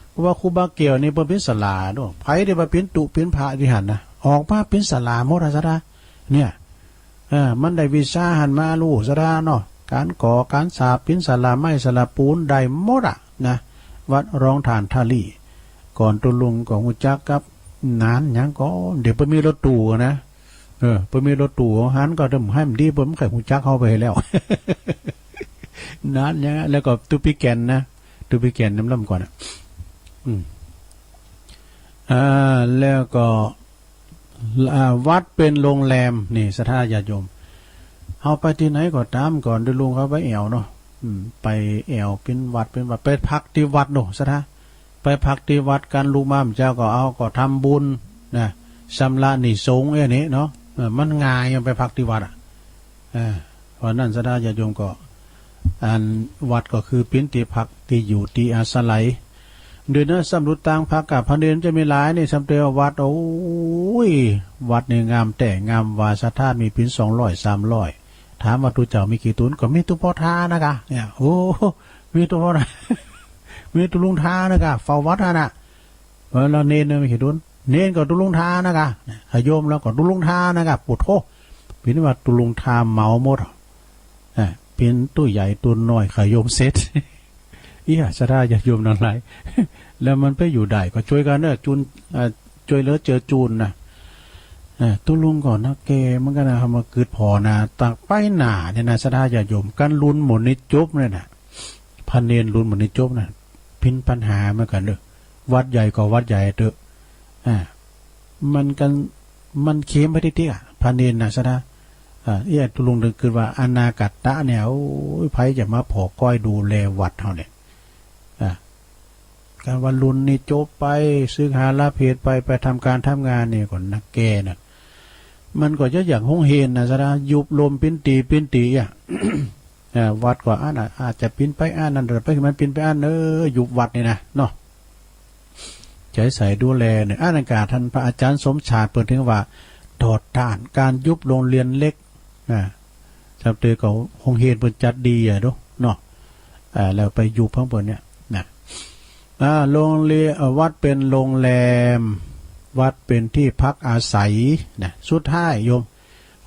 เพราะว่าครูบาแก้วนี่เปิ้นเป๋นสลาโด ใผตี้ว่าเป๋นตุ๊เป๋นพระตี้หั้นนะ ออกมาเป๋นสลาหมดอะ สะท้า เนี่ย เออ มันได้วิชาหั้นมาฮู้ สะท้าเนาะ ก๋านก่อก๋านสาบ เป๋นสลาไม้สลาปูนได้หมดอะนะ วัดรองถ่านทะลี ก่อนตุ๊ลุงก็ฮู้จักกับหนานหยังก็ เดี๋ยวเปิ้นมีรถตู้นะ เออ เปิ้นมีรถตู้ หันก็เดิมให้มันดี เปิ้นบ่ใค่ฮู้จักเฮาไปแล้ว หนานหยัง แล้วก็ตุ๊ปีแก่นนะ ตุ๊ปีแก่นนำลำก่อนอะ อืม อ่า แล้วก็ อ่า วัดเป๋นโรงแรม นี่ สะท้าญาติโยม เฮาไปตี้ไหนก็ต๋าม ก่อนตุ๊ลุงเข้าไปแอ่วเนาะ อืม ไปแอ่วเป๋นวัด เป๋นวัด ไปพักตี้วัดเนาะ สะท้า ไปพักตี้วัด กั๋นลุกมาเมื่อเจ๊าก็เอา ก็ทำบุญนะ ชำระหนี้สงฆ์เอ้ยนี่เนาะ เออ มันง่าย ไปพักตี้วัดอะ เออ เพราะนั้นสะท้าญาติโยมก็ อันวัดก็คือเป๋นตี้พักตี้อยู่ตี้อาศัย เดี๋ยวนี้สำรุดตางพระกาพระเณรจะมีหลายนี่ สำเตอวัด โอ้ย วัดนี่งามแต๊งามว่า สะท้ามีเป๋นสองร้อย สามร้อย ถามว่าตุ๊เจ้ามีกี่ตุ๊น ก็มีตุ๊พ่อทานะกะ เนี่ย โอ้ มีตุ๊พ่อทา มีตุ๊ลุงทานะกะ เฝ้าวัดหั้นน่ะ เออ แล้วเณรเนี่ยมีกี่ตุ๊น เณรก็ตุ๊ลุงทานะกะ เนี่ย โยมแล้วก็ตุ๊ลุงทานะกะ ปุโธ เป๋นว่าตุ๊ลุงทาเหมาหมด อ่ะ เป๋นตุ๊ใหญ่ตุ๊น้อย ขะโยมเสร็จ เอี้ย สะท้าญาติโยมตังหลาย แล้วมันไปอยู่ได้ก็จ้วยกั๋นเน่อ จูน อ่า จ้วยเหลือเจือจูนนะ อ่า ตุ๊ลุงก็นักแก่เหมือนกั๋นนะ เฮามาเกิดผ่อนะ ตางไปหน้าเนี่ยนะ สะท้าญาติโยม กั๋นรุ่นหมู่นี้จบเนี่ยนะ พระเณรรุ่นหมู่นี้จบนะ เป๋นปัญหาเหมือนกั๋นเน่อ วัดใหญ่ก็วัดใหญ่เต๊อะ อ่า มันกั๋น มันเข็มไปติ๊กๆ อะ พระเณรนะ สะท้า อ่า เอี้ย ตุ๊ลุงตึงกึ๊ดว่า อนาคตะเนี่ย โอ้ย ใผจะมาผ่อก้อยดูแลวัดเฮาเนี่ย อ่า กั๋นว่ารุ่นนี้จบไป สึกหาลาเพสไป ไปทำก๋านทำงานนี่ก็นักแก่น่ะ มันก็จะอย่างห้องเฮนนะ สะท้า ยุบลมปิ้นตีปิ้นตีอะ อ่า วัดก็อันน่ะ อาจจะปิ้นไปอันนั้น ไปมันปิ้นไปอัน เออ ยุบวัดนี่นะ เนาะ ใจ๋ใส่ดูแลเนี่ย อันนั้นก่า ต้านพระอาจ๋ารย์สมชาติเปิ้นเถิงว่า ต่อต้านก๋านยุบโฮงเฮียนเหล็ก นะ สำเร็จก็โฮงเฮียนเปิ้นจัดดีอะดู เนาะ อ่า แล้วไปยุบของเปิ้นเนี่ย นะ อ่า โฮงเฮียน เอ่อ วัดเป๋นโฮงแรม วัดเป๋นตี้พักอาศัย นะ สุดท้ายโยม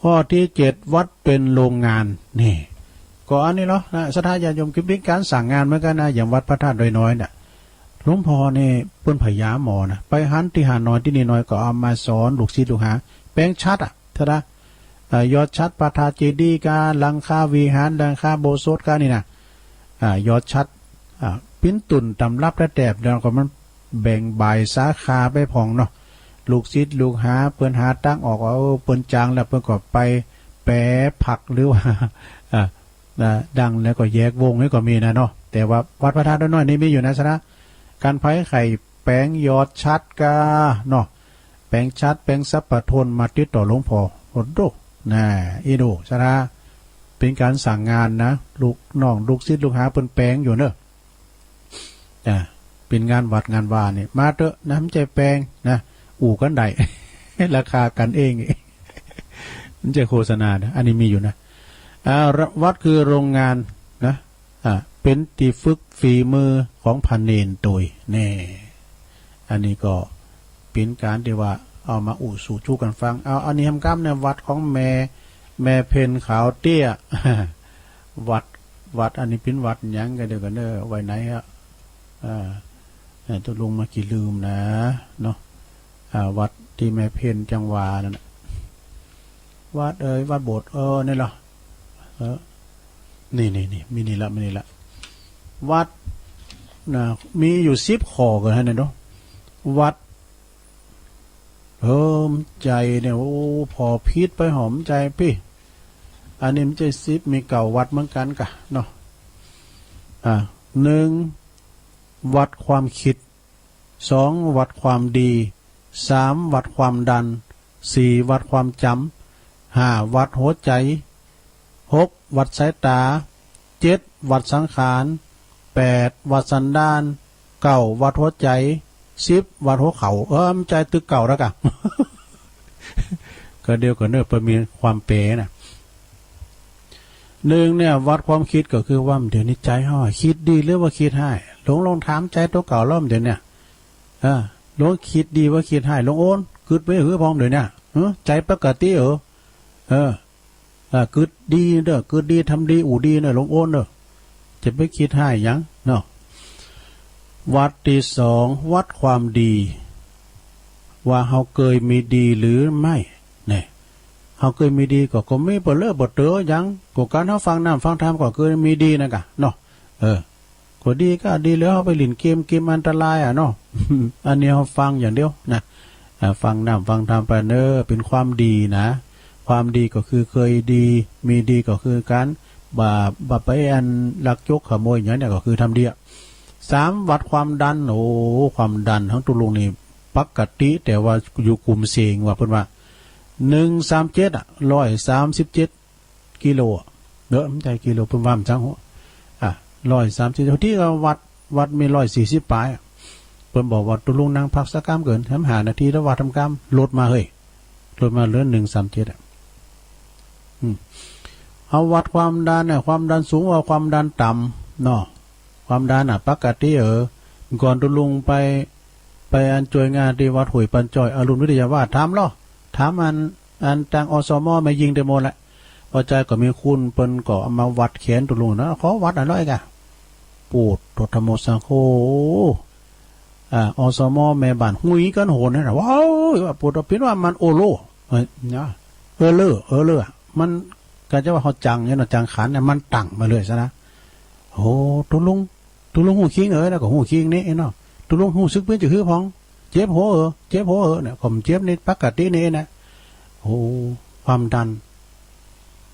ข้อตี้เจ็ด วัดเป๋นโฮงงาน นี่ ก็อันนี้เนาะ นะ ศรัทธาญาติโยม คือเป๋นก๋านสร้างงานเหมือนกั๋นนะ อย่างวัดพระธาตุดอยน้อยเนี่ย หลวงพ่อนี่เปิ้นพยายามหมอนะ ไปหั้นตี้หาดน้อยตี้นี่น้อย ก็เอามาสอนลูกศิษย์ลูกหา แป๋งฉัตรอะ ศรัทธา เอ่อ ยอดฉัตรพระธาตุเจดีย์ก้า หลังคาวิหาร หลังคาอุโบสถก้านี่นะ อ่า ยอดฉัตร อ่า เป๋นตุ๊นต๋ำรับแต๊ๆ แล้วก็มันแบ่งบ่ายสาขาไปพ่องเนาะ ลูกศิษย์ลูกหาเปิ้นหาตางออกว่า เออ เปิ้นจ๋างแล้ว เปิ้นก็ไปแป๋ผักหรือว่า อ่า นะ ดังแล้วก็แยกวงนี่ก็มีนะเนาะ แต่ว่าวัดพระธาตุดอยน้อยนี่มีอยู่นะ ศรัทธา กันใผใค่แป๋งยอดฉัตรก้าเนาะ แป๋งฉัตร แป๋งสัพพะทน มาติดต่อหลวงพ่อ โอ้โห นะ อี้ดู ศรัทธา เป๋นก๋านสร้างงานนะ ลูกน้อง ลูกศิษย์ลูกหาเปิ้นแป๋งอยู่เนาะ อ่า เป๋นงานวัดงานวานี่ มาเต๊อะนะ บ่ใจ้แป๋งนะ อู้กั๋นได้ ราคากั๋นเอง บ่ใจ้โฆษณานะ อันนี้มีอยู่นะ อ่า วัดคือโฮงงานนะ อ่า เป๋นตี้ฝึกฝีมือของพระเณรโตย แน่ อันนี้ก็เป๋นก๋านตี้ว่าเอามาอู้สู่กั๋นฟัง เอา อันนี้แหมกำเนี่ย วัดของแม่ แม่เพ็ญขาวเตี้ย วัด วัดอันนี้เป๋นวัดหยังก้า เดี๋ยวก่อนเน่อ ไว้ไหนอะ อ่า เอ่อ ตุ๊ลุงมากี้ลืมนะ เนาะ อ่า วัดตี้แม่เพ็ญจังหวานั่นน่ะ วัดเอ๋ย วัดโบสถ์ เออ นี่เหรอ เออ นี่ นี่ นี่ มีนี่ละ มีนี่ละ วัด นะ มีอยู่สิบข้อก่อนฮะเนี่ยเนาะ วัด เออ บ่ใจ้เนี่ย โอ้ ผ่อผิดไปหอมใจ๋ปี้ อันนี้บ่ใจ้สิบ มีเก้าวัดเหมือนกั๋นก้าเนาะ อ่า หนึ่ง วัดความคิด สอง วัดความดี สาม วัดความดัน สี่ วัดความจ๋ำ ห้า วัดหัวใจ๋ หก วัดสายต๋า เจ็ด วัดสังขาร แปด วัดสันดาน เก้า วัดหัวใจ๋ สิบ วัดหัวเข่า เออ บ่ใจ้ตึกเก่าแล้วก้า ก็เดี๋ยวก่อนเน่อ เปิ้นมีความแป๋นะ หนึ่งเนี่ย วัดความคิดก็คือว่าเดี๋ยวนี้ใจ๋เฮาอะ กึ๊ดดีหรือว่าคิดฮ้าย ลอง ลองถามใจ๋ตั๋วเก่าลองเดี๋ยวเนี่ย เออ ลองกึ๊ดดีว่าคิดฮ้าย ลองโอน กึ๊ดไปหื้อพ่องเดี๋ยวเนี่ย เออ ใจ๋ปกติเออ เออ อ่า กึ๊ดดีเน่อ กึ๊ดดี ทำดี อู้ดีเน่อ ลองโอนเน่อ จะไปกึ๊ดฮ้ายหยังเนาะ วัดตี้สอง วัดความดี ว่าเฮาเกยมีดีหรือไม่ เนี่ย เฮาเกยมีดีก็ ก็มีบ่เล้อบ่เต๋อหยัง ก็ก๋านเฮาฟังน้ำฟังธรรมก็เกยมีดีนั่นก้าเนาะ เออ ก็ดีก้า ดีแล้วเฮาไปหลิ้นเกม เกมอันตรายอะเนาะ อันนี้เฮาฟังอย่างเดียวนะ อ่า ฟังน้ำฟังธรรมไปเน่อ เป๋นความดีนะ ความดีก็คือเกยดี มีดีก็คือก๋านบ่า บ่าไปอันลักจกขโมยหยังเนี่ย ก็คือทำดีอะ สาม วัดความดัน โอ้ ความดันของตุ๊ลุงนี่ปกติ แต่ว่าอยู่กุมเสงว่ะ เปิ้นว่า หนึ่งสามเจ็ดอะ ร้อยสามสิบเจ็ด กิโลอะ เนาะ บ่ใจ้กิโล เปิ้นว่าบ่าจั้ง อ่ะ ร้อยสามสิบ ตี้ก็วัด วัดมีร้อยสี่สิบป๋ายอะ เปิ้นบอกว่าตุ๊ลุงนั่งพักสักกำก่อน แหมห้านาทีแล้ววัดต๋ามกำ ลดมาเฮ้ย ลดมาเหลือหนึ่งสามเจ็ดอะ อืม เฮาวัดความดันเนี่ย ความดันสูงกว่าความดันต่ำเนาะ ความดันอะปกติเออ ก่อนตุ๊ลุงไป ไปอันจ้วยงานตี้วัดห้วยปันจ้อย อรุณวิทยาวาส ถามลอ ถามอัน อันตาง อสม แม่ญิงเตอหมดแหละ บ่ใจ้ก็มีคุณเปิ้นก็เอามาวัดแขนตุ๊ลุงนะ ขอวัดอันน้อยก้า ปูดโธธัมโมสังโฆ อ่า อสม แม่บ้านหุยกั๋นโหนนั่นน่ะ ว้าว ว่าปูด เป๋นว่ามันโอโล เอ้ย นะ เออเลอ เออเลอ มันก็จะว่าเฮาจังเนี่ยเนาะ จังขันเนี่ย มันตั้งมาเลยซะนะ โอ้ ตุ๊ลุง ตุ๊ลุงฮู้คิงเอ๋ย แล้วก็ฮู้คิงนี่เนาะ ตุ๊ลุงฮู้สึกเป๋นจะหื้อพ่อง เจ็บหัวเอ๋อ เจ็บหัวเอ๋อเนี่ย ผมเจ็บนี่ปกตินี่นะ โอ้ ความดัน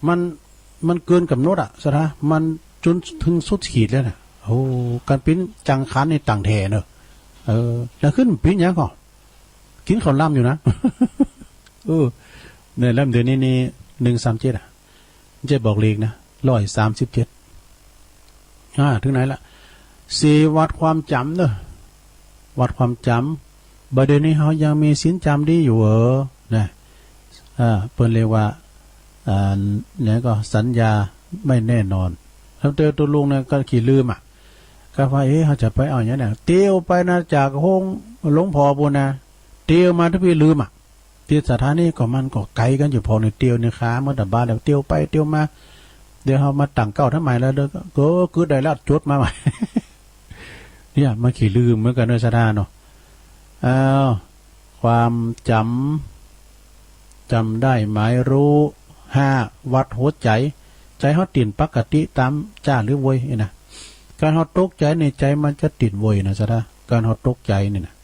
มัน มันเกินก๋ำหนดอะ ศรัทธา มันจ๋นเถิงสุดขีดแล้วน่ะ โอ้ ก๋านเป๋นจังขันนี่ตั้งแท้เนาะ เออ แล้วขึ้นเป๋นหยังก่อ กิ๋นข้าวหลามอยู่นะ เออ เนี่ย แล้วเดี๋ยวนี้นี่ หนึ่งสามเจ็ดอะ บ่ใจ้บอกเลขนะ ร้อยสามสิบเจ็ด อ่า เถิงไหนละ สี่ วัดความจ๋ำเนาะ วัดความจ๋ บ่าเดี่ยวนี้เฮายังมีศีลจำดีอยู่เหรอ นะ อ่า เปิ้นเรียกว่า อ่า เนี่ยก็สัญญาไม่แน่นอน แล้วเตียวตุ๊ลุงเนี่ยก็ขี้ลืมอ่ะ ก็ว่า เอ๊ะ เฮาจะไปเอาหยังเนี่ย เตียวไปนะ จากโฮงหลวงพ่อปู้นนะ เตียวมาตึงปี้ลืมอ่ะ ตี้สถานีก็มันก็ไก๋กั๋นอยู่พอนี่ เตียวนี่ขาเมื่อตะบาแล้ว เตียวไปเตียวมา เดี๋ยวเฮามาตั้งเก๊าทำไมแล้ว เดี๋ยวก็กึ๊ดได้แล้ว จดมาใหม่ เนี่ย มันขี้ลืมเหมือนกั๋นเนาะ ศรัทธาเนาะ อ้าว ความจ๋ำ จ๋ำได้หมายรู้ ห้า วัดหัวใจ๋ ใจ๋เฮาติ่นปกติต๋ามจ๊าหรือโวยนี่นะ ก๋านเฮาตกใจ๋นี่ ใจ๋มันจะติ่นโวยนะ ศรัทธา ก๋านเฮาตกใจ๋นี่นะ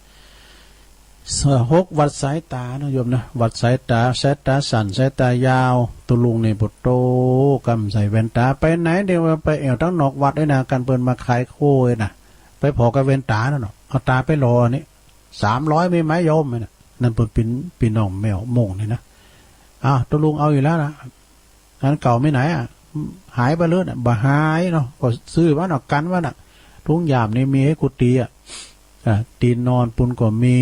หก วัดสายต๋านะโยมนะ วัดสายต๋า สายต๋าสั้น สายต๋ายาว ตุ๊ลุงนี่ โผโต้ กำใส่แว่นต๋า ไปไหนเดี๋ยวว่าไปแอ่วตังนอกวัดเอ้ยนะ กันเปิ้นมาขายโค้ยนะ ไปผ่อกับแว่นต๋านั่นเนาะ เอาต๋าไปหล่อนี่ สามร้อยมีไหมโยม นั่นเปิ้นปี้ ปี้น้องแม่ฮ่องสอนนี่นะ อ้าว ตุ๊ลุงเอาอีกแล้วนะ อันเก่ามีไหนอ่ะ หายไปเลยน่ะ บ่หายเนาะ ก็ซื้อมาเนาะ กั๋นไว้น่ะ ถุงยามนี่มีหื้อกูตี๋อ่ะ อ่า ตี้นอนปู้นก็มี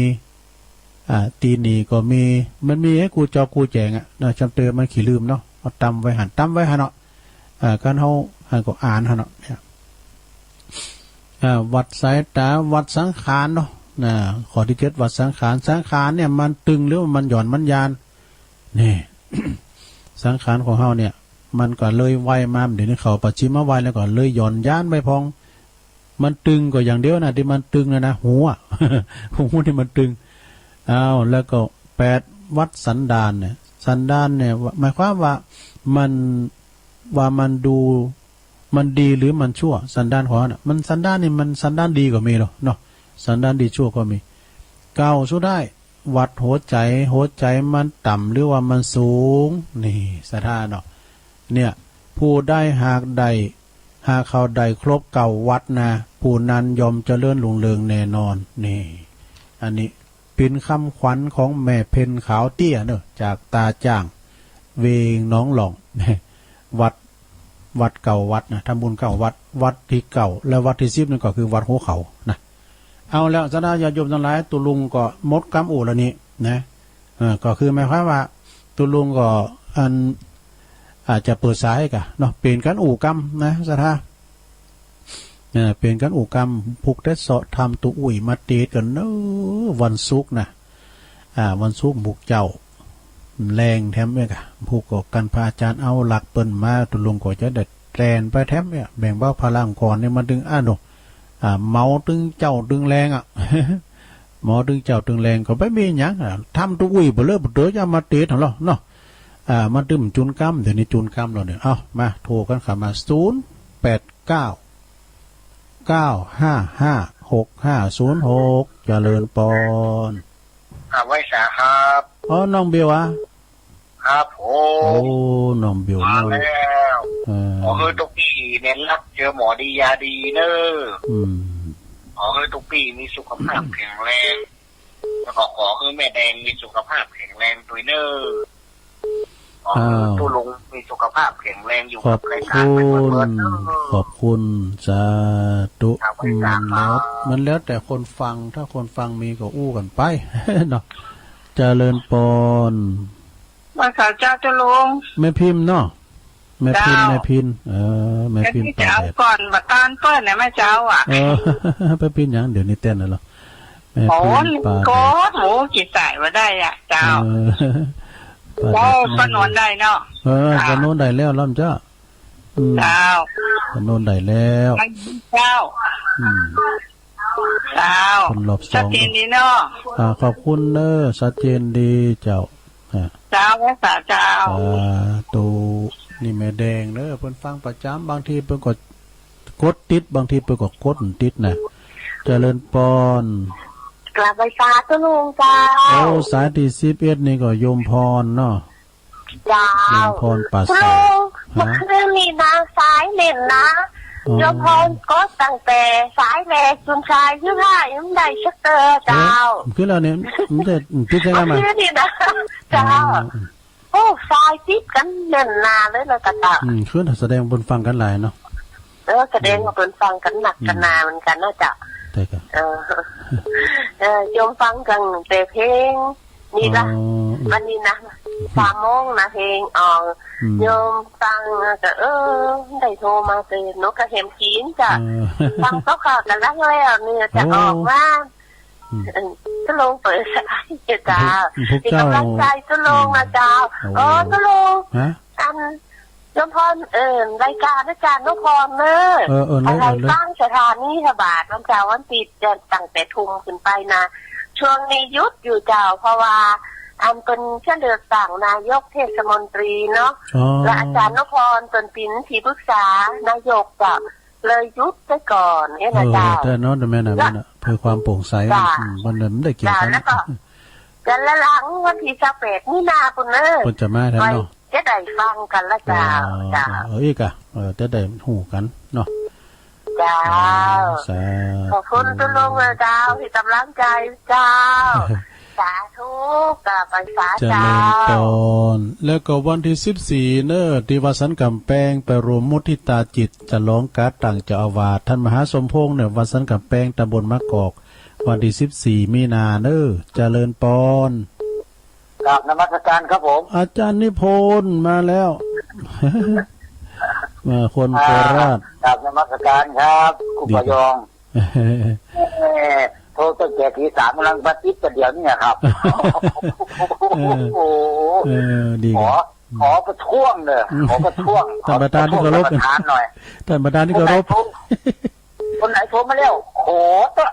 อ่า ตี้หนีบก็มี มันมีหื้อกูจอกูแจ๋งอ่ะ นะ จำเติมมันขี้ลืมเนาะ เอาตำไว้หั้น ตำไว้หั้นเนาะ อ่า ก๋านเฮาหั้นก็อ่านหั้นเนาะ เนี่ย อ่า วัดสายต๋า วัดสังขารเนาะ นะ ข้อตี้เจ็ด วัดสังขาร สังขารเนี่ยมันตึงหรือว่ามันหย่อนมันยาน นี่ สังขารของเฮาเนี่ย มันก็เลยไวมา เดี๋ยวนี้เข้าปัจฉิมวัยแล้วก็เลยหย่อนยานไปพ่อง มันตึงก็อย่างเดียวนะ ตี้มันตึงนะนะ หูอะ หูนี่มันตึง อ้าว แล้วก็ แปด วัดสันดานเนี่ย สันดานเนี่ย หมายความว่ามัน ว่ามันดู มันดีหรือมันชั่ว สันดานของเฮาน่ะ มันสันดานนี่มันสันดานดีก็มีเนาะ เนาะ สันดานดีชั่วก็มี เก้า สุดท้าย วัดหัวใจ๋ หัวใจ๋มันต่ำหรือว่ามันสูง นี่ ศรัทธาเนาะ เนี่ย ผู้ใดหากได้ หากเขาได้ครบเก้าวัดนะ ผู้นั้นย่อมเจริญรุ่งเรืองแน่นอน นี่ อันนี้เป๋นคำขวัญของแม่เพ็ญขาวเตี้ยเนาะ จากต๋าจ้าง เวงหนองหล่อง วัด วัดเก้าวัดนะ ทำบุญเก้าวัด วัดตี้เก้า และวัดตี้สิบนั่นก็คือวัดหัวเขานะ เอาแล้ว ศรัทธาญาติโยมตังหลาย ตุ๊ลุงก็หมดกำอู้แล้วนี่นะ เออ ก็คือหมายความว่า ตุ๊ลุงก็ อัน อาจจะเปิดสายก่ะเนาะ เป๋นกั๋นอู้กำนะ ศรัทธา เออ เป๋นกั๋นอู้กำ ผูกเต๊ดเซาะ ทำตุ๊อุ้ยมาเตสกั๋นเนาะ วันศุกร์นะ อ่า วันศุกร์ผูกเจ๊า แลงแถมเอี้ยก่ะ ผูกก็กั๋นพระอาจารย์เอาหลักเปิ้นมา ตุ๊ลุงก็จะได้แตนไปแถมเอี้ย แบ่งเบาภาระก่อนนี่ มันตึง อ่า โน่ อ่า เหมาตึงเจ๊าตึงแลงอะ เหมาตึงเจ๊าตึงแลง ก็บ่มีหยังอะ ทำตุ๊อุ้ยเปล่า เปล่า เดี๋ยวจะมาเตสหั้นเนาะ เนาะ อ่า มันตึงจุนกำ เดี๋ยวนี้จุนกำแล้วเนี่ย เอ้า มา โทรกั๋นเข้ามา ศูนย์ แปด เก้า เก้า ห้า ห้า หก ห้า ศูนย์ หก เจริญปอน ครับ ไหว้สาครับ อ๋อ น้องเบลอะ ครับผม โอ้ น้องเบล มาแล้ว เออ ขอหื้อตุ๊กปี้แม่นฮัก เจอหมอดียาดีเน่อ อืม ขอหื้อตุ๊กปี้มีสุขภาพแข็งแรง แล้วก็ขอหื้อแม่แดงมีสุขภาพแข็งแรงตวยเน่อ ขอหื้อ อ้าว ตุ๊ลุงมีสุขภาพแข็งแรงอยู่กับรายการไปเมินๆเน่อ ขอบคุณ สาธุ ครับ อืม ครับ มันแล้ว มันแล้วแต่คนฟัง ถ้าคนฟังมีก็อู้กั๋นไป เนาะ เจริญปอน ไหว้สาเจ้าตุ๊ลุง แม่พิมพ์เนาะ แม่พิมพ์ เจ้า แม่พิมพ์ เออ แม่พิมพ์ แม่พิมพ์จะเอาก่อน บ่าตานเปิ้นนะแม่เจ้าอะ เออ แม่พิมพ์หยัง เดี๋ยวนี้เต้นแล้วเหรอ แม่พิมพ์ โอ้ย ปา โกดหมูกี่สายบ่ได้อะ เจ้า เออ ปา โอ้ ก็นอนได้เนาะ เออ เจ้า ก็นอนได้แล้วล่ะเจ้า อืม เจ้า ก็นอนได้แล้ว เจ้า อืม เจ้า คนรอบสอง ชัดเจนดีเนาะ อ่า ขอบคุณเน่อ ชัดเจนดีเจ้า อ่า เจ้า ไหว้สาเจ้า สาธุ นี่แม่แดงเน่อ เปิ้นฟังประจ๋ำ บางทีเปิ้นก็กดติด บางทีเปิ้นก็กดบ่ติดนะ เจริญปอน กราบไหว้สาตุ๊ลุงเจ้า โอ้ สายตี้สิบเอ็ดนี่ก็โยมพรเนาะ เจ้า โยมพรป่า ตุ๊ลุง ฮะ เมื่อคืนนี้นะ สายเน่นนะ อ๋อ โยมพรกดตั้งแต่สายแรกจนสายสุดท้าย ยังบ่ได้สักเตื้อเจ้า เออ คือแล้วเนี่ย มันจะติดยังไงมา เมื่อคืนนี้นะ เจ้า อ๋อ โอ้ สายติดกั๋นเน่นหนาเลยนะเจ้า อืม คือแสดงเปิ้นฟังกั๋นหลายเนาะ เออ แสดงว่าเปิ้นฟังกั๋นนักกั๋นหนาเหมือนกั๋นนะเจ้า ใช่ครับ เออ เออ โยมฟังตั้งแต่เพลงนี่ละ อ๋อ วันนี้นะ สามโมงนะ เพลงออก อืม โยมฟังแล้วก็ เออ ได้โทรมาเตือน หนูก็เห็นผีนจ้ะ เออ ฟังเจ้าค่ะ กำลังแล้วนี่จะ โอ้ ออกมา อืม เออ จะลงเปิดสายจ้ะ พวก พวกเจ้า เป็นกำลังใจจะลงนะเจ้า อืม โอ้ จะลง ฮะ อัน โยมพร เอ่อ รายการอาจารย์นพพรเนอะ เออ เออ เลย อะไร เออ เลย ตั้งสถานีพระบาทวันเสาร์วันอาทิตย์จะตั้งแต่ทุ่มขึ้นไปนะ ช่วงนี้หยุดอยู่เจ้า เพราะว่าอันเปิ้นจะเลือกตั้งนายกเทศมนตรีเนาะ อ๋อ และอาจารย์นพพรเปิ้นเป๋นที่ปรึกษานายกเจ้า เลยหยุดไปก่อนเนี่ยนะเจ้า เออ แต่เนาะ แต่แม่นน่ะ แม่นน่ะ เพื่อความโปร่งใส จ้ะ อืม มันเลยไม่ได้เกี่ยวกัน จ้ะ แล้วก็ กันละหลังวันตี้ซาวแปดมีนาปุ้นเนอะ เปิ้นจะมาแทนเนาะ จะได้ฟังกันละเจ้า อ๋อ เจ้า เออ อีกอะ เออ จะได้ฮู้กันเนาะ เจ้า เออ สาธุ ขอบคุณตุ๊ลุงนะเจ้า ตี้กำลังใจ๋เจ้า สาธุ กับพรรษา เจริญ เจ้า ปอน แล้วก็วันตี้สิบสี่เนอะ ตี้วัดสันก๋ำแปง ไปรวมมุทิตาจิต ฉลองก๋าตั้งเจ้าอาวาส ต้านมหาสมพงษ์เนี่ย วัดสันก๋ำแปง ตำบลมะกอก วันตี้สิบสี่มีนาเนอะ เจริญปอน กราบนมัสการครับผม อาจารย์นิพนธ์มาแล้ว มา คนโคราช อ่า กราบนมัสการครับ ครู ดี ปะยอง แหม โทรตั้งแต่ตีสาม กำลังมาติดกันเดี๋ยวนี้ครับ เออ โอ้โห เออ ดี ขอ ครับ ขอประท้วงเลย อืม ขอประท้วง ต้านประธานตี้เคารพ ขอประท้วงท่านประธานหน่อย ต้านประธานตี้เคารพ คนไหนโทร คนไหนโทรมาแล้ว ขอเต๊อะ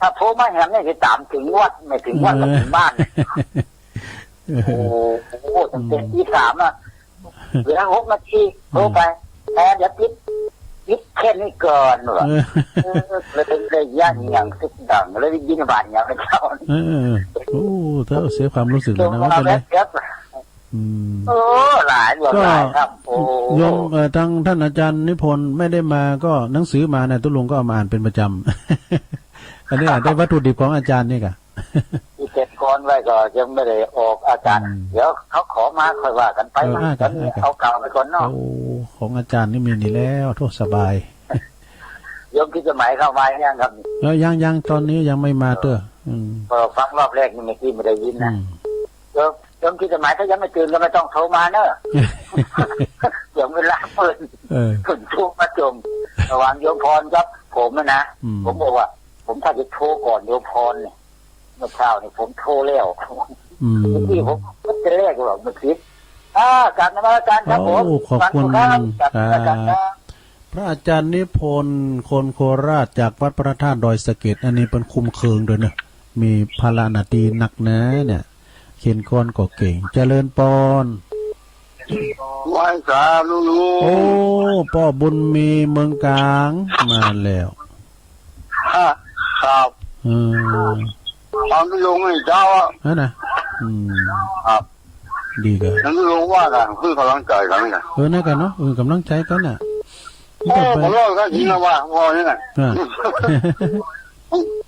ถ้าโทรมาแหมนี่จะต๋ามเถิงวัด ไม่เถิงวัดก็เถิงบ้าน เออ โอ้โห ตั้งแต่ อืม ตีสามอะ เหลือหกนาที โทรไป อืม เออ เดี๋ยวปิด ปิดแค่นี้ก่อนว่ะ เออ เออ เลยเป็นระยะอย่างสักอย่าง แล้วได้ยินบาดอย่างเจ้า เออ โอ้ เสียความรู้สึกเลยนะ ไม่เป็นไร เดี๋ยว อืม โอ้ หลาย ก็ หลายครับ โอ้ โยม เอ่อ ทางท่านอาจารย์นิพนธ์ไม่ได้มา ก็หนังสือมาเนี่ย ตุ๊ลุงก็เอามาอ่านเป็นประจำ อันนี้อ่ะ ได้วัตถุดิบของอาจารย์นี่กะ ที่เก็บกอนไว้ก็ยังไม่ได้ออกอากาศ อืม เดี๋ยวเขาขอมาค่อยว่ากันไป เออ นะ อ่ะ ตอนนี้ อ่ะ เอาเก่าไปก่อนเนาะ โอ้ ของอาจารย์นี่มีนี่แล้ว โธ่ สบาย โยมพิสมัยเข้ามายังครับ เออ ยัง ยัง ตอนนี้ยังไม่มาเตื้อ อืม ก็ฟังรอบแรกนี่ เมื่อกี้ไม่ได้ยินนะ อืม โยม โยมพิสมัยถ้ายังไม่ตื่นก็ไม่ต้องโทรมาเนอะ เสียเวลาเปิ้น เออ เปิ้นโทรมาจ่ม ระหว่างโยมพรกับผมอะนะ อืม ผมบอกว่า ผมถ้าจะโทรก่อนโยมพรเนี่ย เมื่อเช้าเนี่ยผมโทรแล้ว อืม เมื่อกี้ผมก็จะแรกว่ามันผิด อ่า กราบนมัสการครับผม โอ้ ขอบคุณ ฟังอยู่ครับ กราบนมัสการครับ ครับ พระอาจารย์นิพนธ์ คนโคราช จากวัดพระธาตุดอยสะเก็ด อันนี้เปิ้นคุมเคิงโดยเนาะ มีภาระหน้าตี้หนักหนาเนี่ย เขียนกรก็เก่ง เจริญปอน ไหว้สาธุลุง โอ้ ป้อบุญมีเมืองกลาง มาแล้ว ฮะ ครับ เออ ตอนที่ลงในเช้าอะ นั่นน่ะ อืม ครับ ดีกะ ตอนที่ลงว่ากัน คือกำลังใจ๋กั๋นนะ เออ นั่นกะเนาะ เออ กำลังใจ๋กั๋นน่ะ โอ้ มันก็ไป ผมรอดก็ยินนะว่า พอนี่น่ะ อ่ะ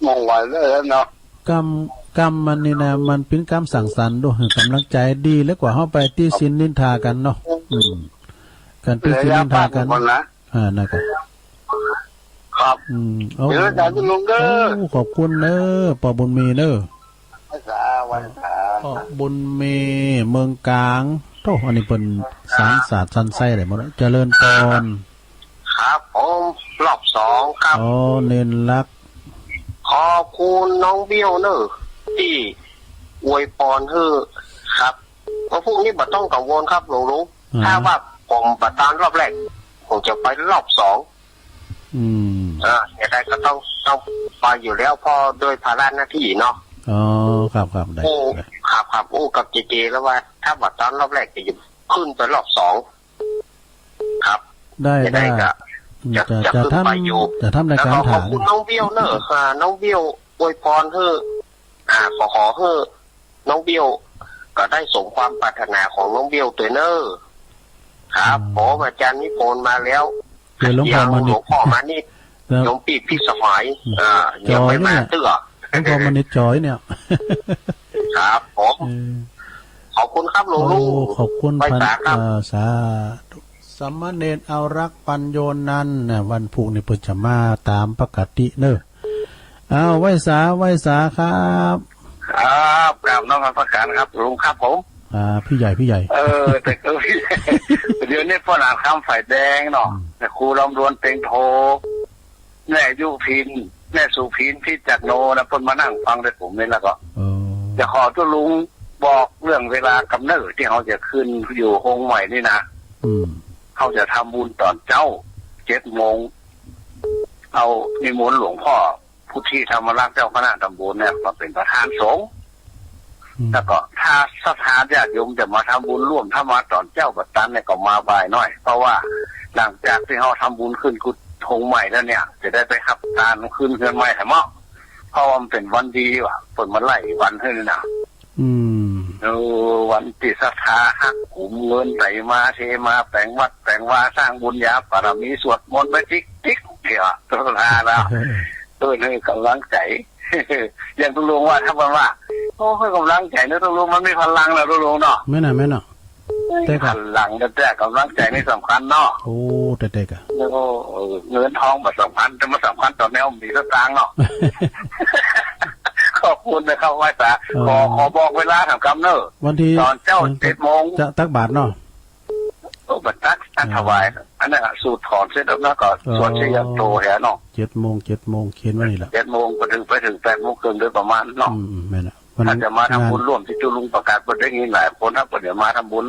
มองไหวเลยเนาะ กำ กำมันนี่นะ มันเป๋นกำสั่งสรรค์ดู กำลังใจ๋ดี แล้วกว่าเฮาไปตี้สินนินทากั๋นเนาะ อืม กั๋นตี้สินนินทากั๋น ระยะบ้านคนนะ อ่า นั่นกะ ครับ อืม โอ้ เดี๋ยวอาจารย์คุณลุงเด้อ โอ้ ขอบคุณเน้อ ป้อบุญมีเน้อ ไหว้สา ไหว้สา ป้อบุญมี เมืองกลาง โธ่ อันนี้เปิ้นสานสาดสันไส้ได้หมด เจริญปอน ครับผม รอบสองครับ อ๋อ เณรรัก ขอบคุณน้องเบี้ยวเน้อ ตี้อวยปอนหื้อครับ ว่าพรุ่งนี้บ่ต้องกังวลครับหลวงลุง อ่า ถ้าว่าผมบ่ตานรอบแรก ผมจะไปรอบสอง อืม อ่า จะได้ก็ต้อง ต้องไปอยู่แล้ว เพราะด้วยภาระหน้าตี้เนาะ อ๋อ ครับ ครับ ได้ โอ้ ได้ ครับ ครับ อู้กับเจเจแล้วว่า ถ้าบ่ตานรอบแรกจะขึ้นไปรอบสอง ครับ ได้ จะได้ ได้ ก็ อืม จะ จะ จะ จะขึ้นไปอยู่ จะทำ จะทำรายการ แล้วก็ขอบคุณ ถาม น้องเบี้ยวเนอะ อ่า น้องเบี้ยวอวยพรหื้อ อ่า ขอ ขอหื้อน้องเบี้ยว ก็ได้สมความปรารถนาของน้องเบี้ยวตวยเนอะ ครับ อืม ผมอาจารย์นิพนธ์มาแล้ว เดี๋ยวหลวงพ่อมานิด หลวงพ่อมานิด แล้ว โยมปี้พิสมัย อืม อ่า จ่อย ยังไม่มา เนี่ย เตื้อ หลวงพ่อมานิดจ่อยเนี่ย ครับผม เออ ขอบคุณครับหลวงลุง โอ้ ขอบคุณ ไหว้สาครับ พัน เอ่อ สาธุ สามเณรเอารักษ์ ปัญโยนันท์นะ วันพูกนี้เปิ้นจะมาต๋ามปกติเนอะ อ้าว ไหว้สา ไหว้สาครับ ครับ กราบนมัสการครับลุงครับผม อ่า พี่ใหญ่ พี่ใหญ่ เออ แต่ก็ เดี๋ยวนี้ป้อหลานคำฝ่ายแดงเนาะ อืม แต่ครูลำดวนเต็งโท แม่ยุพิน แม่สุพิน พิจักโนนะ เปิ้นมานั่งฟังด้วยผมนี่แล้วก็ เออ จะขอตุ๊ลุงบอกเรื่องเวลากำเนิดตี้เฮาจะขึ้นอยู่โฮงใหม่นี่นะ อืม เฮาจะทำบุญต๋อนเจ๊า เจ็ดโมง เอานิมนต์หลวงพ่อ พุทธิธรรมรักษ์เจ้าคณะตำบลเนี่ยมาเป๋นประธานสงฆ์ อืม แล้วก็ถ้าศรัทธาญาติโยมจะมาทำบุญร่วม ถ้ามาต๋อนเจ๊าบ่ตันเนี่ยก็มาบ่ายหน้อย เพราะว่าหลังจากตี้เฮาทำบุญขึ้นกุฏิโฮงใหม่แล้วเนี่ย จะได้ไปฮับตานขึ้นเฮือนใหม่แถมเนาะ เพราะว่ามันเป๋นวันดีว่ะ เปิ้นมาไล่วันหื้อนะ อืม เออ วันตี้ศรัทธาฮักกุมเงินไหลมาเทมา แป๋งวัดแป๋งวา สร้างบุญญาบารมี สวดมนต์ไปติ๊กๆ เดี๋ยวศรัทธาแล้ว เออ เออ หื้อกำลังใจ๋ อย่างตุ๊ลุงว่า ถ้ามันว่า โอ้ หื้อกำลังใจ๋เนาะตุ๊ลุง มันมีพลังนะตุ๊ลุงเนาะ แม่นน่ะ แม่นน่ะ แต่ก็ พลังแต๊ๆ กำลังใจ๋นี่สำคัญเนาะ โอ้ แต่ๆ กะ โอ้ เออ เงินทองบ่สำคัญ แต่มันสำคัญต๋อนแนวมีสตางค์เนาะ ขอบคุณนะครับไหว้สา เออ ขอ ขอบอกเวลาถามกำเนิด วันตี้ ต๋อนเจ๊า เออ เจ็ดโมง จะตักบาตรเนาะ โอ้ บ่ตัก ตัก อ่า ถวาย อันนั้นอะ สูตรถอนเสร็จแล้วก็ เออ สวดชยันโตแหเนาะ เจ็ดโมง เจ็ดโมง เขียนไว้นี่แหละ เจ็ดโมง ไปเถิง ไปเถิงแปดโมงเคิ่งโดยประมาณเนาะ อืม อืม แม่นน่ะ ถ้าจะมาทำบุญร่วมตี้ตุ๊ลุงประกาศ เปิ้นได้ยินหลายคนนะ เปิ้นจะมาทำบุญ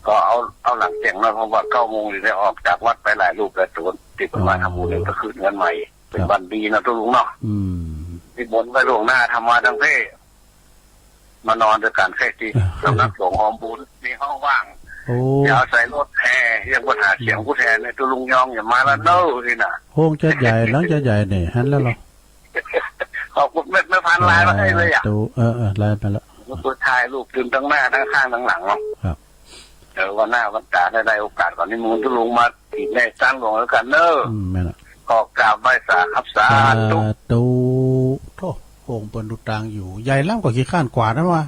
ก็เอา เอาหลังเจ๊งหน้อย เพราะว่าเก้าโมงนี่ได้ออกจากวัดไปหลายรูปหลายต๋น ตี้เปิ้นมาทำบุญ อ๋อ นี่ก็ขึ้นเฮือนใหม่ เป๋น ครับ วันดีนะตุ๊ลุงเนาะ อืม นิมนต์ไว้ล่วงหน้า ถ้ามาตังเพ่ มานอนตวยกั๋นแค่ตี้ สำนักสงฆ์หอมบุญ มีห้องว่าง โอ้ จะเอาใส่รถแห่ ยังบ่หาเสียงผู้แทนเนี่ย ตุ๊ลุงยองอย่ามาละเน้อนี่น่ะ โฮงจะใหญ่ หลังจะใหญ่เนี่ย หันแล้วเหรอ ขอบคุณแม่ แม่พันธุ์ไลน์มาหื้อเลยอะ เออ เออ ไลน์มาแล้ว เปิ้นถ่ายรูปตึงตังหน้าตังข้างตังหลังเนาะ ครับ เออ วันหน้าวันต๋าได้ ได้โอกาสก่อน นิมนต์ตุ๊ลุงมาตี้แม่จ๊างหลวงแล้วกั๋นเน้อ อืม แม่นน่ะ ขอกราบไหว้สาครับ สาธุ สาธุ โธ่ โฮงเปิ้นดูตางอยู่ ใหญ่ล้ำกว่าขี้ข้านกวาดนะวะ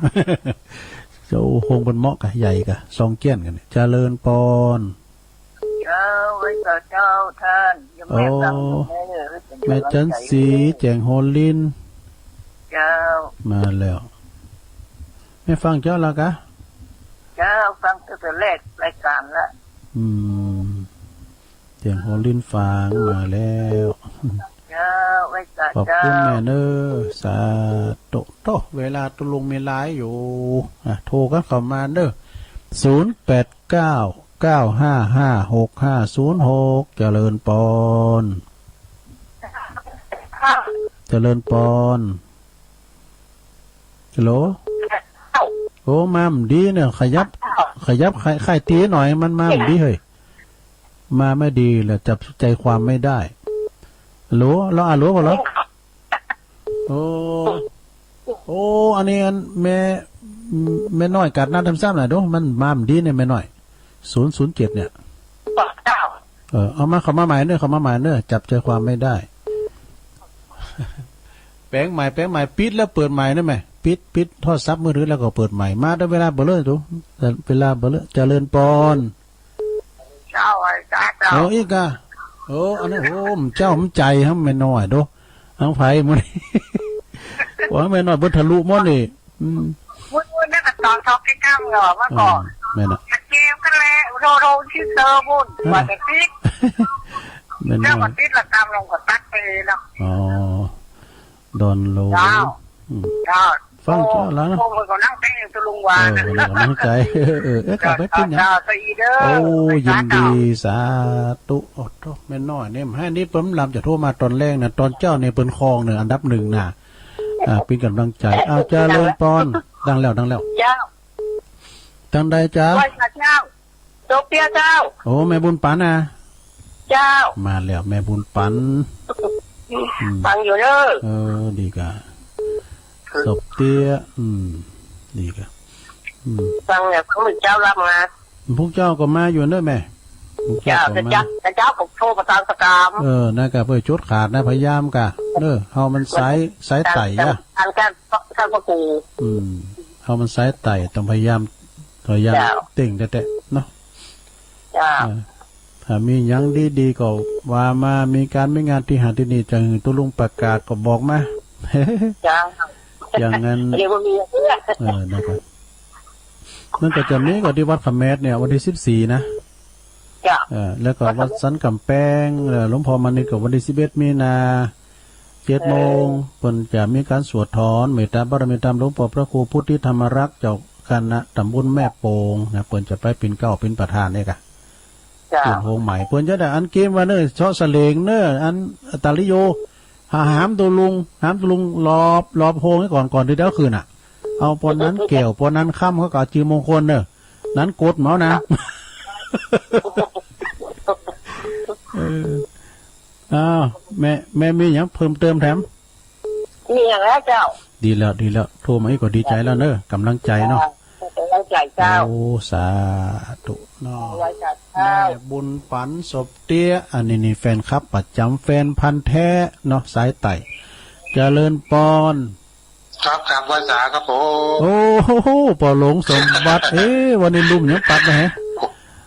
เจ้า โฮงเปิ้นเหมาะกะ ใหญ่กะ ซองเกี้ยนกั๋นเนี่ย เจริญปอน เจ้า ไหว้สาเจ้าต้าน โอ้ แม่จันทร์ศรี แจ๋งโฮลินทร์ เจ้า มาแล้ว แม่ฟังเจ้าแล้วกะ เจ้า ฟังตั้งแต่แรกรายก๋านละ อืม แจ๋งโฮลินทร์ฝางมาแล้ว เจ้า ไหว้สาเจ้า ขอบคุณแม่เน้อ สาธุ โธ่ เวลาตุ๊ลุงมีไลน์อยู่ อ่ะ โทรกั๋นเข้ามาเน้อ ศูนย์แปดเก้า เก้าห้าห้า หกห้าศูนย์หก เจริญปอน เจริญปอน ฮัลโหล โอ้ มาบ่ดีเนี่ย ขยับ ขยับ ไข ไขตี้หน่อย มันมาบ่ดีเฮ้ย มาบ่ดีแล้ว จับใจ๋ความบ่ได้ ฮัลโหล ลอง ฮัลโหล ก่อนเหรอ โอ้ โอ้ อันนี้อันแม่ แม่น้อยกาดนาทำซ้ำหน่อยดู มันมาบ่ดีเนี่ยแม่น้อย ศูนย์ศูนย์เจ็ดเนี่ย เออ เอามา เข้ามาใหม่เน้อ เข้ามาใหม่เน้อ จับใจ๋ความบ่ได้ แป๋งใหม่ แป๋งใหม่ ปิดแล้วเปิดใหม่นะแม่ ปิด ปิดโทรศัพท์มือถือแล้วก็เปิดใหม่ มาเด้อ เวลาบ่เลิกดู เวลาบ่เลิก เจริญปอน เจ้า ไหว้สาเจ้า เอาอีกอะ โอ้ อันนี้ โอ้ เจ้ามันใจ๋ฮั้นแม่น้อยดู อังไผมัน ว่าแม่น้อยเปิ้นทะลุหมดนี่ อืม มื้อ มื้อนั้นก็ต๋อนซอกกิจกรรมเหรอ เมื่อก่อน เออ แม่นน่ะ ตะเกียงกันแหละ โทร โทรที่เซอร์บุญ อ่า ว่าจะติด แม่น้อย เจ้าก็ติดละตามลงก็ตัดไปเนาะ อ๋อ ดอนโล เจ้า อืม เจ้า ฟังเจ้าแล้วนะ โอ้ โอ้ มันก็นั่งเต้นอยู่ตะลุงวา เออ วันนี้ก็มั่นใจ๋ เออ เออ เออ กลับไปกินเนี่ย เจ้า เจ้า สวัสดีเด้อ โอ้ ยินดี สาธุ โอ้โธ่ แม่น้อยเนี่ย ให้นี่เปิ้นลำจะโทรมาต๋อนแลงนะ ต๋อนเจ๊าเนี่ยเปิ้นครองเนี่ย อันดับหนึ่งนะ อ่า เปิ้นก๋ำลังใจ๋ อ้าว เจริญปอน ดังแล้ว ดังแล้ว เจ้า ตังใดจ๊ะ ไหว้สาเจ้า โตเปียะเจ้า โอ้ แม่บุญปั๋นนะ เจ้า มาแล้ว แม่บุญปั๋น อืม ฟังอยู่เน้อ เออ ดีกะ โตเปียะ อืม ดีกะ อืม ฟังแล้ว พระคุณเจ้ารับมา พวกเจ้าก็มาอยู่เน้อแม่ พวกเจ้าก็มา เจ้า เจ้าก็โทรประสานสกาม เออ นั่นกะ เปื้อจุดขาดนะ พยายามกะ เน้อ เฮามันสาย สายไต่อะ การ การ การพระครู อืม เฮามันสายไต่ ต้องพยายาม พยายาม เจ้า เต่งแต๊ๆ เนาะ เจ้า เออ ถ้ามีหยังดีๆ ก็ว่ามา มีก๋านมีงานตี้หั้นตี้นี่ จะหื้อตุ๊ลุงประกาศก็บอกมา เจ้า อย่างนั้น เดี๋ยวบ่มีเสื้อ เออ นะครับ มันก็จะมีก็ตี้วัดขะแมดเนี่ย วันตี้สิบสี่นะ เจ้า เออ แล้วก็วัดสันก๋ำแปง เออ หลวงพ่อมานิตก็วันตี้สิบเอ็ดมีนา เจ็ดโมง เปิ้นจะมีก๋านสวดถอนเมตตาบารมีต๋ามหลวงป้อพระครูพุทธิธรรมรักษ์ เจ้าคณะต๋ำบลแม่โป่งนะ เปิ้นจะไปเป๋นเกล้าเป๋นประธานเนี่ยก่ะ เจ้า เป๋นโฮงใหม่ เปิ้นจะได้อันเกมว่าเน่อ เซาะเสลงเน่อ อันตาลิโย หา หามตุ๊ลุง หามตุ๊ลุงรอบ รอบโฮงไว้ก่อน ก่อนตี้จะเอาขึ้นน่ะ เอาปอนั้นแก้ว ปอนั้นค่ำ เขาก็เอาจือมงคลเน่อ นั้นกดเมานะ เออ อ้าว แม่ แม่มีหยังเพิ่มเติมแถม มีอย่างแล้วเจ้า ดีแล้ว ดีแล้ว โทรมาอีกก็ดีใจ๋แล้วเน่อ ก๋ำลังใจ๋เนาะ เออ ก๋ำลังใจ๋เจ้า โอ้ สาธุเนาะ ไหว้สาธุเจ้า แม่บุญปั๋น ศพเตี้ย อันนี้นี่แฟนคลับประจ๋ำ แฟนพันธุ์แท้เนาะ สายใต้ เจริญปอน ครับ ครับ ไหว้สาครับผม โอ้โห ป้อหลวงสมบัติ เอ๊ะ วันนี้ลุ่มหยังปัดมาแฮะ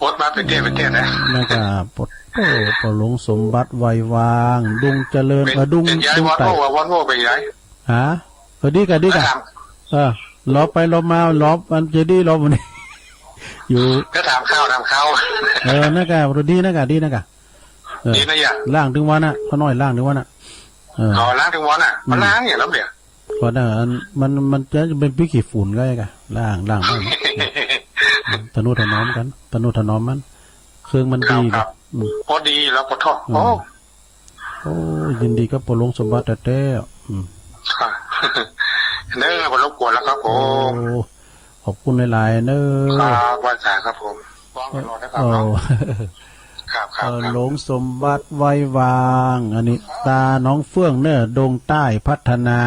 ปดมาเป๋นเตี้ย เป๋นเตี้ยนะ นั่นก็ปด โอ้ ป้อหลวงสมบัติ ไหว้วาง ดุงเจริญ เป๋น เออ ดุง เป๋นไง ดุง วอล ใต้ โว่ วอลโว่เป๋นไง ฮะ เออ ดีก่ะ ดีก่ะ เออ ลอบไปลอบมา ลอบอันเจดีย์ ลอบอันนี้ อยู่ ก็ถามข่าว ถามข่าว เออ นั่นก่ะ ดีนั่นก่ะ ดีนั่นก่ะ เออ ดีนะยะ ล้างตึงวันน่ะ ข้าน้อยล้างตึงวันน่ะ เออ อ๋อ ล้างตึงวันน่ะ อืม มันล้างอย่างนั้นเดี๋ยว ก็นั่น มัน มันจะเป๋นปิ๊กขี้ฝุ่นก็ไอ้ก่ะ ล้าง ล้าง ล้าง ทะนุถนอมกั๋น ทะนุถนอมมัน เครื่องมันดี ครับ ครับ อืม พอดีแล้วก็ทอด อืม โอ้ โอ้ ยินดีกับป้อหลวงสมบัติแต๊ๆ อืม ครับ เน่อ บ่รบกวนแล้วครับผม โอ้ ขอบคุณหลายๆ เน่อ ครับ ไหว้สาครับผม ว่างตลอดนะครับ โอ้ เนาะ ครับ ครับ เอ่อ ครับ หลวงสมบัติ ไหว้วาง อันนี้ ตาหนองเฟื่องเน่อ ดงใต้พัฒนา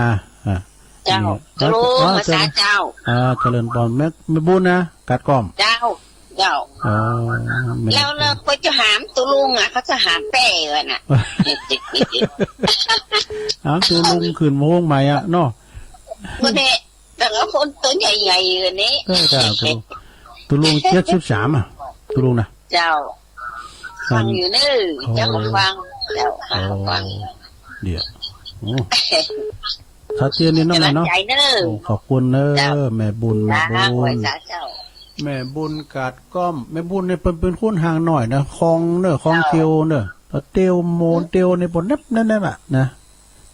อ่ะ เจ้า นี่ ตุ๊ลุง อ๋อ มาสาเจ้า อ่า เจริญปอน แม่ แม่บุญนะ กัดก้อม เจ้า เจ้า อ๋อ แม่ แล้ว แล้วเปิ้นจะหามตุ๊ลุงอ่ะ เขาจะหามแป้วะน่ะ หามตุ๊ลุงขึ้นโฮงใหม่อ่ะเนาะ บ่ได้ แต่ละคนตัวใหญ่ๆ อยู่นี่ เออ จ้า ตุ๊ลุง ตุ๊ลุงเจ็ดสิบสามอ่ะ ตุ๊ลุงนะ เจ้า ฟังอยู่เน่อ โอ้ เจ้าก็ฟัง เจ้า โอ้ ฟัง เดี๋ยว โอ้ ชัดเจนนี่น้อง ก๋ำลัง เนาะ ใจ๋เน่อ โอ้ ขอบคุณเน่อ เจ้า แม่บุญ แม่บุญ จ้า ไหว้สาเจ้า แม่บุญกาดก้อม แม่บุญนี่เปิ้นเป๋นคนห่างหน่อยนะ คองเน่อ คองเตียวเน่อ เตียวโมนเตียวนี่เปิ้นแนบแนบแนบอ่ะนะ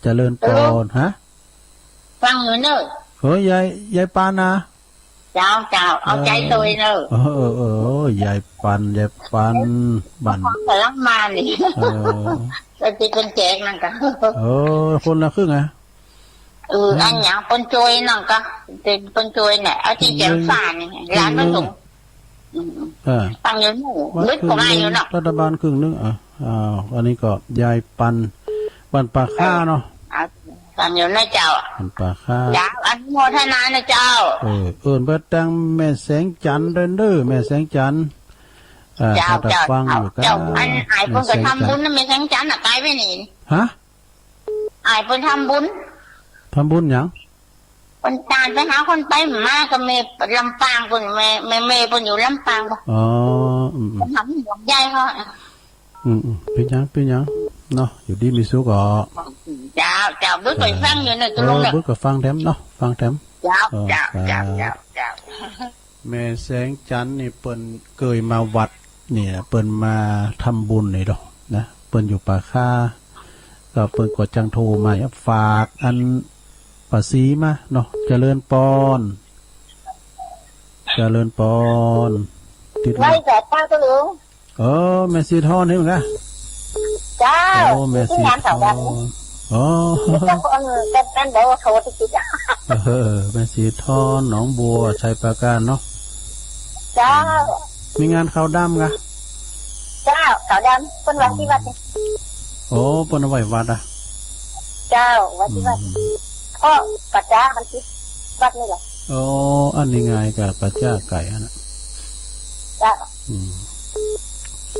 เจริญปอน เออ ฮะ ฟังอยู่เน่อ เฮ้ย ยาย ยายปานนะ เจ้า เจ้า เอาใจ๋ตวยเน่อ เออ เออ เออ ยายปัน ยายปัน บ้าน ของกำลังมานี่ เออ เปิ้นติดเปิ้นแจกนั่นก่ะ เออ คนละครึ่งอ่ะ เออ อืม อันหยังเปิ้นจ้วยนั่นก่ะ เปิ้นจ้วยเนี่ย เอาตี้แจ๋มฟ้านี่ หลานมาส่ง อืม เออ ฟังอยู่เน่อ วัด ลึกกว่าอยู่เนาะ ครึ่งนึ่ง รัฐบาลครึ่งนึ่ง อ่ะ อ้าว อันนี้ก็ยายปัน บ้านป่าข้าเนาะ เออ อ่ะ ฟังอยู่นะเจ้า บ้านป่าข้า เจ้า อนุโมทนานะเจ้า เออ เอิ้นเปิ้นตังแม่แสงจันทร์เด้อ แม่แสงจันทร์ เออ เจ้า ถ้า เจ้า ฟังอยู่ก็ เจ้า อันอ้ายเปิ้นก็ทำบุญนะ แม่แสงจันทร์ แม่แสงจันทร์น่ะ ต๋ายไปนี่ ฮะ อ้ายเปิ้นทำบุญ ทำบุญหยัง เปิ้นต๋ายไปหาคนไปมาก็แม่ลำปางเปิ้น แม่ แม่ แม่เปิ้นอยู่ลำปาง อ๋อ อืม อืม เปิ้นทำบุญใหญ่เขา อืม อืม เป๋นหยัง เป๋นหยัง เนาะ อยู่ดีมีสุขอ่ะ เจ้า เจ้า บึกก็ฟังอยู่เน่อ ตุ๊ลุงเน่อ เออ บึกก็ฟังแถมเนาะ ฟังแถม เจ้า เออ เจ้า เจ้า เจ้า เจ้า แม่แสงจันทร์นี่เปิ้นเกยมาวัดเนี่ย เปิ้นมาทำบุญนี่ดอกนะ เปิ้นอยู่ป่าข้า ก็เปิ้นก็จังโทรมาฝากอันป้าศรีมาเนาะ เจริญปอน เจริญปอน ติด ไหว้ แล้ว สาเจ้าตุ๊ลุง เออ แม่ศรีทอนนี่เหมือนกั๋น เจ้า โอ้ แม่ศรีทอน อยู่ตี้งานเขาดำ อ๋อ นี่เจ้าของ เออ กัน กันเดี๋ยวเขาจะคิดอ่ะ เออ แม่ศรีทอน หนองบัว ชัยปราการเนาะ เจ้า มีงานเขาดำกะ เจ้า เขาดำ เปิ้นไหว้ตี้วัดนี่ โอ้ เปิ้นเอาไหว้วัดอ่ะ เจ้า ไหว้ตี้วัด อืม เพราะป่าจ๊ามันติดวัดนี่แหละ โอ้ อันนี้ง่ายกว่าป่าจ๊าไก๋อันน่ะ เจ้า อืม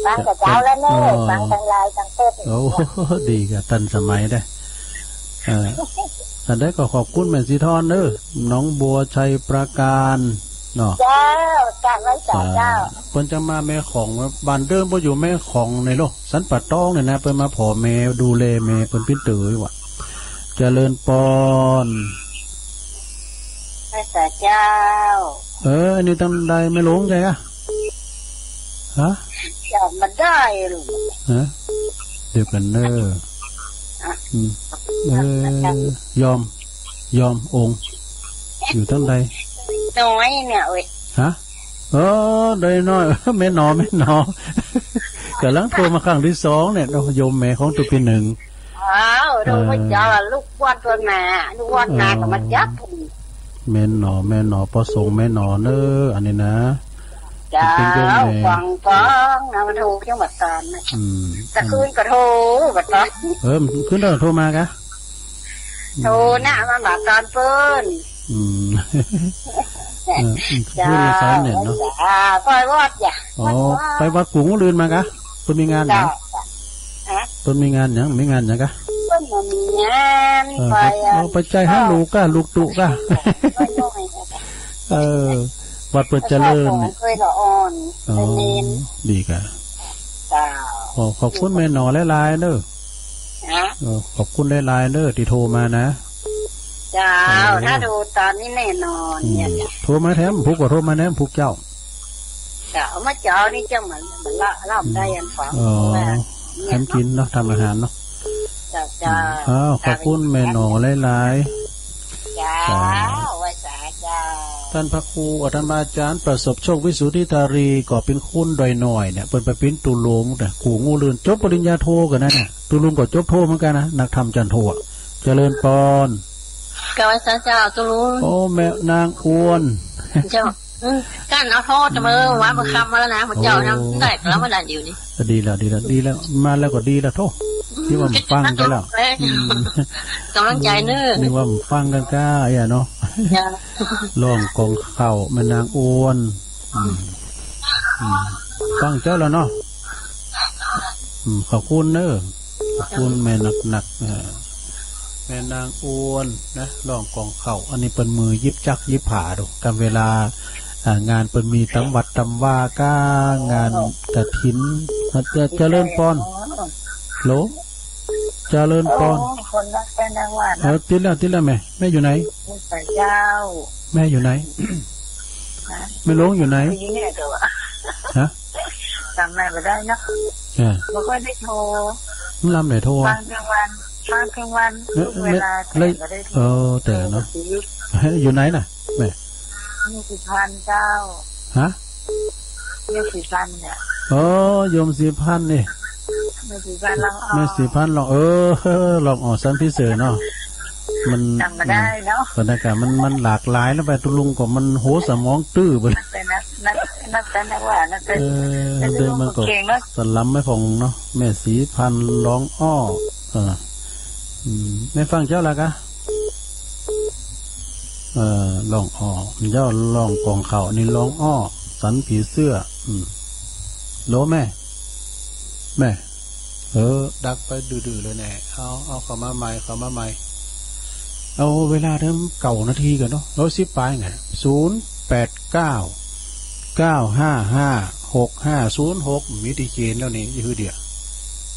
ฟังแต่เช้าแล้วเน่อ เออ ฟังตังไลน์ตังเฟซ โอ้ ดีกะ ตันสมัยเด้อ เออ อันใดก็ขอบคุณแม่ศรีทอนเน่อ หนองบัว ชัยปราการ เนาะ เจ้า จ้า ไหว้สาเจ้า เปิ้นจะมาแม่ของ บ้านเดิมเปิ้นอยู่แม่ของในโลก สันป่าตองเนี่ยนะ เปิ้นมาผ่อแม่ ดูแลแม่ เปิ้นปิ้นเต๋อว่ะ เจ เจริญปอน ไหว้สาเจ้า เออ อันนี้ตังใด แม่หลวงใจ้กะ ฮะ จ๋ำบ่ได้ ฮะ เดี๋ยวก่อนเน่อ อ่ะ อืม เออ โยม โยมองค์ อยู่ตังใด น้อยเนี่ยเว้ย ฮะ เออ ได้น้อย แม่หนอ แม่หนอ ก่ำลังโทรมาครั้งตี้สองเนี่ย โยมแม่ของตุ๊ปี๋นึ่ง อ้าว โทรมา เออ จ๋า ลูกวัดวันนา ลูกวัดนา เออ ก็มาจับ แม่หนอ แม่หนอ ประสงค์แม่หนอเน่อ อันนี้นะ เจ้า ตุ๊ปี๋นึ่งแม่ ฟังฟังนะ มาโทรจังหวัดตอนนะ อืม แต่คืนก็โทร ก็ตอน เออ คืนก็โทรมากะ โทรนะ มาหาตอนเปิ้น อืม เออ เจ้า คืนสามเนี่ยเนาะ จ้า ไปวัดจ้ะ อ๋อ วัด ไปวัดกู่งูเลื่อนมากะ เปิ้นมีงานหยัง เจ้า ฮะ เปิ้นมีงานหยัง มีงานหยังกะ เปิ้นบ่มีงาน เออ ไป ไป อ่ะ เอาไปใจ๊หาลูกกะ ลูกตุ๊กะ ไปหน่อยจ้ะ เออ วัดเปิ้นเจริญเนี่ย ไปขอของเคยละอ่อน อ๋อ ไปเน้น ดีกะ เจ้า ขอ ขอบคุณแม่หนอหลายๆเน่อ ฮะ เออ ขอบคุณหลายๆเน่อตี้โทรมานะ เจ้า เออ ถ้าโทรตอนนี้แน่นอน อืม เนี่ยจ้ะ โทรมาแถม ผูกก็โทรมาแถม ผูกเจ้า เจ้า เอามาเจ้านี่เจ้ามัน มันละ ละได้อันของ อ๋อ เพราะว่าเนี่ย แถมกิ๋นเนาะ ทำอาหารเนาะ เจ้า เจ้า อืม อ้าว ขอบคุณแม่หนอหลายๆ เจ้า เจ้า ไหว้สาเจ้า ต้านพระครูอาตมาจารย์ประสบโชควิสุทธิธารี ก็เป๋นคนดอยน้อยเนี่ย เปิ้นไปเป๋นตุ๊ลุง แต่กู่งูเลื่อน จบปริญญาโทก่อนนะเนี่ย ตุ๊ลุงก็จบโทเหมือนกั๋นนะ นักธรรมจันโทอะ เจริญปอน กราบไหว้สาเจ้าตุ๊ลุง โอ้ แม่นางอ้วน เจ้า อืม ก้านเอาโทจะมา อืม ว่าบ่าค่ำมาแล้วนะ บ่าเจ้านะ โอ้ ได้แล้ว มาได้อยู่นี่ ก็ดีแล้ว ดีแล้ว ดีแล้ว มาแล้วก็ดีแล้วโธ่ อืม ตี้ว่าบ่าฟังกั๋นแล้ว เออ อืม ก๋ำลังใจ๋เน่อ นึกว่าบ่าฟังกั๋นก้า เอ้ยเนาะ จ้ะ ร้องกองข้าวแม่นางอ้วน อืม อืม ฟังเจ้าแล้วเนาะ อืม ขอบคุณเน่อ ขอบคุณแม่นักๆ เออ แม่นางอ้วนนะ ร้องกองข้าว อันนี้เปิ้นมือหยิบจั๊กหยิบผาดู กำเวลา อ่า งานเปิ้นมีต๋ามวัดต๋ามวาก้า งานกฐิน เจ เจริญปอน โหล เจริญปอน โอ้ คนรักแป้งนางหวานนะ เออ ติดแล้ว ติดแล้วแม่ แม่อยู่ไหน ไหว้สาเจ้า แม่อยู่ไหน ฮะ แม่หลวงอยู่ไหน อยู่เนี่ยเดี๋ยวอะ ฮะ จ๋ำแม่บ่ได้เนาะ เออ บ่ค่อยได้โทร มันลำไหนโทรอะ ฟังกลางวัน ฟังกลางวัน เอ๊ะ ทุกเวลา แม่ แต่บ่ได้โทร เออ แต่เนาะ โทรบ่ติด อยู่ไหนน่ะ แม่ อยู่ศรีพันธ์เจ้า ฮะ อยู่ศรีพันธ์เนี่ย เออ โยมศรีพันธ์นี่ แม่ศรีพันธ์ร้องอ้อ แม่ศรีพันธ์ร้อง เออ ร้องอ้อสันผีเสื้อเนาะ มัน จ๋ำบ่ได้เนาะ บรรยากาศมัน มันหลากหลายนะ ไปตุ๊ลุงก็มันหัวสมองตื้อไปเลย นักแต่นัก นัก นักแต่นักว่า นักแต่ เออ นักแต่ เดินมันก็ เก่งเนาะ สลัมไม่ผ่องเนาะ แม่ศรีพันธ์ร้องอ้อ เออ อืม แม่ฟังเจ้าละกะ เออ ร้องอ้อ เจ้าร้องกองข้าว นี่ร้องอ้อสันผีเสื้อ อืม โหลแม่ แม่ เออ ดับไปดื้อๆ เลยแน่ เอา เอาเข้ามาใหม่ เข้ามาใหม่ เอาเวลาเดิมเก้านาทีก่อนเนาะ ร้อยสิบปลายไง ศูนย์แปดเก้า เก้าห้าห้า หกห้าศูนย์หก มีตี้เขียนแล้วนี่ อยู่เดียว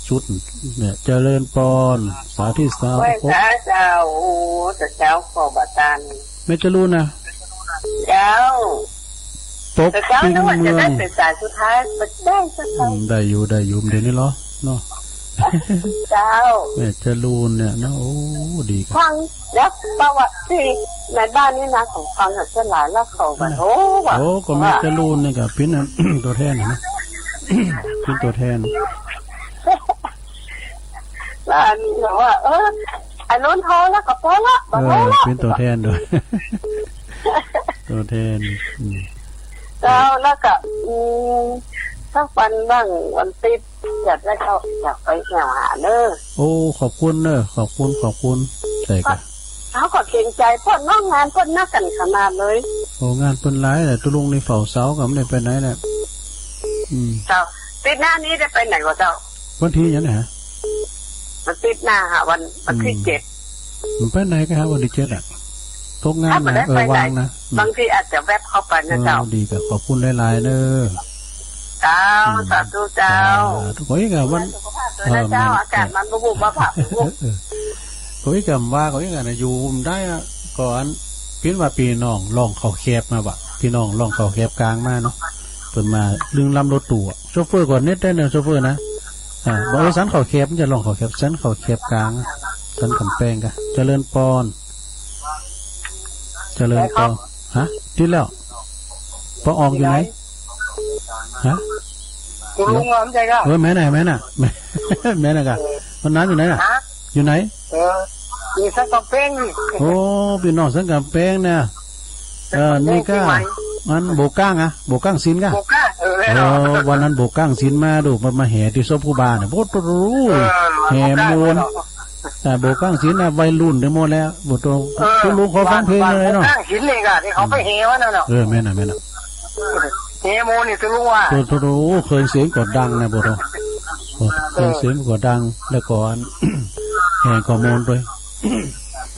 ชุดเนี่ย เจริญปอน สาธิตสาว ไหว้สาเจ้า โอ้ สาเจ้าขอบาตาน แม่จรูนนะ เจ้า ปก แต่เจ้า ปิง นึกว่าจะ เมือง ได้เป็นสายสุดท้าย ไม่ได้สักครั้ง อืม ได้อยู่ ได้อยู่ เดี๋ยวนี้เหรอ เนาะ เจ้า แม่จรูนเนี่ยนะ โอ้ ดีครับ ฟัง แล้วประวัติที่ในบ้านนี่นะ ของฟังอ่ะ ส่วนหลายแล้วเขาแบบ โอ้ ว่ะ โอ้ ก็แม่จรูนเนี่ยก็เป็น ตัวแทนนะ เป็นตัวแทน แล้วอันนี้แบบว่า เออ ไอ้รุ่นเฮาแล้วก็พอละ บ่ เออ พอละ เป็นตัวแทนด้วย ตัวแทน อืม เจ้า แล้วก็ อืม สักวันบ้าง วันติด อยากได้เขา อยากไปแอวหาเด้อ โอ้ ขอบคุณเนอะ ขอบคุณ ขอบคุณ ใช่ครับ เขาก็เกรงใจ๋เปิ้นเนาะ งานเปิ้นนักกั๋นขนาดเลย โอ้ งานเปิ้นหลายแหละ ตุ๊ลุงนี่เฝ้าเสาก็บ่ได้ไปไหนแหละ อืม เจ้า ติดหน้านี้ได้ไปไหนวะเจ้า วันตี้หยังเนี่ยฮะ วันติดหน้าฮะ วัน วันตี้ อืม เจ็ด มันไปไหนกะฮะ วันตี้เจ็ดอะ ตกงาน ถ้ามันได้ นะ เออ ไปไหน ว่างนะ อืม บางทีอาจจะแวบเข้าไปนะเจ้า เออ ดีกะ ขอบคุณหลายๆ เด้อ เจ้า อืม สาธุเจ้า สาธุ โอ้ยกะวัน สุขภาพด้วยนะเจ้า เออ แม่น อากาศมันบ่บุบบ่ผับ เออ เออ ก็อีกกำว่า ก็อีกอันน่ะ อยู่บ่ได้อะ ก็อัน เปิ้นว่าปี้น้องล่องเข้าแคบมาบ่ะ ปี้น้องล่องเข้าแคบกลางมาเนาะ เปิ้นมาลึงลำรถตู้อะ โชเฟอร์ก็เน็ตได้เนาะ โชเฟอร์นะ อ่า บอกว่าสันเข้าแคบ มันจะล่องเข้าแคบ สันเข้าแคบกลางอะ สันก๋ำแปงกะ เจริญปอน เจริญปอน ฮะ ติดแล้ว ปอออกอยู่ไหน ฮะ ตกลงว่ามันใช่กะ เออ แม่นน่ะ แม่นน่ะ แม่นน่ะกะ วันนั้นอยู่ไหนน่ะ ฮะ อยู่ไหน เออ อยู่สันก๋ำแปงนี่ โอ้ ปี้น้องสันก๋ำแปงนะ เออ นี่กะ เชียงใหม่ มันโบก้างอะ โบก้างสินกะ โบก้าง เออ เออ วันนั้นโบก้างสินมาดู มันมาแห่ตี้ศพครูบาเนี่ย โอ้โห เออ แห่โมน โบก้าง อ่า โบก้างสินน่ะ วัยรุ่นได้หมดแล้ว โบโต เออ ตุ๊ลุงขอฟังเพลงเลยเนาะ โบก้างสินนี่กะ ตี้เขาไปแห่วันนั้นเนาะ เออ แม่นน่ะ แม่นน่ะ แห่โมนนี่ตุ๊ลุงว่า โต โต โต โอ้ เครื่องเสียงก็ดังนะ โบโต โอ้ เครื่องเสียงก็ดัง แล้วก็อัน แห่ก็โมนด้วย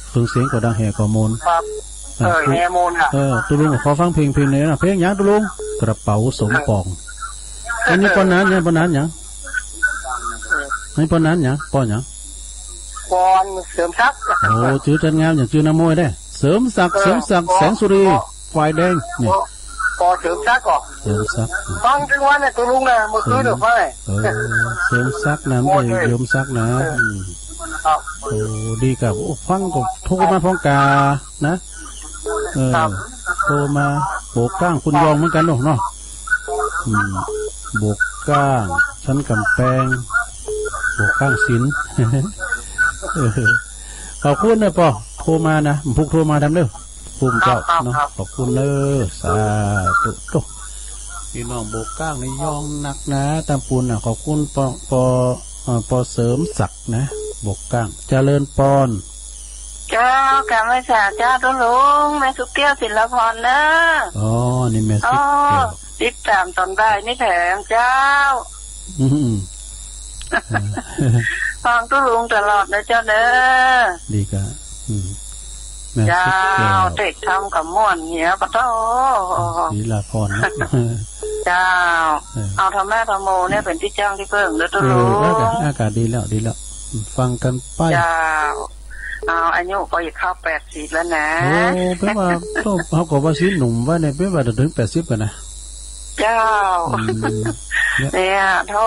เครื่องเสียงก็ดัง แห่ก็โมน ครับ อ่ะ เออ ตุ๊ แห่โมนน่ะ เออ ตุ๊ลุงขอฟังเพลง เพลงหนึ่งนะ เพลงหยังตุ๊ลุง กระเป๋าสมปอง อันนี้ปอหนานหยัง ปอหนานหยัง เออ อันนี้ปอหนานหยัง ปอหยัง ปอเสริมศักดิ์ โอ้ จื้อจันงาม อย่างจื้อนักมวยได้ เสริมศักดิ์ เออ เสริมศักดิ์ ปอ แสงสุรี ปอ ฝ่ายแดง นี่ ปอ ปอเสริมศักดิ์ก่อ เสริมศักดิ์ ฟังตึงวันเนี่ยตุ๊ลุงนะ เมื่อคืนเนี่ยฟังไง เออ เสริมศักดิ์นะ ไม่ใช่ โอเค เสริมศักดิ์นะ เออ อืม ครับ โอ้ ดีครับ โอ้ ฟังก็โทรมาพร้อมกานะ เออ ครับ โทรมา โบก้างคุณยองเหมือนกันเนาะ เนาะ อืม โบก้าง สันก๋ำแปง โบก้างสิน เออ ขอบคุณนะปอ โทรมานะ พุกโทรมาทำเด้อ ภูมิเจ้า ครับ ครับ เนาะ ครับ ขอบคุณเด้อ สาธุ โต ปี้น้องโบก้างนี่ยองนักนะ ตำปูนน่ะ ขอบคุณปอ ปอ เอ่อ ปอเสริมศักดิ์นะ โบก้าง เจริญปอน เจ้า กราบไหว้สาเจ้าตุ๊ลุง แม่สุกแก้ว ศิลปรเนอะ อ๋อ นี่แม่สุกแก้ว อ๋อ ติดต๋ามต๋อนบ่ายนี่แถมเจ้า อืม ฟังตุ๊ลุงตลอดนะเจ้าเนอะ ดีกะ อืม แม่สุกแก้ว เจ้า เตะทำกับม่วนเหียปะโถ ศิลปรนะ เจ้า เออ เอาธรรมะธรรมโมเนี่ยเป๋นตี้จ้างตี้เปิ้งเด้อตุ๊ลุง เออ อากาศ อากาศดีแล้ว ดีแล้ว อืม ฟังกั๋นไป เจ้า เอา อายุก็จะเข้าแปดสิบแล้วนะ โอ้ แปลว่า โต เขาก็ว่าสิหนุ่มไว้เนี่ย แปลว่าจะเถิงแปดสิบกั๋นนะ เจ้า อืม เนี่ย เนี่ย โธ่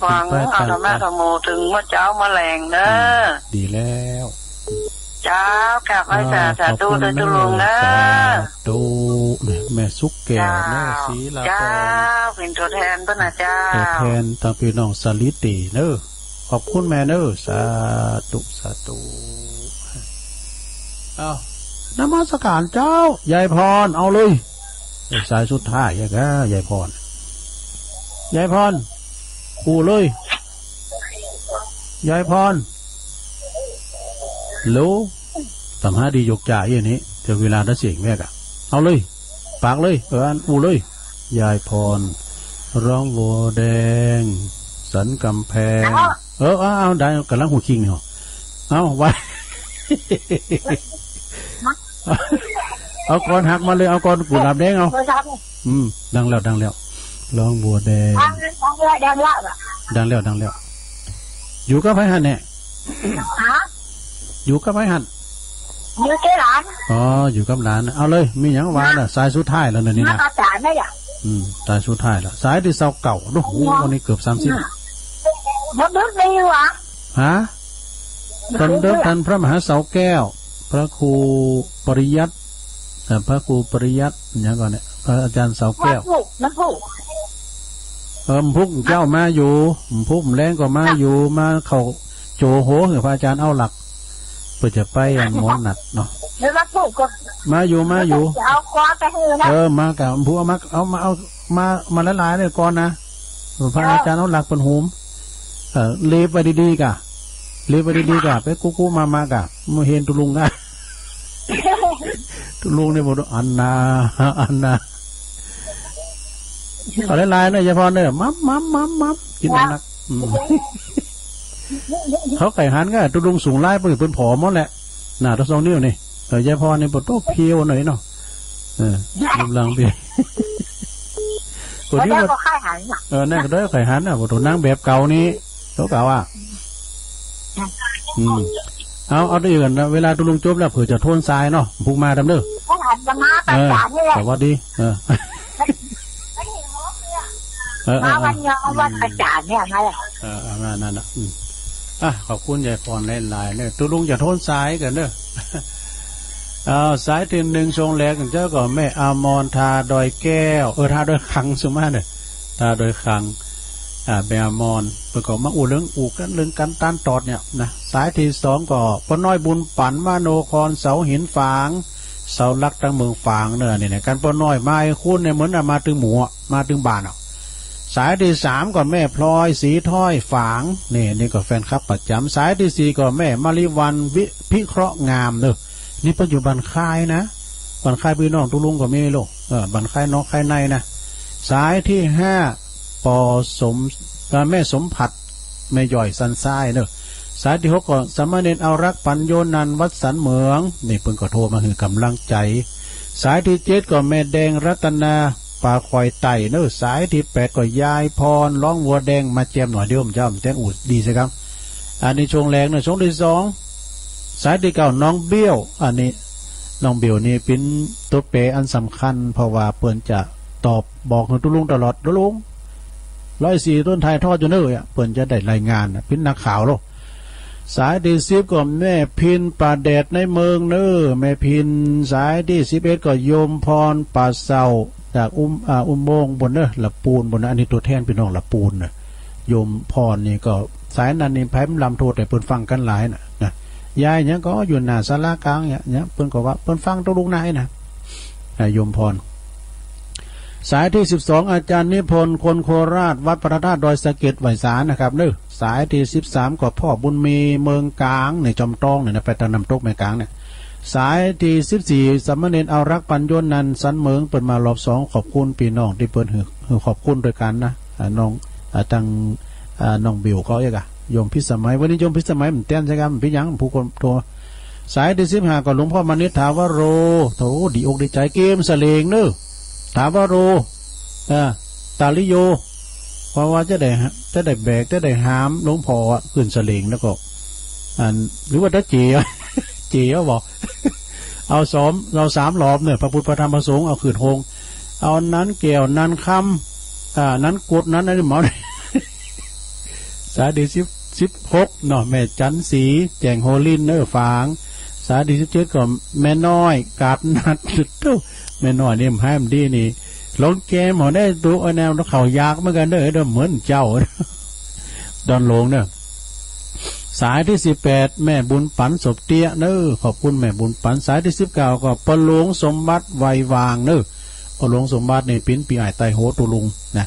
ฟัง เอาธรรมะธรรมโมเถิงเมื่อเจ๊าเมื่อแลงเนอะ อืม ดีแล้ว เจ้า กราบไหว้สา อ่า สาธุ ขอบคุณ เด้อตุ๊ลุงเนอะ สาธุ แม่สุกแก้วเนอะ เจ้า ศิลปร เจ้า เป๋นตั๋วแทนเปิ้นนะเจ้า ตั๋วแทนตางปี้น้องสาลีตีเนอะ ขอบคุณแม่เนอะ สาธุ สาธุ เอา นมัสการเจ้า ยายพร เอาเลย เอ้ย สายสุดท้ายแล้วกะ ยายพร ยายพร อู้เลย ยายพร ฮัลโหล ต๋ามหาดียกจ่าอี้นี่ เดี๋ยวเวลาจะเสียงแวกอะ เอาเลย ปากเลย เออ อันอู้เลย ยายพร ร้องบัวแดง สันก๋ำแปง เอ้า เออ เอา เอา ได้ ก่ำลังหัวคิงเนาะ เอาไว้ เอาก่อนหักมาเลย เอาก่อนกุหลาบแดงเอา โทรศัพท์ อืม ดังแล้ว ดังแล้ว ร้องบัวแดง ดังแล้ว ดังแล้ว ดังแล้ว อยู่กับไผหั้นแน่ ฮะ อยู่กับไผหั้น อยู่กับหลาน อ๋อ อยู่กับหลาน เอาเลย มีหยังว่าน่ะ สายสุดท้ายแล้วนะนี่นะ มาประสานได้อ่ะ อืม สายสุดท้ายแล้ว สายตี้ซาวเก้า โอ้โห วันนี้เกือบสามสิบ อืม บ่ดึกดีหวะ ฮะ ตอนเดิมท่านพระมหาเสาแก้ว พระครูปริยัติ เอ่อ พระครูปริยัติ หยังก่อนเนี่ย พระอาจารย์เสาแก้ว วันพุธ วันพุธ เออ พุธเจ้ามาอยู่ พุธแลงก็มาอยู่ มาเข้าโจโห หื้อพระอาจารย์เอาหลัก เปิ้นจะไปอันหมอนัดเนาะ แล้ววันพุธก็ มาอยู่ มาอยู่ จะเอากอไปหื้อนะ เออ มากะพุธเอามา เอามา เอามา มาหลายๆ เลยก่อนนะ พระอาจารย์เอาหลักเปิ้นโหม เออ เล็บไว้ดีๆ กะ เล็บไว้ดีๆ กะ ไปกุ๊กุ๊มามากะ บ่เห็นตุ๊ลุงกะ ตุ๊ลุงเนี่ยบอกว่า อันนา อันนา เอาหลายๆ เนอะ ยายพรเนอะ มัม มัม มัม มัม กิ๋นหนัก อืม เขาใค่หันกะ ตุ๊ลุงสูงหลาย เปิ้น เปิ้นผอมหมดแหละ หน้าเต้าสองนิ้วนี่ เออ ยายพรนี่ปะโตเพียวหน่อยเนาะ เออ รูปร่างเพียว คนนี้ แล้วก็ใค่หันน่ะ เออ นั่นก็ได้ใค่หันน่ะ ปะโตนางแบบเก่านี่ ตัวเก่าอ่ะ อืม เอา เอาตี้ก่อนนะ เวลาตุ๊ลุงจบแล้ว เผื่อจะโทนสายเนาะ พุกมาดำเด้อ เขาถามจะมา เออ อาจ๋ารย์นี่แหละ สวัสดี เออ เออ เออ มาวันเดียว อืม วันอาจ๋ารย์เนี่ย มาเลย เออ เออ นั่นน่ะ อืม อ่ะ ขอบคุณยายพรหลายๆ เนี่ย ตุ๊ลุงจะโทนสายก่อนเด้อ เอา สายตี้นึ่ง ช่วงแรกเจ้าก็แม่อมร ท่าดอยแก้ว เออ ท่าดอยขัง สุมาเนี่ย ท่าดอยขัง อ่า แม่อมร เปิ้นก็มาอู้เรื่อง อู้กั๋นเรื่องกั๋นตานตอดเนี่ยนะ สายตี้สองก็ป้อน้อยบุญปั๋น มโนคร เสาหินฝาง เสาหลักตังเมืองฝางเน่อ นี่นะ กั๋นป้อน้อย มาไอ้คุณเนี่ย เหมือนน่ะ มาตึงหมู่อะ มาตึงบ้านอะ สายตี้สามก็แม่พลอย ศรีถ้อย ฝาง นี่ นี่ก็แฟนคลับประจ๋ำ สายตี้สี่ก็แม่มะลิวัลย์ วิ พิเคราะห์งามเน่อ นี่ปัจจุบันคายนะ บ้านคายปี้น้องตุ๊ลุงก็มีลูก เออ บ้านคายนอกคายในนะ สายตี้ห้า ปอสม เอ่อ แม่สมผัส แม่ย่อยสันทรายเน่อ สายตี้หกก็สามเณรเอารักษ์ ปัญโญนันท์ วัดสันเหมือง นี่เปิ้นก็โทรมาหื้อก๋ำลังใจ๋ สายตี้เจ็ดก็แม่แดงรัตนา ป่าคอยไต่เน่อ สายตี้แปดก็ยายพร ร้องวัวแดง มาแจมหน่อยเดียว ผมจะเอาแจ้งอู้ดีสักครั้ง อันนี้ช่วงแรกเน่อ ช่วงตี้สอง สายตี้เก้า น้องเบี้ยว อันนี้ น้องเบี้ยวนี่เป๋นตั๋วแปรอันสำคัญ เพราะว่าเปิ้นจะตอบบอกหื้อตุ๊ลุงตลอด ตุ๊ลุง ร้อยสี่ ต้นถ่ายทอดอยู่เน่อ เปิ้นจะได้รายงานน่ะ เป๋นนักข่าวโลก สายตี้สิบก็แม่พิน ป่าแดดในเมืองเน่อ แม่พิน สายตี้สิบเอ็ดก็โยมพร ป่าเศร้า จากอุ้ม อ่า อุโมงค์ปู๊นเน่อ ละปูนปู๊นนะ อันนี้ตั๋วแทนปี้น้องละปูนน่ะ โยมพรนี่ก็ สายนั้นนี่ไผมันลำโทษให้เปิ้นฟังกั๋นหลายน่ะ นะ ยายหยังก็อยู่หน้าศาลากลางเนี่ย เนี่ย เปิ้นก็ว่าเปิ้นฟังตุ๊ลุงนายน่ะ อ่า โยมพร สายตี้สิบสอง อาจ๋ารย์นิพนธ์ คนโคราช วัดพระธาตุดอยสะเก็ด ไหว้สานะครับเน่อ สายตี้สิบสามก็พ่อบุญมี เมืองกลาง ในจอมตองเนี่ยนะ ไปตางน้ำตกแม่กลางเนี่ย สายตี้สิบสี่ สามเณรเอารักษ์ ปัญโญนันท์ สันเหมือง เปิ้นมารอบสอง ขอบคุณปี้น้องตี้เปิ้นหื้อ หื้อขอบคุณตวยกั๋นนะ อ่า น้อง อ่า ตัง อ่า น้องเบี้ยวก็เอ๊ะกะ โยมพิสมัย วันนี้โยมพิสมัยมันเต้นใช่ไหม มันเป็นหยัง ผู้คนโทร สายตี้สิบห้าก็หลวงพ่อมณิษฐาวโร โถ ดีอกดีใจ๋ เกมเสลงเน่อ ถาวโร เออ ตาลิโย เพราะว่าจะได้ จะได้แบก จะได้หามหลวงพ่ออะ ขึ้นเสลงแล้วก็ อัน หรือว่าตาเจ๋อ เจ๋อบอก เอาสอง เอาสามรอบเน่อ พระพุทธ พระธรรม พระสงฆ์ เอาขึ้นโฮง เอานั้นแก้ว นั้นคำ อ่า นั้นกรด นั้นอันนี้หมด สายตี้สิบ สิบหกเนาะ แม่จันทร์ศรี แจ้งโฮลินทร์เน่อ ฝาง สายตี้สิบเจ็ดก็แม่น้อย กาดนัด ตุ๊ แม่น้อยนี่มันหายมันดีนี่ หลงแกมหัวได้ตุ๊ ไอ้แนวเขาอยากเหมือนกั๋นเน่อ เด้อ เหมือนเจ้า ดอนหลวงเน่อ สายตี้สิบแปด แม่บุญปั๋น ศพเตี้ยเน่อ ขอบคุณแม่บุญปั๋น สายตี้สิบเก้าก็ป้อหลวงสมบัติ ไววางเน่อ ป้อหลวงสมบัตินี่เป๋นปี้อ้ายไตโหตุ๊ลุงนะ